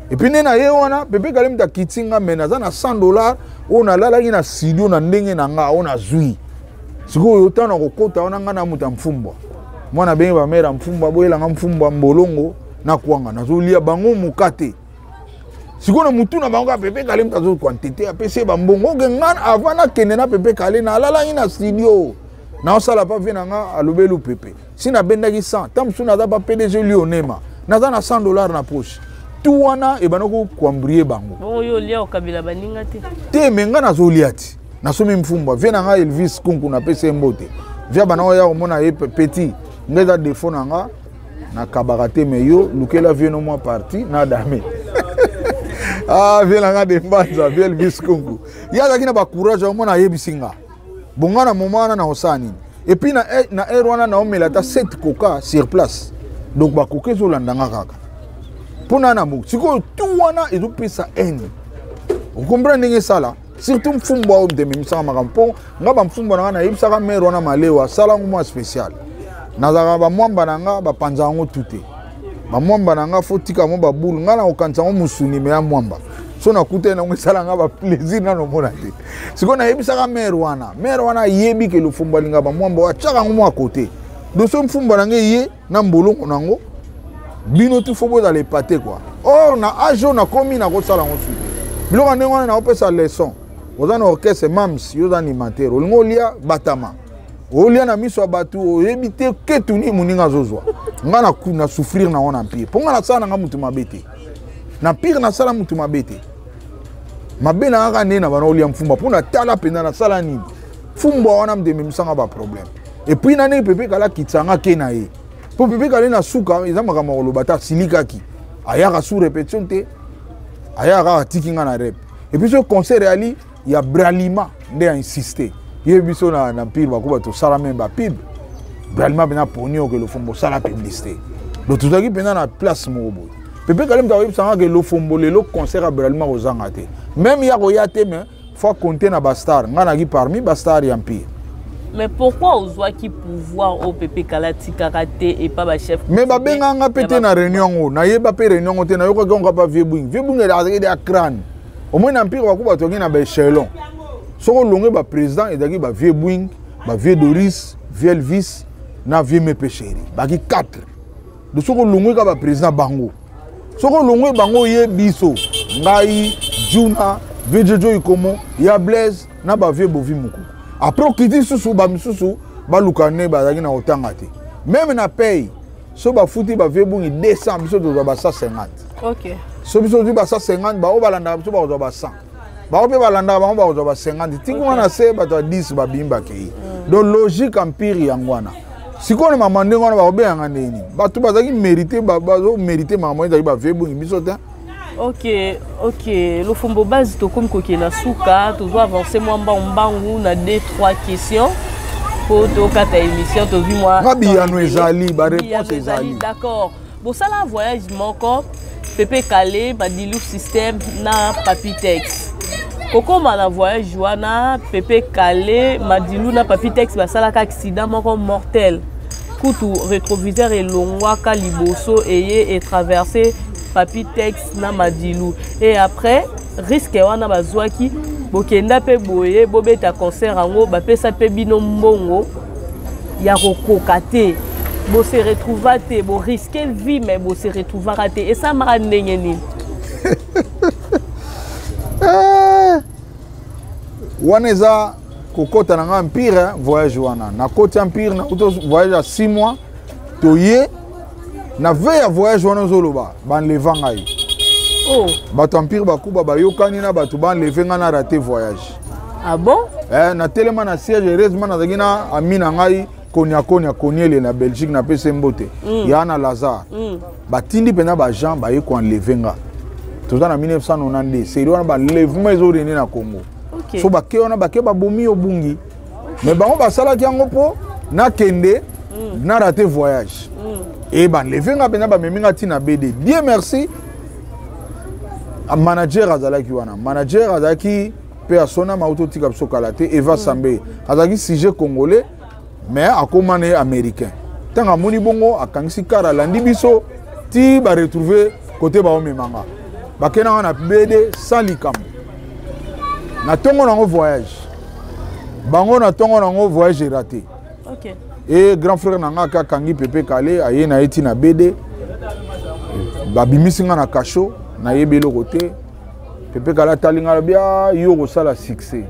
Et puis nde na ye wana Pepe Kale moto akiti nga, me naza na 100 $ oyo nalalaki na studio na ndenge na nga oyo nazwi. Sikoyo ntango na kokota wana, nga na moto ya mfumbwa, mwana abenge bamere ya mfumbwa, boyelanga mfumbwa mbolongo na kwanga, nazolia bango moka te. Sikoyo na mutu na bango kaka Pepe Kale moto azokwa ntete, apesi ye bambongo. Oke nga avant nakende na Pepe Kale, nalalaki na studio, naosala pa vie na nga. Alobeli Pepe si nabendaki 100, ta mosusu naza pa PDG Lionema, naza na 100 $ na poche. Tu wana ebanda kokwambrie bango. Bongo yo olia, okabela baninga te? Te, me nga nazolia ti nasomi mfumbwa. Vie na nga Elvis Kunku, napesi ye mbote. Vie bana oya komona ye petit nga, eza défaut na nga, nakabaka te. Me yo lukela vie no mwa parti na dame. Ah, vie na nga de mbanza, vie Elvis Kunku, ye azalaki na bacourage. Omona ayebisi nga bonga na moment wana naosala nini? Et puis na heure wana naomela ata 7 coca sur place, donc bakoka ezolanda nga kaka mpona na mo. Sikoyo tu wana ezopesa haine, okomprendre ndenge esala. Surtout mfumbwa oyo mtememisaka makambo, mpo nga bamfumbwa na nga nayebisaka mare wana malewa asala yango mwa spécial. Nazalaka bamwamba na nga, bapanza yango tu te. Bamwamba na nga fo tika mo babulu, nga na kokanisa yango mosuni me ya mwamba. So nakutani nango, esala nga baplaisir nano omona te. Sikoyo nayebisaka mare wana, mare wana ayebi ke Lofombo alinga bamwamba oyo, atiaka yango mwa kote. Doso mfumbwa na ngai ye na mbolongo nango, bino tu fo bozala epate kua. Or na age oyo nakomi, nakosala yango suki biloko ndenge wana. Naopesa leçon: oza na orchestre mams, yo oza animateur, olingi olia batama, olia na miso ya bato, oyebi te ketu nini moninga azozwa. Nga na souffrir nango na Empire, mpo nga nasala nanga motu mabe te. Na Empire nasala motu mabe te. Mabe na kaka nde na bana olia mfumba, mpo natala mpenza nasala nini. Fumbwa wana mde ememisanga baproblème. Et puis na ndenge Pepe Kala akitisa ke na ye, mpo Pepe Kale na suka eza makambo ya koloba te. Asilikaki, ayaka sous répétition te, ayaka kaka atiki nga na rep. Et puis so concert eyali ya Bralima, nde ainsiste ye biso na Empire Bakuba tosala même bapub. Bralima mpena poni oke Lofombo osala publicité. Donc tozalaki mpenza na place moko boye. Pepe Kale moto akoyebisanga ke Lofombo lelo concert ya Bralima kozanga te, même ya koya te, mais faut compter na bastar. Nga naki parmi bastar ya Empire. Mais pourquoi ozwaki pouvoir oyo Pepe Kala atikaka te epa bachef? Mais babenganga mpe te na réunion yango, nayeba mpe réunion yango te. Nayokaki yango kapa vieux Bwing. Vieux Bwing azalaki de ya crâne. Omoi na Empire baku bato yaki na baéchelon. Soki olonge baprésident, ezalaki bavieux Bwing, bavieux Doris, vieux Elvis na vieux Mepe Chéri, baki 4. Do soki olongwe kaka baprésident bango, soki olongwe bango, oye biso, ngai Juna, vieux Jojo Ikomo ya Blaise na bavieux Bovi Mokoko. Après okiti lisusu, bamisusu baluka nde bazalaki na kotanga te. Même na paye, so bafuti bavieux Bungi 200, biso tozwa ba 150. So biso tozwi ba 150, bango balandaka biso bakozwa ba 100, bango mpe balandaka bango bakozwa ba 50. Tiki wana se bato ya 10 babimi bakei. Donc logique empire yango wana. Sikoyo na mama ndenge wana bakobenganga ndenge nini? Bato bazalaki mérité, bazomérite makambo ezalaki bavieux Bungi, biso te. Ok, Lofombo Base, tokomi kokende na suka, tozo avancer mwa mbangu mbangu na 2 3 questions po tokata émission, tozwi mwa Nga biyano ezali, ba réponse ezali. D'accord. Bosala voyage moko, Pepe Kale, Madilu System na Papi Tex. Kokoma na voyage wana, Pepe Kale, Madilu na Papi Tex basalaka accident moko mortel. Kutu rétroviseur elongwaka liboso eye etraverse Papi Tex na Madilu. Et après risque wana bazwaki, bokenda pe boye bobeta concert yango, bapesa pe bino mbongo ya kokoka te, bose retrouva te, boriske vie mais bose retrouvaka te. Esamaka ndenge nini? Wana eza kokota na nga empire, voyage wana nakoti empire, nakuta voyage ya 6 mois, toye na veille ya voyage wana ozoloba banleva ngai. Oh. Bato empire bakuba bayokani na bato banleve ngai na raté voyage. Ah bon? Natelema na siège, heureusement nazalaki na ami na ngai Konya Konya Koniele na Belgique, napesi mbote. Ya na Lazare. Batindi mpenza baagent baye koenleve nga. Toza na 1992, seri wana balevement ezorene na Congo. So bake wana bake babomi obungi. Mais bango basalaki yango mpo nakende na raté voyage. E banleve nga mpenza, bamemi nga ntina BD. Dieu merci, manager azalaki wana. Manager azalaki mpe asona mauti otika biso kala te, Eva Sambe. Azalaki sujet congolais mais akóma na ye américain. Ntango amoni bongo, akangisi kar, alandi biso ti baretrouve kote baomemanga, bakendanga na BD sans likambo. Na ntongo nango voyage bango, na ntongo nango voyage raté. E grand frère na nga aka akangi Pepe Kale, aye na ye ti na BD, babimisi nga na cachot, nayebi eloko te. Pepe Kale atali nga, alobi: "Ah, yo kosala succès."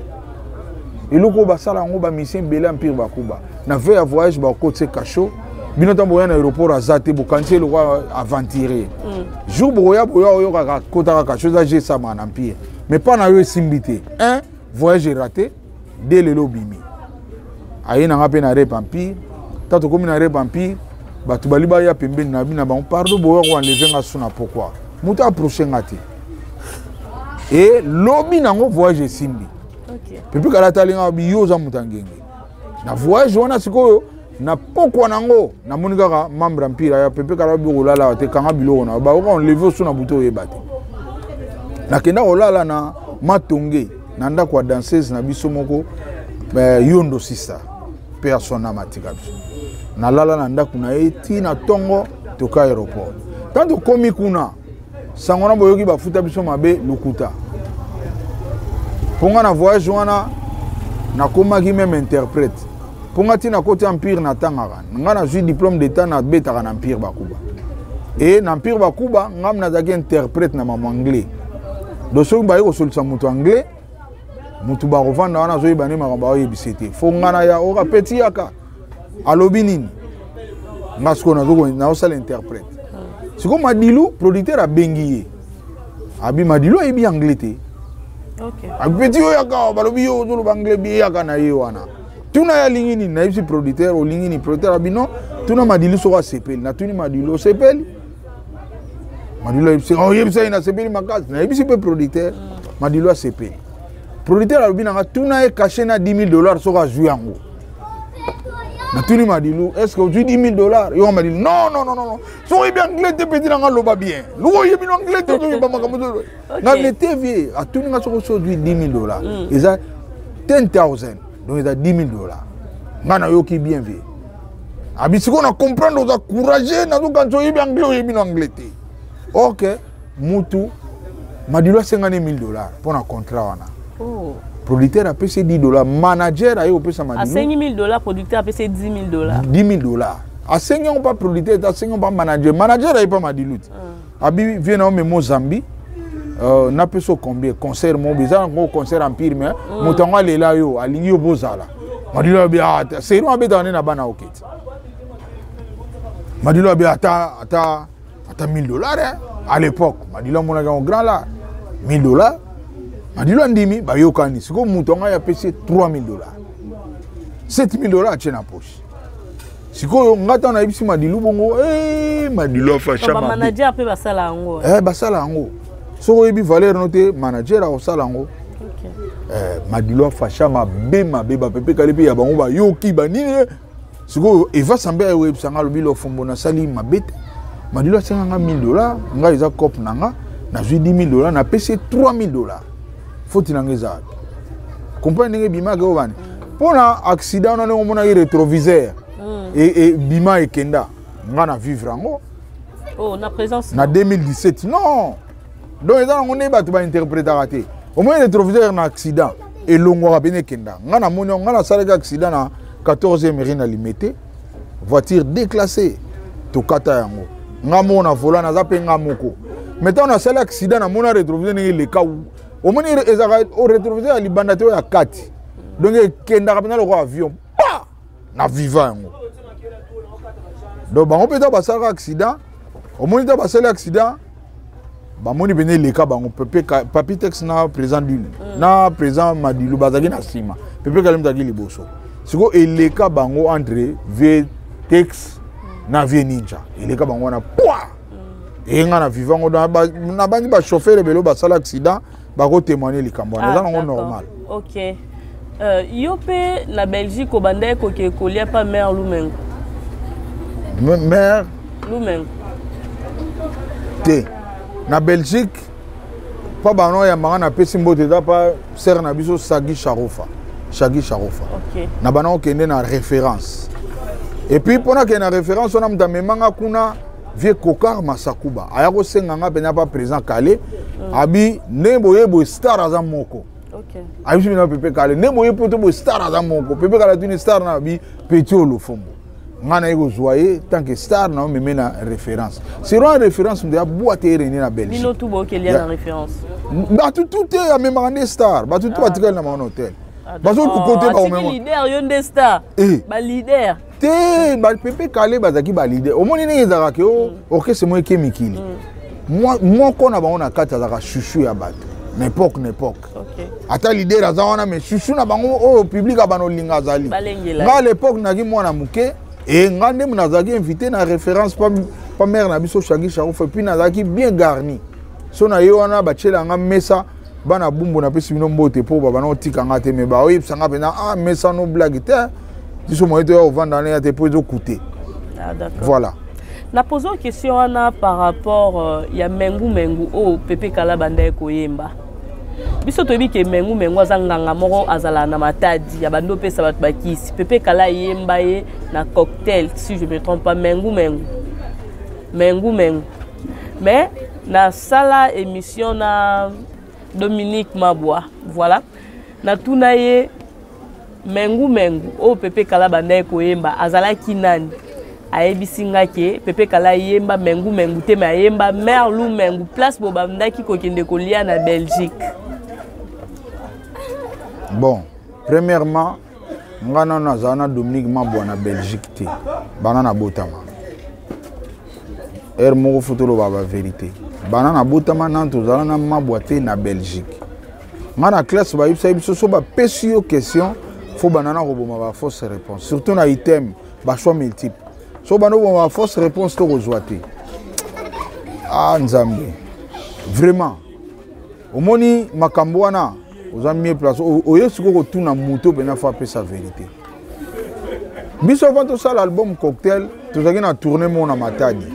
Eloko oyo basala yango, bamisien ebele empire bakuba, na veille ya voyage bakotise cachot. Bino ntango boya na aéroport, aza te, bokanisi eloko aventurier. Jour bokoya, boya oyokaka kotaka cachot, eza je esamaka na empire, mais mpa na yo esimbi te. Un, voyage raté. De lelo obimi, aye nanga mpe na rep empire. Ta tokomi na rep empire, bato bali baya pembeni na bino na bango: "Pardon, boya koenleve nga su na pourquoi moto approche nga te." E lobi nango voyage esimbi. Pepe Kala atali nga, bi: "Yo oza moto ya ngenge na voyage wana." Sikoyo na pokwa nango, namoni kaka membre ya mpira ya Pepe Kala bi: "Kolala te, kanga biloko na yo, bakoka enleve oso na butu, oyeba te." Nakenda kolala na Matonge, na ndako ya danseuse na biso moko, Yondo Sisa mpe asona matika biso. Nalala na ndako na ye ti na ntongo, toka aéroport. Tant tokomi kuna, sango na boyoki bafuta biso mabe, lokuta. Mpo nga na voyage wana nakomaki même interprète, mpo nga ntina koti empire natangaka, nga nazwi diplôme d'état, nabetaka na empire bakuba. E na empire bakuba, nga nazalaki interprète na mamo anglais. Donc soki baye kosolisa moto anglais, motu bakovanda wana azoyeba nde makambo aoyebisa te, fo nga na ya oka peti yaka alobi nini. Nga sikoyo nazosala interprète. Sikoyo Madilu, producteur abengi ye, abi Madilu ayebi anglais te. Abi: "Peti oyo yaka, balobi yo ozoloba anglais bi, eyaka na ye wana, tuna ye alingi nini." Nayebisi producteur: "Olingi nini?" Producteur abi: "Non, tuna Madilu soko asepeli." Natuni Madilu: "Osepeli?" Madilu ayebisi: "Oyebisa ye nasepeli makasi." Nayebisi mpe producteur, Madilu asepeli. Producteur alobi nanga: "Tuna ye cachet na 10 000 dollars soko azwi yango." Natuni Madilu: "Est ce que ozwi 10 000 dollars?" Yo Madilu: "Non, non, non, non, soki oyebi anglais te, peti nanga, loba bien, loko oyebi no anglais te, ozoyeba makambo nga ne te." Vie atuni nga soki osi ozwi 10 000 dollars, eza 10 000, donc eza 10 000 dollars. Nga nayoki bien. Vie abi: "Sikoyo na comprendre, oza courageux, nazokanisa oyebi anglais, oyebi no anglais te." Ok, mutu Madilu asengani 1000 dollars mpo na contrat wana. Producteur apesi 10 dollars, manager aye kopesa Madilu. Asengi 1000 dollars, producteur apesi 10 000 dollars. 10 000 dollars asengi yango mpa producteur te, asengi yango mpa manager. Manager aye mpa Madilu te, abi: "Vie na yo memo Zambie, napesa combien? Concert moko eza yango, concert empire, mais moto yango alela yo, alingi yo bozala." Madilu abi: "Seri abetaka nde na bana oketi." Madilu abi: "Ata 1000 dollars, hein?" À l'époque Madilu amonaki yango grand là, 1000 dollars. Madilu andimi, bayokani. Sikoyo moto yango aye apesi 3000 dollars, 7000 dollars atie na poche. Sikoyo nga ntango nayebisi Madilu bongo, Madilu afasha. Bamanager mpe basala yango. Basala yango. Soki oyebi valeur no te, manager akosala yango. Eh, Madilu afasha mabe mabe, bapepe kale mpe ya bango bayoki banini. Sikoyo Eva Sambe ayoyebisa nga, alobi: "Lofombo, nasali mabe te. Madilu asenga nga 1000 $, ngai eza cope na nga, nazwi 10 000 $, napesi ye 3000 $. Foti na nga eza wapi?" Comprendre ndenge ebimaki oyo bani mpo na accident wana, ndenge omonaki rétroviseur ebima ekenda, nga na vivre yango. Oh, na présence? Na 2017. Non, donc eza nango nde bato bainterprétaka te. Omoni rétroviseur na accident elongwaka pene ekenda. Nga namoni yango. Nga nasalaki accident na 14e rue na Limete, voiture déclassée, tokata yango, nga moko na volant, naza mpe nga moko. Mais ntango nasali accident, namona rétroviseur ndenge eleka. Omoni, ezalaka rétroviseur ya libanda te, oyo ya kati. Donc ekendaka mpenza lokola avion pa na viva yango. Donc bango mpe ntango basalaka accident, omoni, ntango basali accident, bamoni pene eleka bango. Pepe, Papi Tex na président Dune na président Madilu bazalaki na nsima, Pepe Kale azalaki liboso. Sikoyo eleka bango entre vie Tex na vie Ninja, eleka bango wana pwa eyenga na vivango. Nabandi bachauffeur ebele basala accident bakotémoigne likambo wana, eza nango normal. Ok. Yo mpe na Belgique obandaki koke kolia pa mare Lumengo? Mare? Lumengo. Te, na Belgique mpa bano oyambanga, napesi mbote, eza pa sere na biso Sagi Sharofa, Shagi Sharofa. Na bana okende na référence, et puis mpo nakende na référence wana, moto amemanga kuna, vieux Kokar Masakuba, aya kosenga nga mpenza pa président Kale. Abi ndenge boye boye, star aza moko. Ayebisi bino Pepe Kale nde boye po to boye, star aza moko. Pepe Kale atuni star na abi Petit Olofombo. Ngai naye kozwa ye tant que star na omeme na référence. Selon référence, moto ya boîte ereni na Belgique. Bino tu bokelia na référence? Bato tu te, amemaka nde star. Bato tu batikali na bango na hotel, bazoluka te. Bakomema leader, yo nde star. Baleader? Te, bapepe Kale bazalaki baleader. Omoni ndenge ezalaka ke orchestre moko eke mikili, moko na bango na kati azalaka chouchou ya bato na époque na époque. Ata leader aza wana, mais chouchou na bango oyo public abana olinga azali. Nga à l'époque naki mwana moke e, nga nde nazalaki invité na référence pa mare na biso Shagi Sharouf, et puis nazalaki bien garni. So na ye wana batiela nga mesa. Bana Bumbu, napesi bino mbote, mpo babana otika nga te, mais baoyebisa nga mpenza: "Ah, mesa no blague te, biso moye toya kovanda wana ya te mpo ezokute." Ah, voilà. Na pose question wana par rapport ya Mengu Mengu oyo Pepe Kala banda koyemba. Biso toyebi ke Mengu Mengu aza nganga moko azala na Matadi ya bando opesa bato bakisi. Pepe Kala ayemba ye na Cocktail, si je me trompe pas, Mengu Mengu, Mengu Mengu. Mais nasala émission na Dominique Mabwa, voilà, natuna ye Mengu Mengu oyo Pepe Kala bandaki koyemba azalaki nani. Ayebisi nga ke Pepe Kala ayemba Mengu Mengu te, mais ayemba Mare Lu Mengu, place bo bandaki kokende kolia na Belgique. Bon, premièrement, nga nano nazala na Dominique Mabwa na Belgique te. Bana nabotama heure moko, fo toloba bavérité. Bana nabotama nano tozala na Mabwa te na Belgique. Nga na classe bayebisaki biso, so bapesi yo question, fo banda na koboma bafausse réponse, surtout na item bachoix multiple. So banda oboma bafausse réponse, to kozwa te. Ah, Nzambe, vraiment, omoni makambo wana, oza mieux place oye sikoyo kotuna moto mpenza fo apesa vérité. Biso avant tosala album Cocktail, tozalaki na tournée moko na Matadi.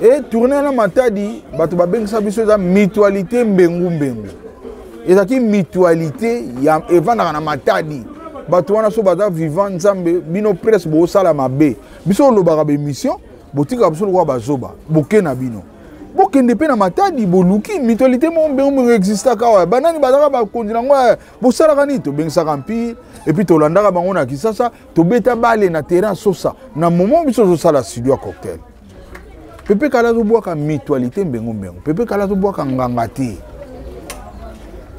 E tournée na Matadi, bato babengisa biso, eza mutualité Mbengu Mbengu. Ezalaki mutualité ya evandaka na Matadi. Bato wana so baza vivant, Nzambe, bino presse bosala mabe. Biso olobaka baémission, botikaka biso lokola bazoba. Boke na bino, bokende mpe na Matadi, boluki mutualité moko Mbengu Mbengu existaka awa, banani bazalaka bakonzi nango, bosalaka nini? Tobengisaka Empire, et puis tolandaka bango na Kisasa, tobeta bale na terrain Sosa. Na moment biso tozosala studio ya Cocktail, Pepe Kala azobwaka mutualité Mbengu Mbengu. Pepe Kala azobwaka nganga te.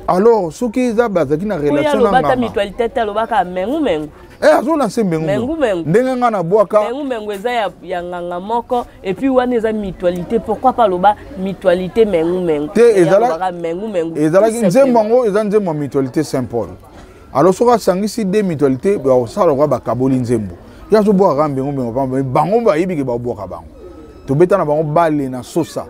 Alors soki eza bazalaki na relation na nganga, mutualité te, alobaka Mengu Mengu. Eh, azolance Mbengu. Mengu Mengu. Ndenge nga nabwaka. Mengu Mengu eza ya nganga moko, et puis wana eza mutualité. Pourquoi pas aloba mutualité Mengu Mengu? Te, Mengu Mengu. Ezalaki nzembo yango, eza nzembo ya mutualité Saint Paul. Alors soki asangisi de mutualité, bakosala lokola bakaboli nzembo. Ye azobwakaka Mbengu Mbengu pamba, bango bayebi ke babwaka bango. Tobeta na bango bale na Sosa.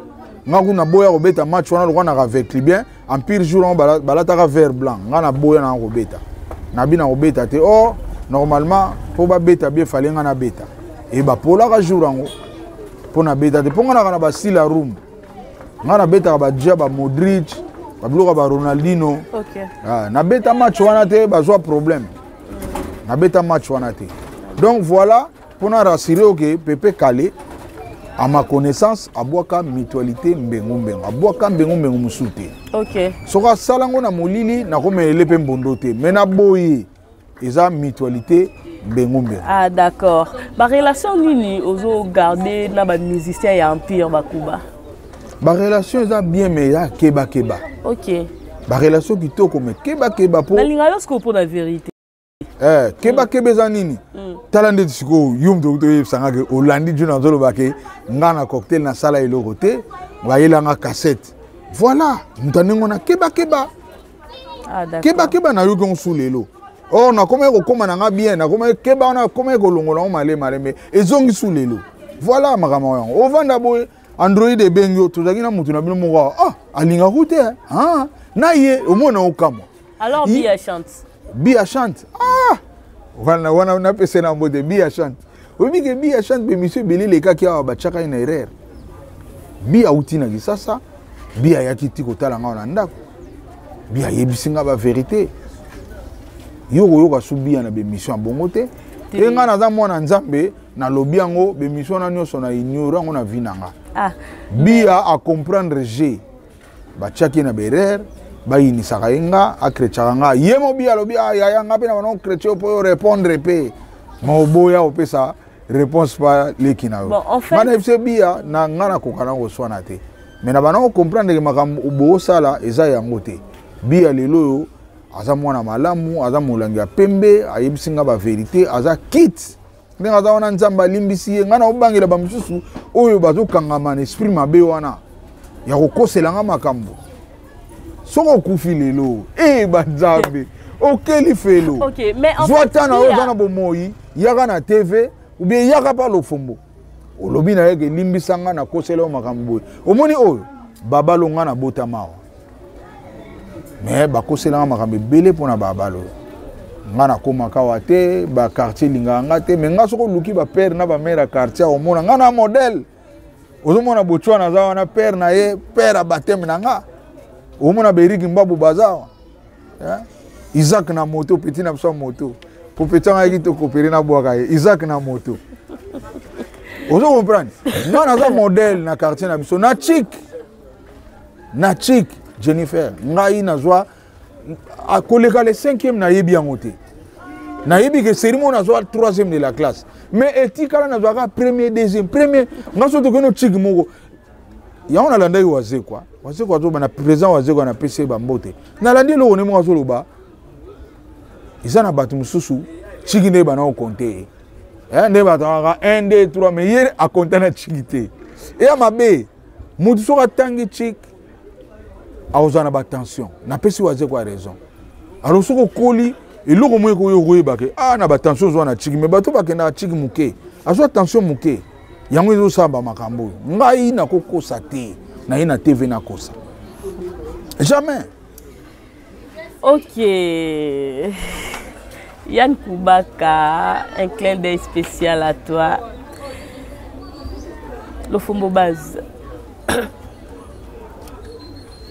Nga kuna boya kobeta match wana lokola naka veclibien empire jour yango balataka vert blanc, nga na boya nanga kobeta, nabi na kobeta te. Or normalement mpo babeta bien fale nga nabeta, e bapolaka jour yango mpo nabeta te, mpo nga naka na basila room, nga nabetaka badia ba Modric, babiloko ya ba Ronaldinho. Ah, nabeta match wana te, bazwa problème, nabeta match wana te. Donc voilà, mpona rassurer oke Pepe Kale, à ma connaissance, abwaka mutualité mbengu mbengu, abwaka mbengu mbengu mosusu te. Soki asala yango na molili, nakomelele mpe mbondo te, me naboye eza mutualité mbengu mbengu. Ah d'accord. Barelation nini ozogarde na bamusicien ya Empire Bakuba? Barelation eza bien, mais eza kebakeba. Barelation kitoko, mais kebakeba po Nalinga yo sikoyo mpo na vérité. Kebakeba eza nini? Tala ndeti sikoyo yo moto toyebisanga ke olandi juna, azoloba ke nga na cocktail nasala eloko te, bayelanga cassette. Voilà, moto andenge wana kebakeba. Ah, d'accord. Kebakeba, nayoki yango su lelo. Or nakomaki kokóma na nga bien, nakomaki keba wana, nakomaki kolongola yango malema maleme, ezongi su lelo. Voilà makambo yango. Ovanda boye, Android ebengi yo, tozalaki na motu na bino moko awa, ah, alingaka te, ah, na ye omona okamwa. Alors Bia chante. Bia chante, ah, wana wana napesa na mbote Bia chante. Oyebi ke Bia chante, bemission ebele elekaki awa, batiaka ye na erreur. Bia auti na Kisasa, Bia ayaki ti kotala nga na ndako, Bia ayebisi nga bavérité. Yo koyoka su Bia na bemission ya bongo te. E nga naza mwana Nzambe, nalobi yango, bemission wana nyonso na ignore yango na vie na nga. Bia acomprendre g batiaki ye na berere, bayinisaka ye nga, akretchaka nga ye mo. Bia alobi: "Ah, yaya, nga mpe na bana okretche mpo yo répondre mpe ma oboya opesa réponse pa leki na yo." Bon, en fait Nga na yebisi Bia na nga nakoka na koswana te, mais na bana kocomprendre ke makambo boosala eza yango te. Bia lelo oyo aza mwana malamu, aza molangi ya pembe, ayebisi nga bavérité, aza kite ndenge aza wana. Nzambe alimbisi ye. Ngai naobangela bamosusu oyo bazokangama na esprit mabe wana ya kokosela nga makambo. Soki okufi lelo, e banzambe, okeli felo. Ok, mais en Zwa fait, ta na oyo Bia oza na bomoi, yaka na TV ou bien yaka pa Lofombo, olobi na ye ke limbisa nga, nakosela yo makambo boye. Omoni oyo babalo, nga nabotama awa, mais bakoselanga makambo ebele mpona babalo oyo. Nga nakomaka awa te, baquartier elingaka nga te, mais nga soki oluki bapère na bamère ya quartier, omona nga na modèle. Ozomona Botswana aza wana, père na ye, père ya baptême na nga. Omona Beriki Mbabu baza awa. Isaac na moto, petit na biso ya moto, po petit anga ayaki tokopere na bwaka ye. Isaac na moto, ozo comprendre, nga naza modèle na quartier na biso, na chik na chik. Jennifer, ngai nazwa koleka le cinquième, nayebi yango te. Nayebi ke série moko nazwa troisième de la classe, mais etikala nazwaka premier, deuxième, premier. Nga so tokende chik moko yango, nalandaki Wazekwa. Wazekwa azoba na président Wazekwa, napesi ye bambote. Nalandi eloko nde moko azoloba, eza na bato mosusu chiki nde bana okonte ye. Nde bato akaka 1 2 3, mais ye akonta na chiki te. Eya mabe, motu soki atangi chik akozala na batension. Napesi Wazekwa raison. Alors soki okoli eloko moko ekoyo okoyeba ke ah, na batension ozwa na chiki, mais bato bakendaka chiki moke, azwa tension moke, yango ezosala bamakambo oyo. Ngai nakokosa te, naye na TV nakosa jamais. Ok. Yann Koubaka, un clin d'œil spécial à toi. Lofombo Base.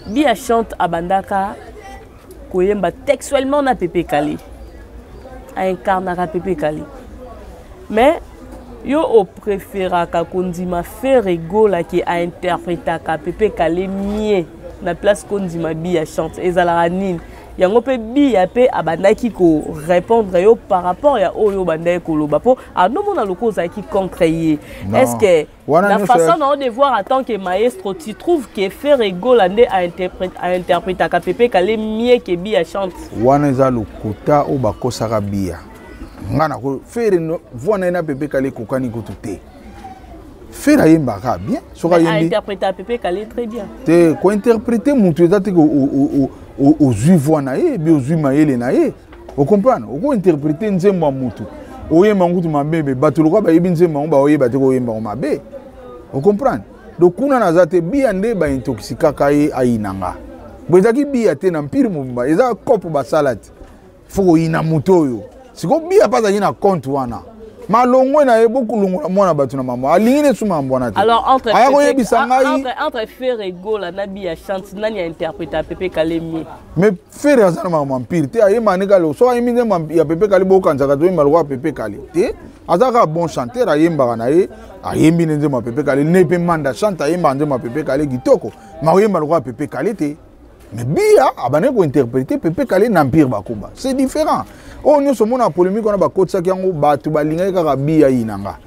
Bia chante abandaka koyemba textuellement na Pepe Kale. Aincarnaka Pepe Kale. Mais yo opréféraka kondima Ferre Gola ke ainterprétaka Pepe Kale mieux na place kondima Bia chante? Ezalaka nini yango? Mpe Bia mpe abandaki korépondre yo par rapport ya oyo obandaki koloba, mpo anomona loko ozalaki contre ye. Est ce que la façon na de voir en tant que maestro, tu trouves que Ferre Gola nde ainterprétaka Pepe Kale mieux que Bia chante? Wana eza lokuta oyo bakosaka Bia. Nga na Ferre, voix na ye na Pepe Kale ekokani kutu te. Ferre ayembaka bien soki ayembi. Interpréta Pepe Kale très bien. Te, kointerpréter motu eza te ozwi voix na ye, ebi ozwi mayele na ye. Ocomprendre, okointerpréter nzembo ya motu, oyemba ngutu mabe, me bato lokola bayebi nzembo yango, baoyeba te koyemba yango mabe. Ocomprendre? Donc kuna naza te, Biya nde baintoxikaka ye, ayina nga. Bo ezalaki Biya te na Empire mobimba, eza cope basala te, fo koyina moto oyo. Sikoyo Biya mpe azalaki na compte wana, malongwe na ye, bokolongola mwana bato na mama, alingi ne suma mbwana te. Alors entre aya koyebisa ngai. Entre Ferre Gola na Biya Chante, nani a interprété Pepe Kale mieux? Mais Ferre aza na makambo Empire te, ayemba ne kale. So ayembi nzembo ya Pepe Kale, bokanzaka toyemba lokola Pepe Kale te. Aza kaka bon chanteur, ayembaka na ye, ayembi ne nzembo ya Pepe Kale ne mpe Manda Chante ayembaka nzembo ya Pepe Kale kitoko, ma oyemba lokola Pepe Kale te. Mais Biya abandaki kointerpréter Pepe Kale na Empire Bakuba, c'est différent. Oyo nyonso omona polémique wana, bakotisaki yango, bato balingaki kaka Biya yinanga,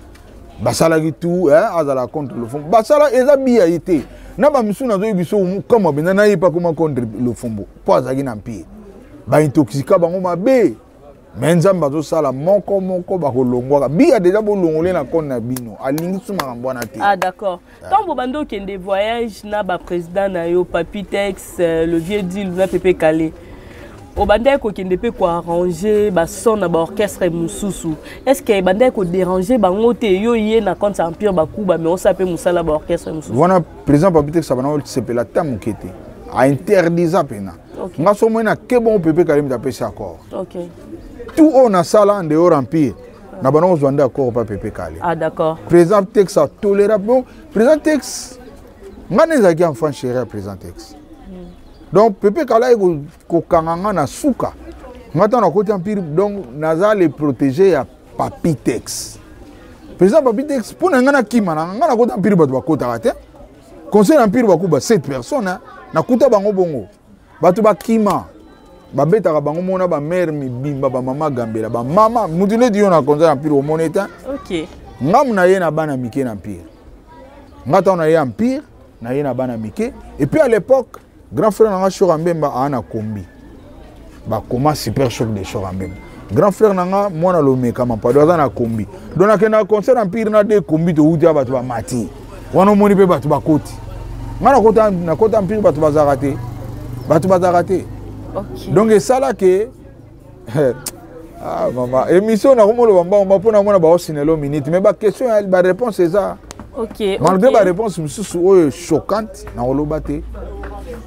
basalaki tout azala contre Lofombo. Basala eza Biya ye te na bamisusu. Nazoyebi biso kama mpenza nayebi akoma contre Lofombo mpo azalaki na Empire, baintoxika bango mabe. Me Nzambe azosala moko moko, bakolongwaka. Biya déjà bolongole na compte na bino, alingi su makambo wana te. Ah d'accord. Ntango bobandi okende voyage na baprésident na yo, Papi Tex, le vieux Dil na Pepe Kale, obandaki kokende mpe koarranger bason na baorchestre mosusu, est ce que ebandaki kodéranger bango te, yo ye na compte ya Empire Bakuba, mais osala mpe mosala baorchestre mosusu? Wana président Papi Tex abanda kosepela ta moke te, ainterdisa mpena. Nga so omoi nake bongo, Pepe Kale moto apesi accord. Tout oyo nasala en dehors Empire, na banda kozwa nde accord pa Pepe Kale. Ah d'accord. Président Tex atoléra. Bon, président Tex, nga nde ezalaki enfant chéri ya président Tex. Donc Pepe Kale aye kokanga nga na suka. Nga ntango nakoti Empire, donc naza le protégé ya Papi Tex, président Papi Tex. Mpo na nga nakima na nga, nakota Empire, bato bakotaka te. Conseil na Empire Bakuba, 7 personnes nakuta bango bongo. Bato bakima, babetaka bango mona, bamare mibimba, bamama gambela, bamama mutu neti yo na conseil na Empire omoni te. Ngamu na ye na bana mike na Empire. Nga ntango na ye Empire, na ye na bana mike. Et puis à l'époque, grand frère na nga Shora Mbemba aa na kombi, bakoma Super Choc de Shora Mbemba. Grand frère na nga mwana Lomeka Mapado aza na kombi. Donc nakendaka concert Empire na de kombi, touti ya bato bamati wana, omoni mpe bato bakoti. Nga nakota Empire, bato bazalaka te, bato bazalaka te. Donc esala ke, ah, mama, émission nakomoloba mbangomba mpo namona baosinelo minute, mais baquestion, baréponse eza malgré baréponse mosusu oyo choquante, nakoloba te.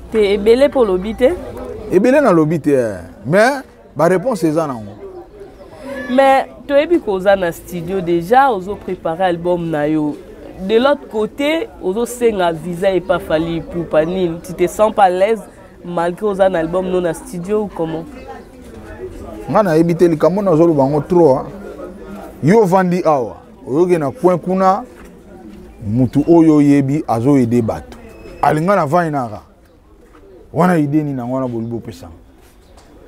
Te, ebele mpo olobi te. Ebele nalobi te, mais baréponse eza nango. Mais toyebi koza na studio déjà, ozopréparer album na yo. De l'autre côté, ozosenga visa epa Fally Ipupa. Nini, tu te sens pas à l'aise malgré oza na album no na studio ou comment? Nga nayebi te likambo nazoloba yango trop. Yo ovandi awa, oyoki na coin kuna, mutu oyo oyebi azoyede bato, alinga na vandi naka wana, ide nini nango wana bolubi opesanga?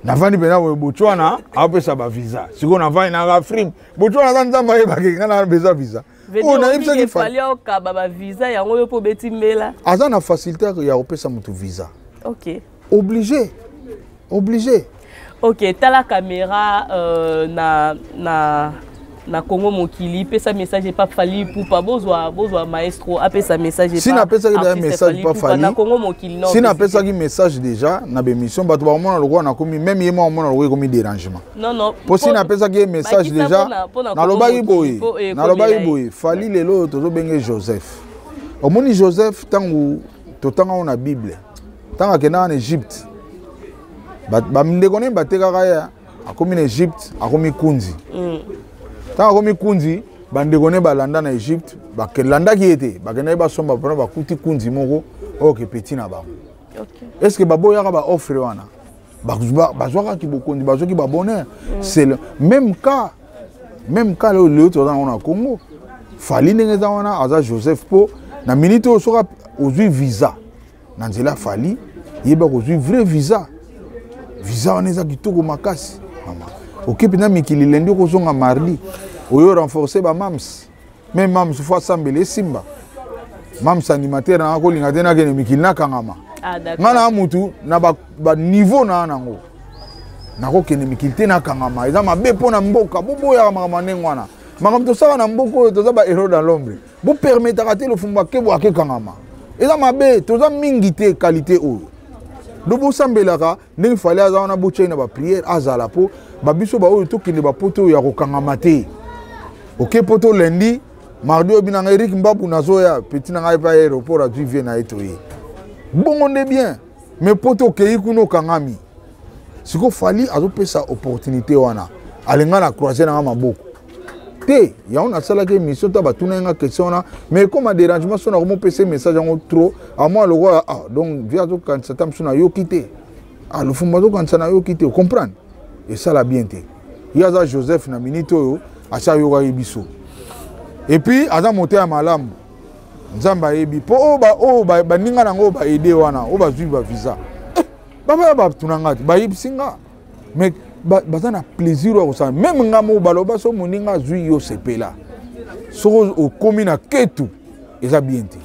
Navandi mpenza boye, Botswana aopesa bavisa. Sikoyo navandi naka frime, Botswana aza Nzambe, ayebaki nga na besoin visa. Oyo nayebisaki Fally okaba bavisa yango, yo mpo obeti mbela. Aza na facilité ya kopesa moto visa. Obligé, obligé. Ok, tala caméra na Congo Mokili, pesa message epa Fally Ipupa. Bozwa maestro apesa message. Si napesaki déjà message pa Fally na Congo Mokili, non? Si napesaki message déjà na bémission, bato bakomona lokola nakomi même ye mwa omona lokola ekomi dérangement. Non, non. Po si napesaki ye message déjà, nalobaki boye, nalobaki boye: Fally, lelo oyo tozobenge Joseph. Omoni Joseph, ntango totanga ngo na Bible, ntango akendaka na Egypte, bandeko nini batekaka ye, akomi na Egypte, akomi kunzi. Ntango akomi kunzi, bandeko ne balanda na Egypte, balandaki ye te, bakendaki basomba mpona bakuti kunzi moko oyo ke petit na bango. Est ce que baboyaka baoffre wana? Bazwakaki bokonzi, bazwaki babonheur. C'est le même cas, même cas lelo. Lelo toza nango na Congo, Fally ndenge eza wana, aza Joseph. Mpo na minute oyo, soki ozwi visa na nzela Fally, yeba kozwi vrai visa. Visa wana eza kitoko makasi, mama. Oke mpenza mikili lundi, okozonga mardi, oyo renforcer bamams. Me mams fo asambela esimba. Mams animateur nanga kolinga te nakende mikili nakangama. Nga na mutu na baniveau na nango, nakokende mikili te nakangama, eza mabe mpo na mboka. Boboyaka makambo ndenge wana. Makambo tosala na mboka oyo, toza bahéros dans l'ombre. Bopermetaka te Lofumbu akebo akekangama, eza mabe. Toza mingi te qualité oyo. Do bosambelaka ndenge Fally aza wana, botyai na baprière, azala mpo babiso baoyo tokende bapoto oyo ya kokangama te. Oke poto lundi, Mardi oyebi na ngai Eric Mbabu nazoya, petit na ngai pa aéroport azwi vie na ye toye. Bongo nde bien. Mais po tokei kuna okangami. Siko Fally azopesa opportunité wana. Alinga na croiser na nga maboko. Te, yango nasalaki émission ta batuna nga question wana, mais comme dérangement so na komopesa message yango trop, à moi lokola ah donc via azokanisa ta mosusu nayoki te. Ah Lofombo azokanisa nayoki te, comprendre? Esala bien te. Ye aza Joseph na minute oyo asi ayokaki biso. Et puis aza moto ya malamu. Nzambe ayebi mpo oyo baninga na yango oyo baede wana oyo bazwi bavisa babaya batuna nga te bayebisi nga mais baza na plaisir ya kosala meme nga moko baloba so moninga azwi yo sepela soki okomi na ketu eza bien te.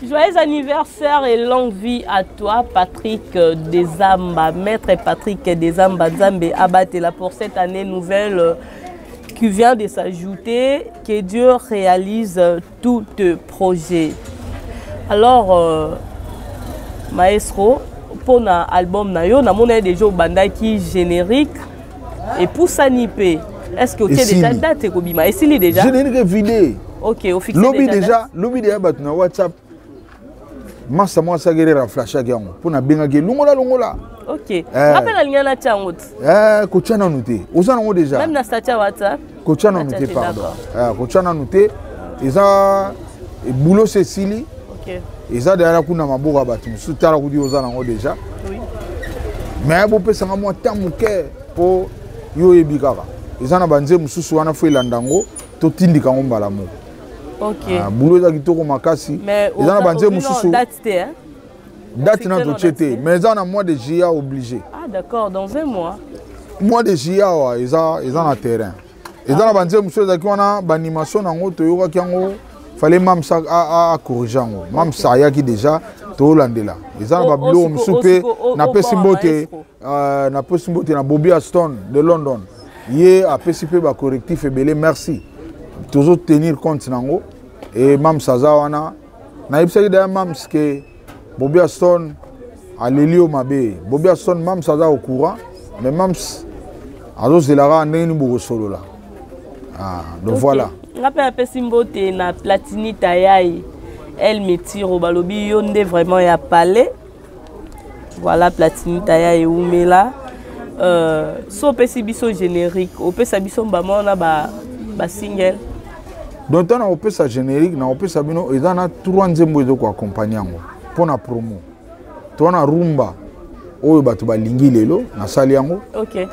Joyeux anniversaire et longue vie à toi, Patrick Desamba, Maître Patrick Desamba Nzambe Abatela, pour cette année nouvelle qui vient de s'ajouter. Que Dieu réalise tous tes projets. Alors, maestro, pour l'album na yo, na mona déjà bandaki générique et pour ça nipé. Est-ce que tu as déjà date ekobima? Esili déjà? Générique est vidé. Ok, au fixe lobby déjà, lobby déjà bat na WhatsApp. Masa moi ça guérir a flashaki yango pour na bengaki longola longola. Ok. Rappelle la lingana tiango. Kotia nanu te. Oza nango déjà. Même na statut WhatsApp. Kotia nanu te pardon. Kotia nanu te. Eza boulot Cécilie. Ok. Eza derrière kuna maboko bato mosusu tala kudi oza nango déjà. Oui. Mais bopesanga mwa temps moke po yo oyebi kaka. Eza na banze mosusu wana fo elanda yango totindika yango mbala moko. Ok. Boulot eza kitoko makasi. Eza na banze mosusu. Date te hein? Date na totie te, mais eza na mois de juillet obligé. Ah d'accord, dans un mois. Mois de juillet awa eza na terrain. Eza na banze mosusu ezalaki wana ba animation nango toyokaki yango fallait mamsa a corriger yango. Mamsa ayaki déjà tolandela. Eza na ba biloko mosusu mpe napesi mbote napesi mbote na Bobby Aston de London. Ye apesi mpe ba correctif ebele, merci. Tozo tenir compte nango et mamsa aza wana. Nayebisaki d'ailleurs mams ke Bobby Aston aleli yo mabe. Bobby Aston mams aza au courant, mais mams azozelaka ndenge nini bokosolola. Ah, donc voilà. Nga mpe apesi mbote na Platini Tayai El Metiro balobi yo nde vraiment ya palais. Voilà Platini Tayai eumela. So opesi biso générique, opesa biso mbama na ba single. Donc tant opesa générique na opesa bino eza na 3 nzembo ezo ko accompagner yango pour na promo. To na rumba oyo bato balingi lelo na sali yango. OK.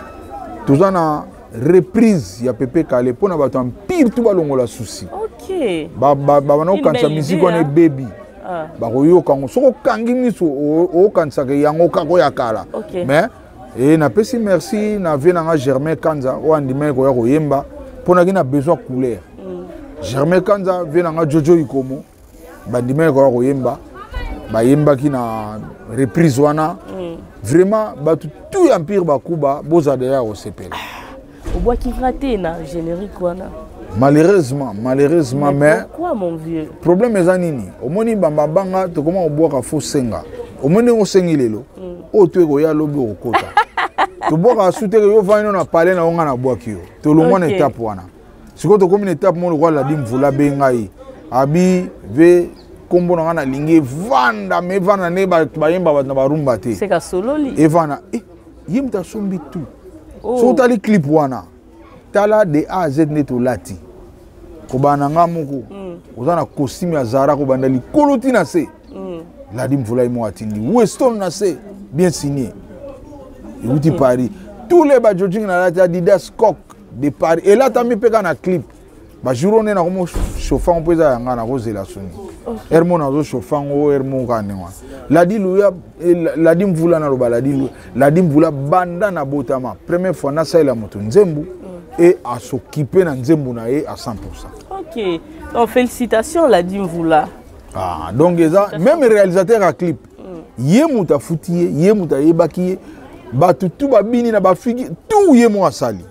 Toza na reprise ya Pepe Kallé pour na bato empire tout balongola souci. OK. Ba ba ba na kanisa musique on est baby. Ba koyoka ngo soko kangi miso o kanisa ke yango kako ya kala. Mais et na pesi merci na vie na Germain Kanza o andime ko ya koyemba pona ki na besoin couleur. Germain Kanza vie na Jojo Ikomo bandime ko ya koyemba bayembaki na reprise wana. Vraiment bato tout empire bakuba boza derrière osepela. Obwaki raté na générique wana. Malheureusement, mais pourquoi mon vieux? Problème eza nini? Omoni bamba banga tokoma obwaka fo senga. Omoni osengi lelo. O to ekoya lobi okota. Tobwaka suteke yo vano na palais na onga na bwaki yo. Tolongwa na étape wana. Sikoyo tokomi na étape moko lokola Ladi Mvula bengai. Abi ve kombo na nga na lingi vanda me vanda ne ba bayemba bato na barumba te. C'est ka sololi. Evana eh ye mutu asombi tout. So tali clip wana. Tala de A à Z nde tolati. Kobanda nga moko. Oza na costume ya Zara kobanda likolo ti na se. Ladi Mvula ye moko atindi. Weston na se bien signé. Euti Paris. Tous les ba jogging na lati Adidas Coq de Paris. Et là tami peka na clip. Ba jour on est na komo chauffant po eza yanga na kozela soni. Hermo na zo chauffant o Hermo ka ne wa. Ladi Luya Ladi Mvula na loba Ladi Luya. Ladi Mvula banda na botama. Première fois na saila moto nzembu et à s'occuper na nzembu na ye à 100%. OK. Donc félicitations Ladi Mvula. Ah donc eza même réalisateur à clip. Ye muta futi ye muta yebaki bato tout babini na bafigi tout ye mo asali.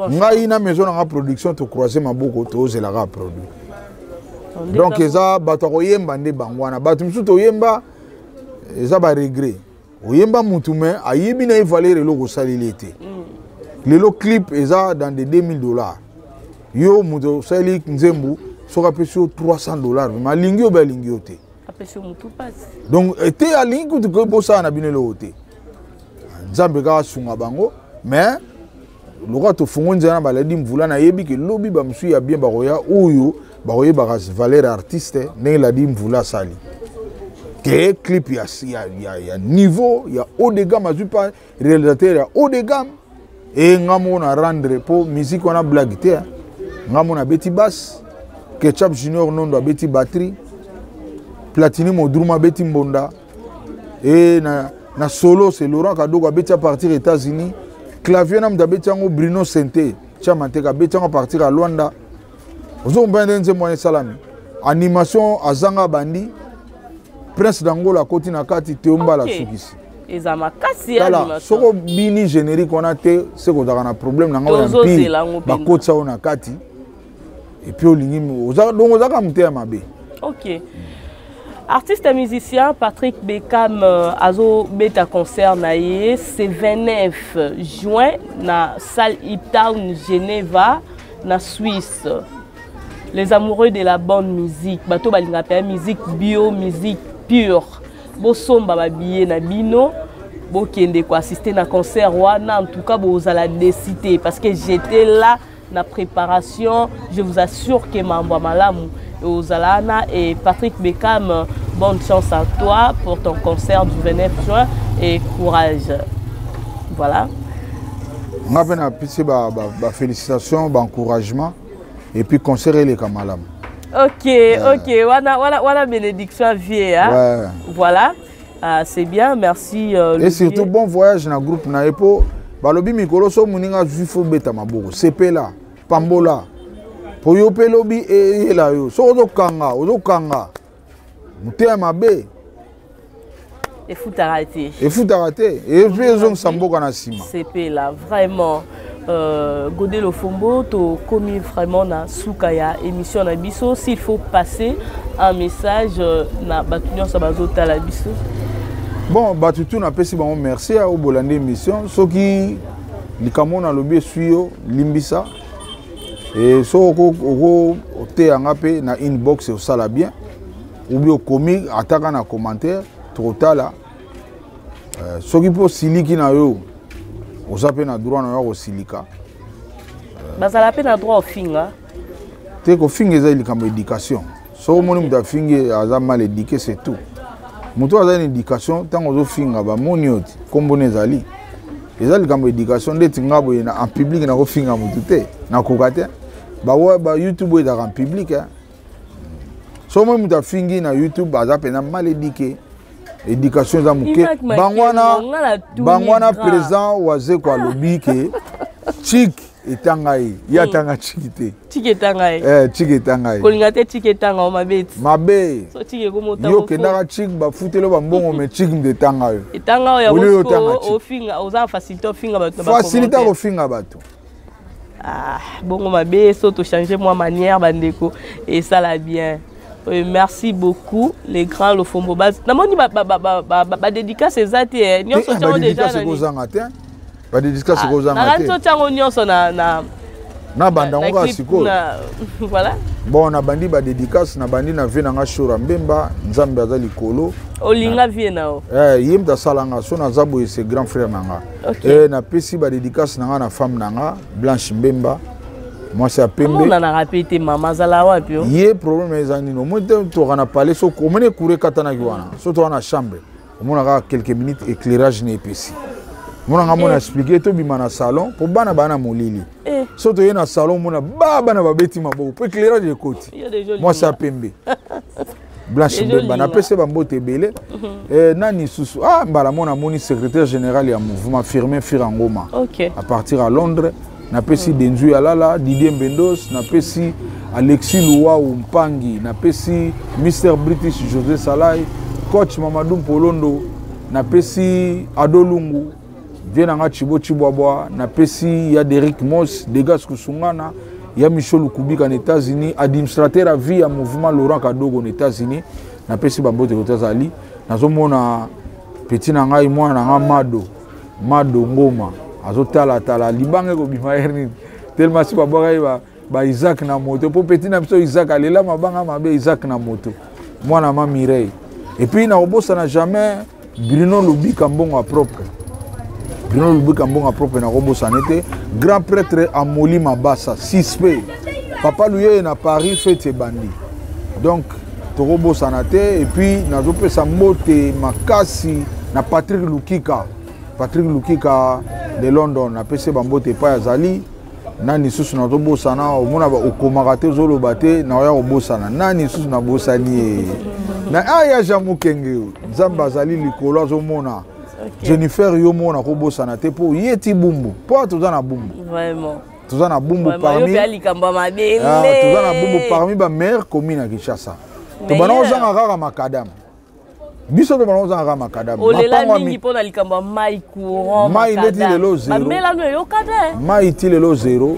Ngai na maison na production to croiser maboko to ozelaka produit. Donc eza bato koyemba nde bango wana bato misusu toyemba eza ba regret. Oyemba mutu mais ayebi na ye valeur eloko osaleli ye te. Lelo clip eza dans des $2000. Yo mutu osali nzembu Soki apesi yo 300 $, vraiment alingi yo be, alingi yo te. Apesi yo motu pasi. Donc te, alingi kutu bosala na bino eloko te. Nzambe kaka asunga bango. Mais lokola tofungoli nzela na baladi mvula, nayebi ke lobi bamosusu ya bien bakoya, oyo bakoyebaka valeur artiste, ndenge Ladi Mvula asali ke clip ya niveau ya haut de gamme, azwi pa réalisateur ya haut de gamme. E nga moko na rendre mpo musique wana blague te. Nga moko nabeti basse, Ketchup Junior Nondo abeti batterie, Platini Modruma abeti mbonda. E na solo, c'est Laurent Kadoko abeti à partir États-Unis. Clavier na moto abeti yango, Bruno Sente Chamanteka abeti yango à partir ya Lwanda. Ozokomprendre nde nzembo wana esalami. Animation azanga bandi, Prince d'Angola akoti na kati, Teo Mbala. Sukisi. Eza makasi. Tala, soki obini générique wana te, se kozalaka na problème na ngai ya mpire, bakotisa oyo na kati. Et puis olingi, donc ozalaka moteya mabe. Ok. Artiste et musicien Patrick Beckham azobeta concert na ye, c'est 29 juin na salle Uptown Geneva na Suisse. Les amoureux de la bonne musique, bato balinga pe musique bio, musique pure, bosomba ba billet na bino, bokende ko assister na concert wana. En tout cas bozala décidé, parce que j'étais là na préparation, je vous assure que mambo malamu ozala wana. Et Patrick Beckham, bonne chance à toi pour ton concert du 29 juin et courage, voilà. Nga mpe napesi bafélicitation, baencouragement, et puis concert eleka malamu. Ok, wana wana wana bénédiction à vie, hein? Ouais. Voilà. Ah, c'est bien, merci. Et surtout bon voyage na groupe na ye, mpo balobi mikolo so moninga azwi, fo beta maboko, sepela, pambola, mpo yo mpe lobi eyela yo. Soki ozokanga, ozokanga motema mabe. Efutaka te. Efutaka te, et puis ezongisa mboka na nsima. Sepela vraiment. Godé Lofombo, tokomi vraiment na suka ya émission na biso. S'il faut passer un message na bato nyonso bazotala biso. Bon, bato tu napesi bango merci ya oyo bolandi émission. Soki likambo nalobi eswi yo, limbisa. E soki oko oteyanga mpe na inbox, osala bien, ou bien okomi ataka na commentaire, tokotala. Soki mpe osiliki na yo, oza mpe na droit na yo ya kosilika. Bazala mpe na droit ofinga. Te, kofinga eza likambo éducation. Soki omoni moto afingi, aza mal éduqué, c'est tout. Moto aza na éducation, ntango ozofinga, bamoni yo ti nkombona ezali, eza likambo éducation. Ndeti nga boye, en public nakofinga motu te, nakoka te. Ba YouTube oyo ezalaka en public. So omoni moto afingi na YouTube, aza mpenza mal éduqué, éducation eza moke. Bango wana président Wazeko alobi ke chik etanga ye, ye atanga chiki te. Chiki etanga ye. Eh, chiki etanga ye. Kolinga te chiki etanga o mabe ti. Mabe. So chiki ekomota. Yo okendaka chik, bafuteli bambongo, me chiki nde etanga yo. Etanga oyo yango ofinga, oza facilité ofinga bato. Facilité kofinga bato. Ah, bongo mabe. So tochange mwa manière, bandeko, esala bien. Merci beaucoup les grands Lofombo. Namoni badédicace eza te nyonso tiango déjà. Ekozanga te, badédicace ekozanga te. Nakani tiango nyonso na Nabanda yango kaka sikoyo. Voilà. Bon, nabandi badédicace, nabandi na vie na nga Shora Mbemba, Nzambe aza likolo. Olinga vie na yo. Ye moto asalanga so naza boye, c'est grand frère na nga. Napesi badédicace na nga na femme na nga Blanche Mbemba, mwasi ya pembe. Amonanaka mpe te, mama azala wapi? Yo ye problème eza nini? Omoni te, toka na palais, so omoni ekure ekatanaki wana, so toka na chambre, omona kaka quelques minutes éclairage na epesi. Omona nga mona expliqué, tobima na salon mpo bana baa na molili. So toye na salon, omona ba bana babeti maboko mpo éclairage ekoti. Mwasi ya pembe Blanche Mbemba, napesi bambote ebele. Nani susu? Ah, mbala mo namoni secrétaire général ya mouvement, Firmin Firangoma, à partir à Londres. Napesi Denzu ya Lala, Didier Mbendos, napesi Alexis Luau Mpangi, napesi Mr British José Salai, coach Mamadou Mpolondo, napesi Ado Lungu, vie na nga Chibo Chibwabwa, napesi ya Derik Mos Degas Kusungana, ya Michel Lukubika na États-Unis, administrateur à vie ya mouvement Laurent Kadogo na États-Unis. Napesi bambote kote azali. Nazomona petit na ngai, mwana na ngai Mado, Mado Ngoma, azotalatala libanga ekobima ere nini, tellement si babwaka ye. Ba Isaac na moto po petit na biso Isaac alela mabanga mabe. Isaac na moto, mwana ma Mireille. Et puis nakobosana jamais Bruno Lubika, mbongo ya propre. Bruno Lubika, mbongo ya propre, nakobosana te. Grand prêtre Amoli Mabasa, suspect, papa Luyeye na Paris, fête ebandi, donc tokobosana te. Et puis nazopesa mbote makasi na Patrick Lukika, Patrick Lukika de London, napesi bambote epai azali. Nani lisusu nazobosana? Omona, okomaka te, ozoloba te, naoya kobosana. Nani lisusu nabosani ye? Na aya Jean Mokenge, Nzambe azali likolo, azomona. Jennifer, yo moko nakobosana te, mpo ye ti Bumbu, mpo toza na Bumbu. Toza na Bumbu parmi, toza na Bumbu parmi bameilleure commune ya Kinshasa. Tobanda kozanga kaka macadam. Biso tobanda kozanga kaka macadam. Olela mingi mpona likambo ya mai, courant. Mai ndeti lelo zero. Bamelano eyoka te. Mai ti lelo zero.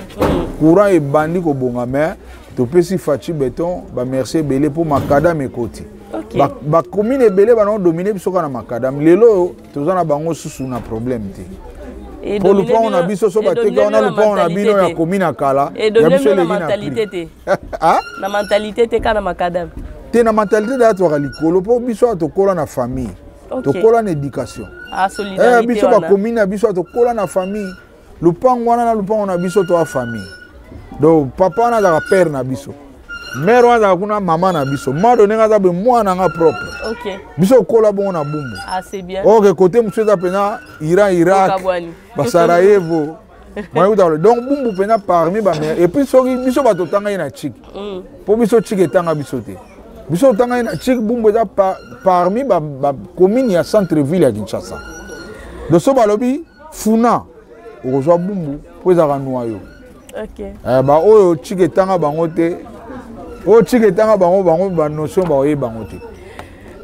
Courant ebandi kobonga, mais topesi Fatshi Béton bamerci ebele mpo macadam ekoti. Bacommune ebele bana odomine biso kaka na macadam. Lelo oyo toza na bango susu na problème te, mpo lupango na biso so bateka wana, lupango na bino ya commune ya kala ya biso eleki na prix. Na mentalité te, kaka na macadam. Te, na mentalité daya twaka likolo, mpo biso awa tokola na famille, tokola na éducation. Biso bacommune na biso tokola na famille. Lupango wana na lupango na biso toa famille. Donc papa wana azalaka père na biso, mare wana azalaka kuna mama na biso, mado ndenge aza boye mwana nga propre. Biso okola bongo na Bumbu. Ah, ok, côté mosusu eza mpenza Iran, Irak, basarajevo mayuta. Donc Bumbu mpenza parmi bameilleur. Et puis soki biso bato otanga ye na chik, mpo biso chik etanga biso te, biso otanga ye na chik. Bumbu eza parmi bacommune ya centre ville ya Kinshasa. Donc so balobi funa, okozwa Bumbu mpo ezalaka noyo. Baoyo chik etanga bango te, oyo chik etanga bango, bango banotion baoyeba bango te.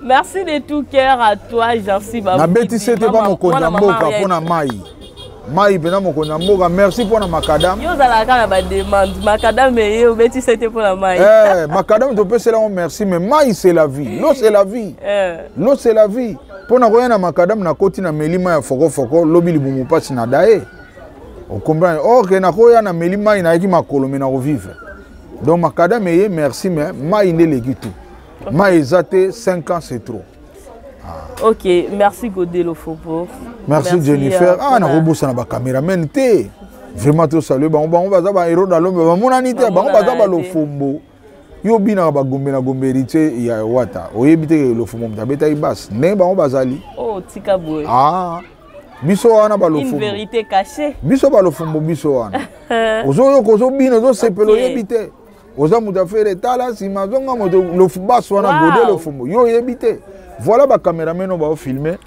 Merci de tout cœur à toi, Jansi. Nabetisi ete mpa mokonzi ya mboka mpona mai, mai mpenza. Mokonzi ya mboka, merci mpona macadam. Yo ozalaka na bademande, macadam eye, obetisi ete mpona mai. Eh, macadam topesela yango merci, mais mai c'est la vie, l'eau c'est la vie. L'eau c'est la vie. Mpo na koya na macadam, nakoti na meli mai ya fokofoko, lobi libumu mpasi na daye, ocomprendre? Or ke nakoya na meli mai, nayaki makolo, me nakovivre. Donc macadam eye, merci, mais mai nde eleki tout. Mai eza te, 5 ans c'est trop. Ah. Ok, merci Godé Lofopo. Merci, merci Jennifer. Ah, nakobosana bacameraman te. Vraiment tosalue bango. Bango baza bahéros dalombe, bamonani te, bango baza balofombo. Yo obinaka bagombe na gombe, héritier ya wata, oyebi te lofombo moto abetaki base ndenge bango bazali. Oh, tika boye. Ah, biso wana balofombo. Une vérité cachée. Biso balofombo, biso wana ozoyoka, ozobina, ozosepela, oyebi te oza moto afere. Tala nsima, azonga moto basi wana. Wow. Gode Lofombo, yo oyebi te. Voilà bacameraman oyo baofilme,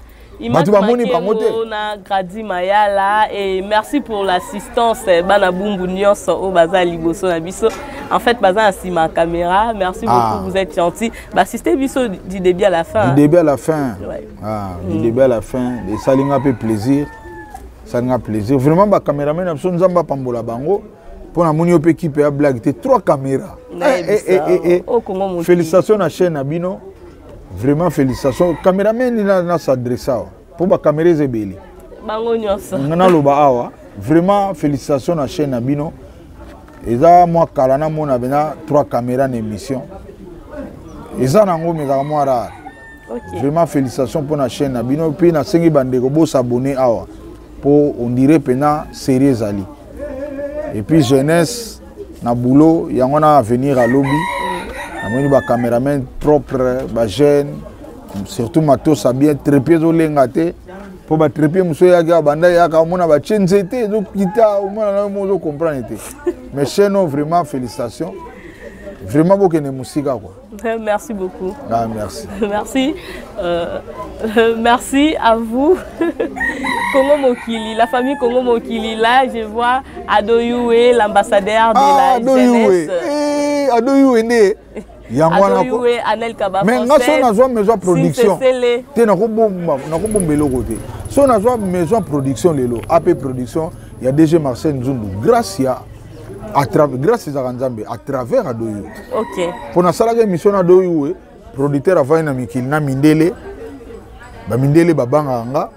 bato bamoni bango te. Na Gradi Mayala, et merci pour l'assistance bana Bumbu nyonso oyo baza liboso na biso, en fait baza na nsima caméra. Merci beaucoup. Ah. Vous êtes gentil, baassiste biso du début à la fin. Du début à la fin, ouais. Ah, du début à la fin, esalinga mpe plaisir, esalinga plaisir vraiment. Bacameraman na biso, Nzambe apambola bango, mpo namoni yo mpe équipe ya blague te, trois caméras. Eh, eh, eh, eh. Félicitations na chaîne na bino, vraiment félicitations. Caméraman na s'adresse awa mpo bacaméra eza ebele. Bango nyonso. Nga naloba awa, vraiment félicitations na chaîne na bino. Eza mwa kala namona bena trois caméra na émission. Eza nango, mais ezalaka mwa rare. Vraiment félicitations mpo na chaîne na bino. Mpe nasengi bandeko bosabone awa, mpo on dirait mpena série ezali. Et puis jeunesse na boulot yango na avenir. Alobi namoni bacameraman propre, bajeune surtout matosa bien, trépied ezolenga te, mpo batrépied mosusu eyaki awa, banda eyaka omona batie nzete ezokita, omona na yo mo ozocomprendre te. Mais chaîne oyo, vraiment félicitations, vraiment bokende mosika quoi. Merci beaucoup. Ah, merci. Merci. Merci à vous. Congo Mokili, la famille Congo Mokili. Là, je vois Adoyoué, l'ambassadeur de ah, la jeunesse. Eh, Adoyoué, né. Yango wana Anel Kaba. Mais nga so nazwa maison production te, nakobomba eloko te. So nazwa maison production lelo, AP Production ya DG Marcel Nzundu, grâce ya à travers, grâce ezalaka Nzambe à travers Adoyo. Mpo nasalaka émission na Adoyo, producteur avandi na mikili na mindele, bamindele babangaka nga,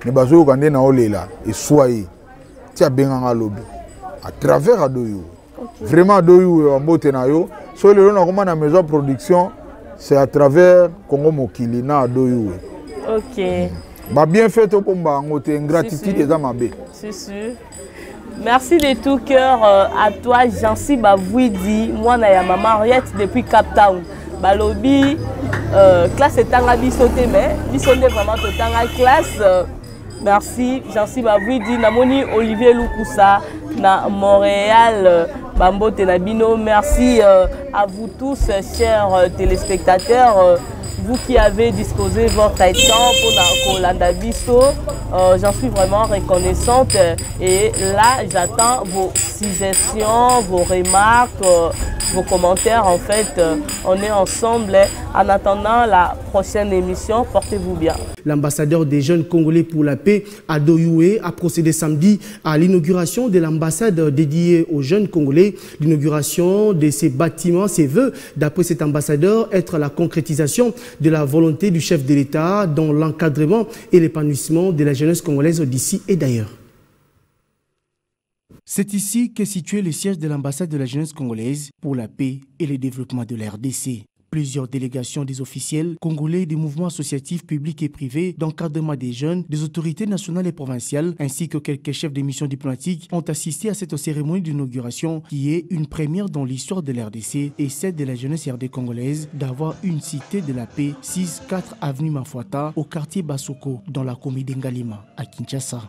me bazoyoka nde naolela eswa ye ti abenganga alobi à travers Adoyo. Vraiment Ado Yuwe, mbote na yo. So lelo nakoma na maison production, c'est à travers Congo Mokili na Ado Yuwe. Ok. Ba bien fait tobomba yango te, ingratitude eza mabe. Si, si. Merci de tout cœur à toi, Jancy Bavouidi, mwana ya maman Henriette depuis Cape Town. Balobi, classe etanga biso te, mais biso nde vraiment totanga classe. Merci, Jancy Bavouidi, namoni Olivier Lukusa na Montréal, bambote na bino. Merci à vous tous, chers téléspectateurs, vous qui avez disposé votre temps pour la kolanda biso, j'en suis vraiment reconnaissante. Et là, j'attends vos suggestions, vos remarques, vos commentaires. En fait, on est ensemble. En attendant la prochaine émission, portez-vous bien. L'ambassadeur des jeunes Congolais pour la paix, Ado Yuwe, a procédé samedi à l'inauguration de l'ambassade dédiée aux jeunes Congolais. L'inauguration de ces bâtiments, ses vœux, d'après cet ambassadeur, être la concrétisation de la volonté du chef de l'État dans l'encadrement et l'épanouissement de la jeunesse congolaise d'ici et d'ailleurs. C'est ici qu'est situé le siège de l'ambassade de la jeunesse congolaise pour la paix et le développement de la RDC. Plusieurs délégations des officiels congolais, des mouvements associatifs publics et privés, d'encadrement des jeunes, des autorités nationales et provinciales, ainsi que quelques chefs de missions diplomatiques ont assisté à cette cérémonie d'inauguration qui est une première dans l'histoire de la RDC et celle de la jeunesse RD congolaise d'avoir une cité de la paix, 6-4 avenue Mafuata, au quartier Basoko, dans la commune d'Ngalima, à Kinshasa.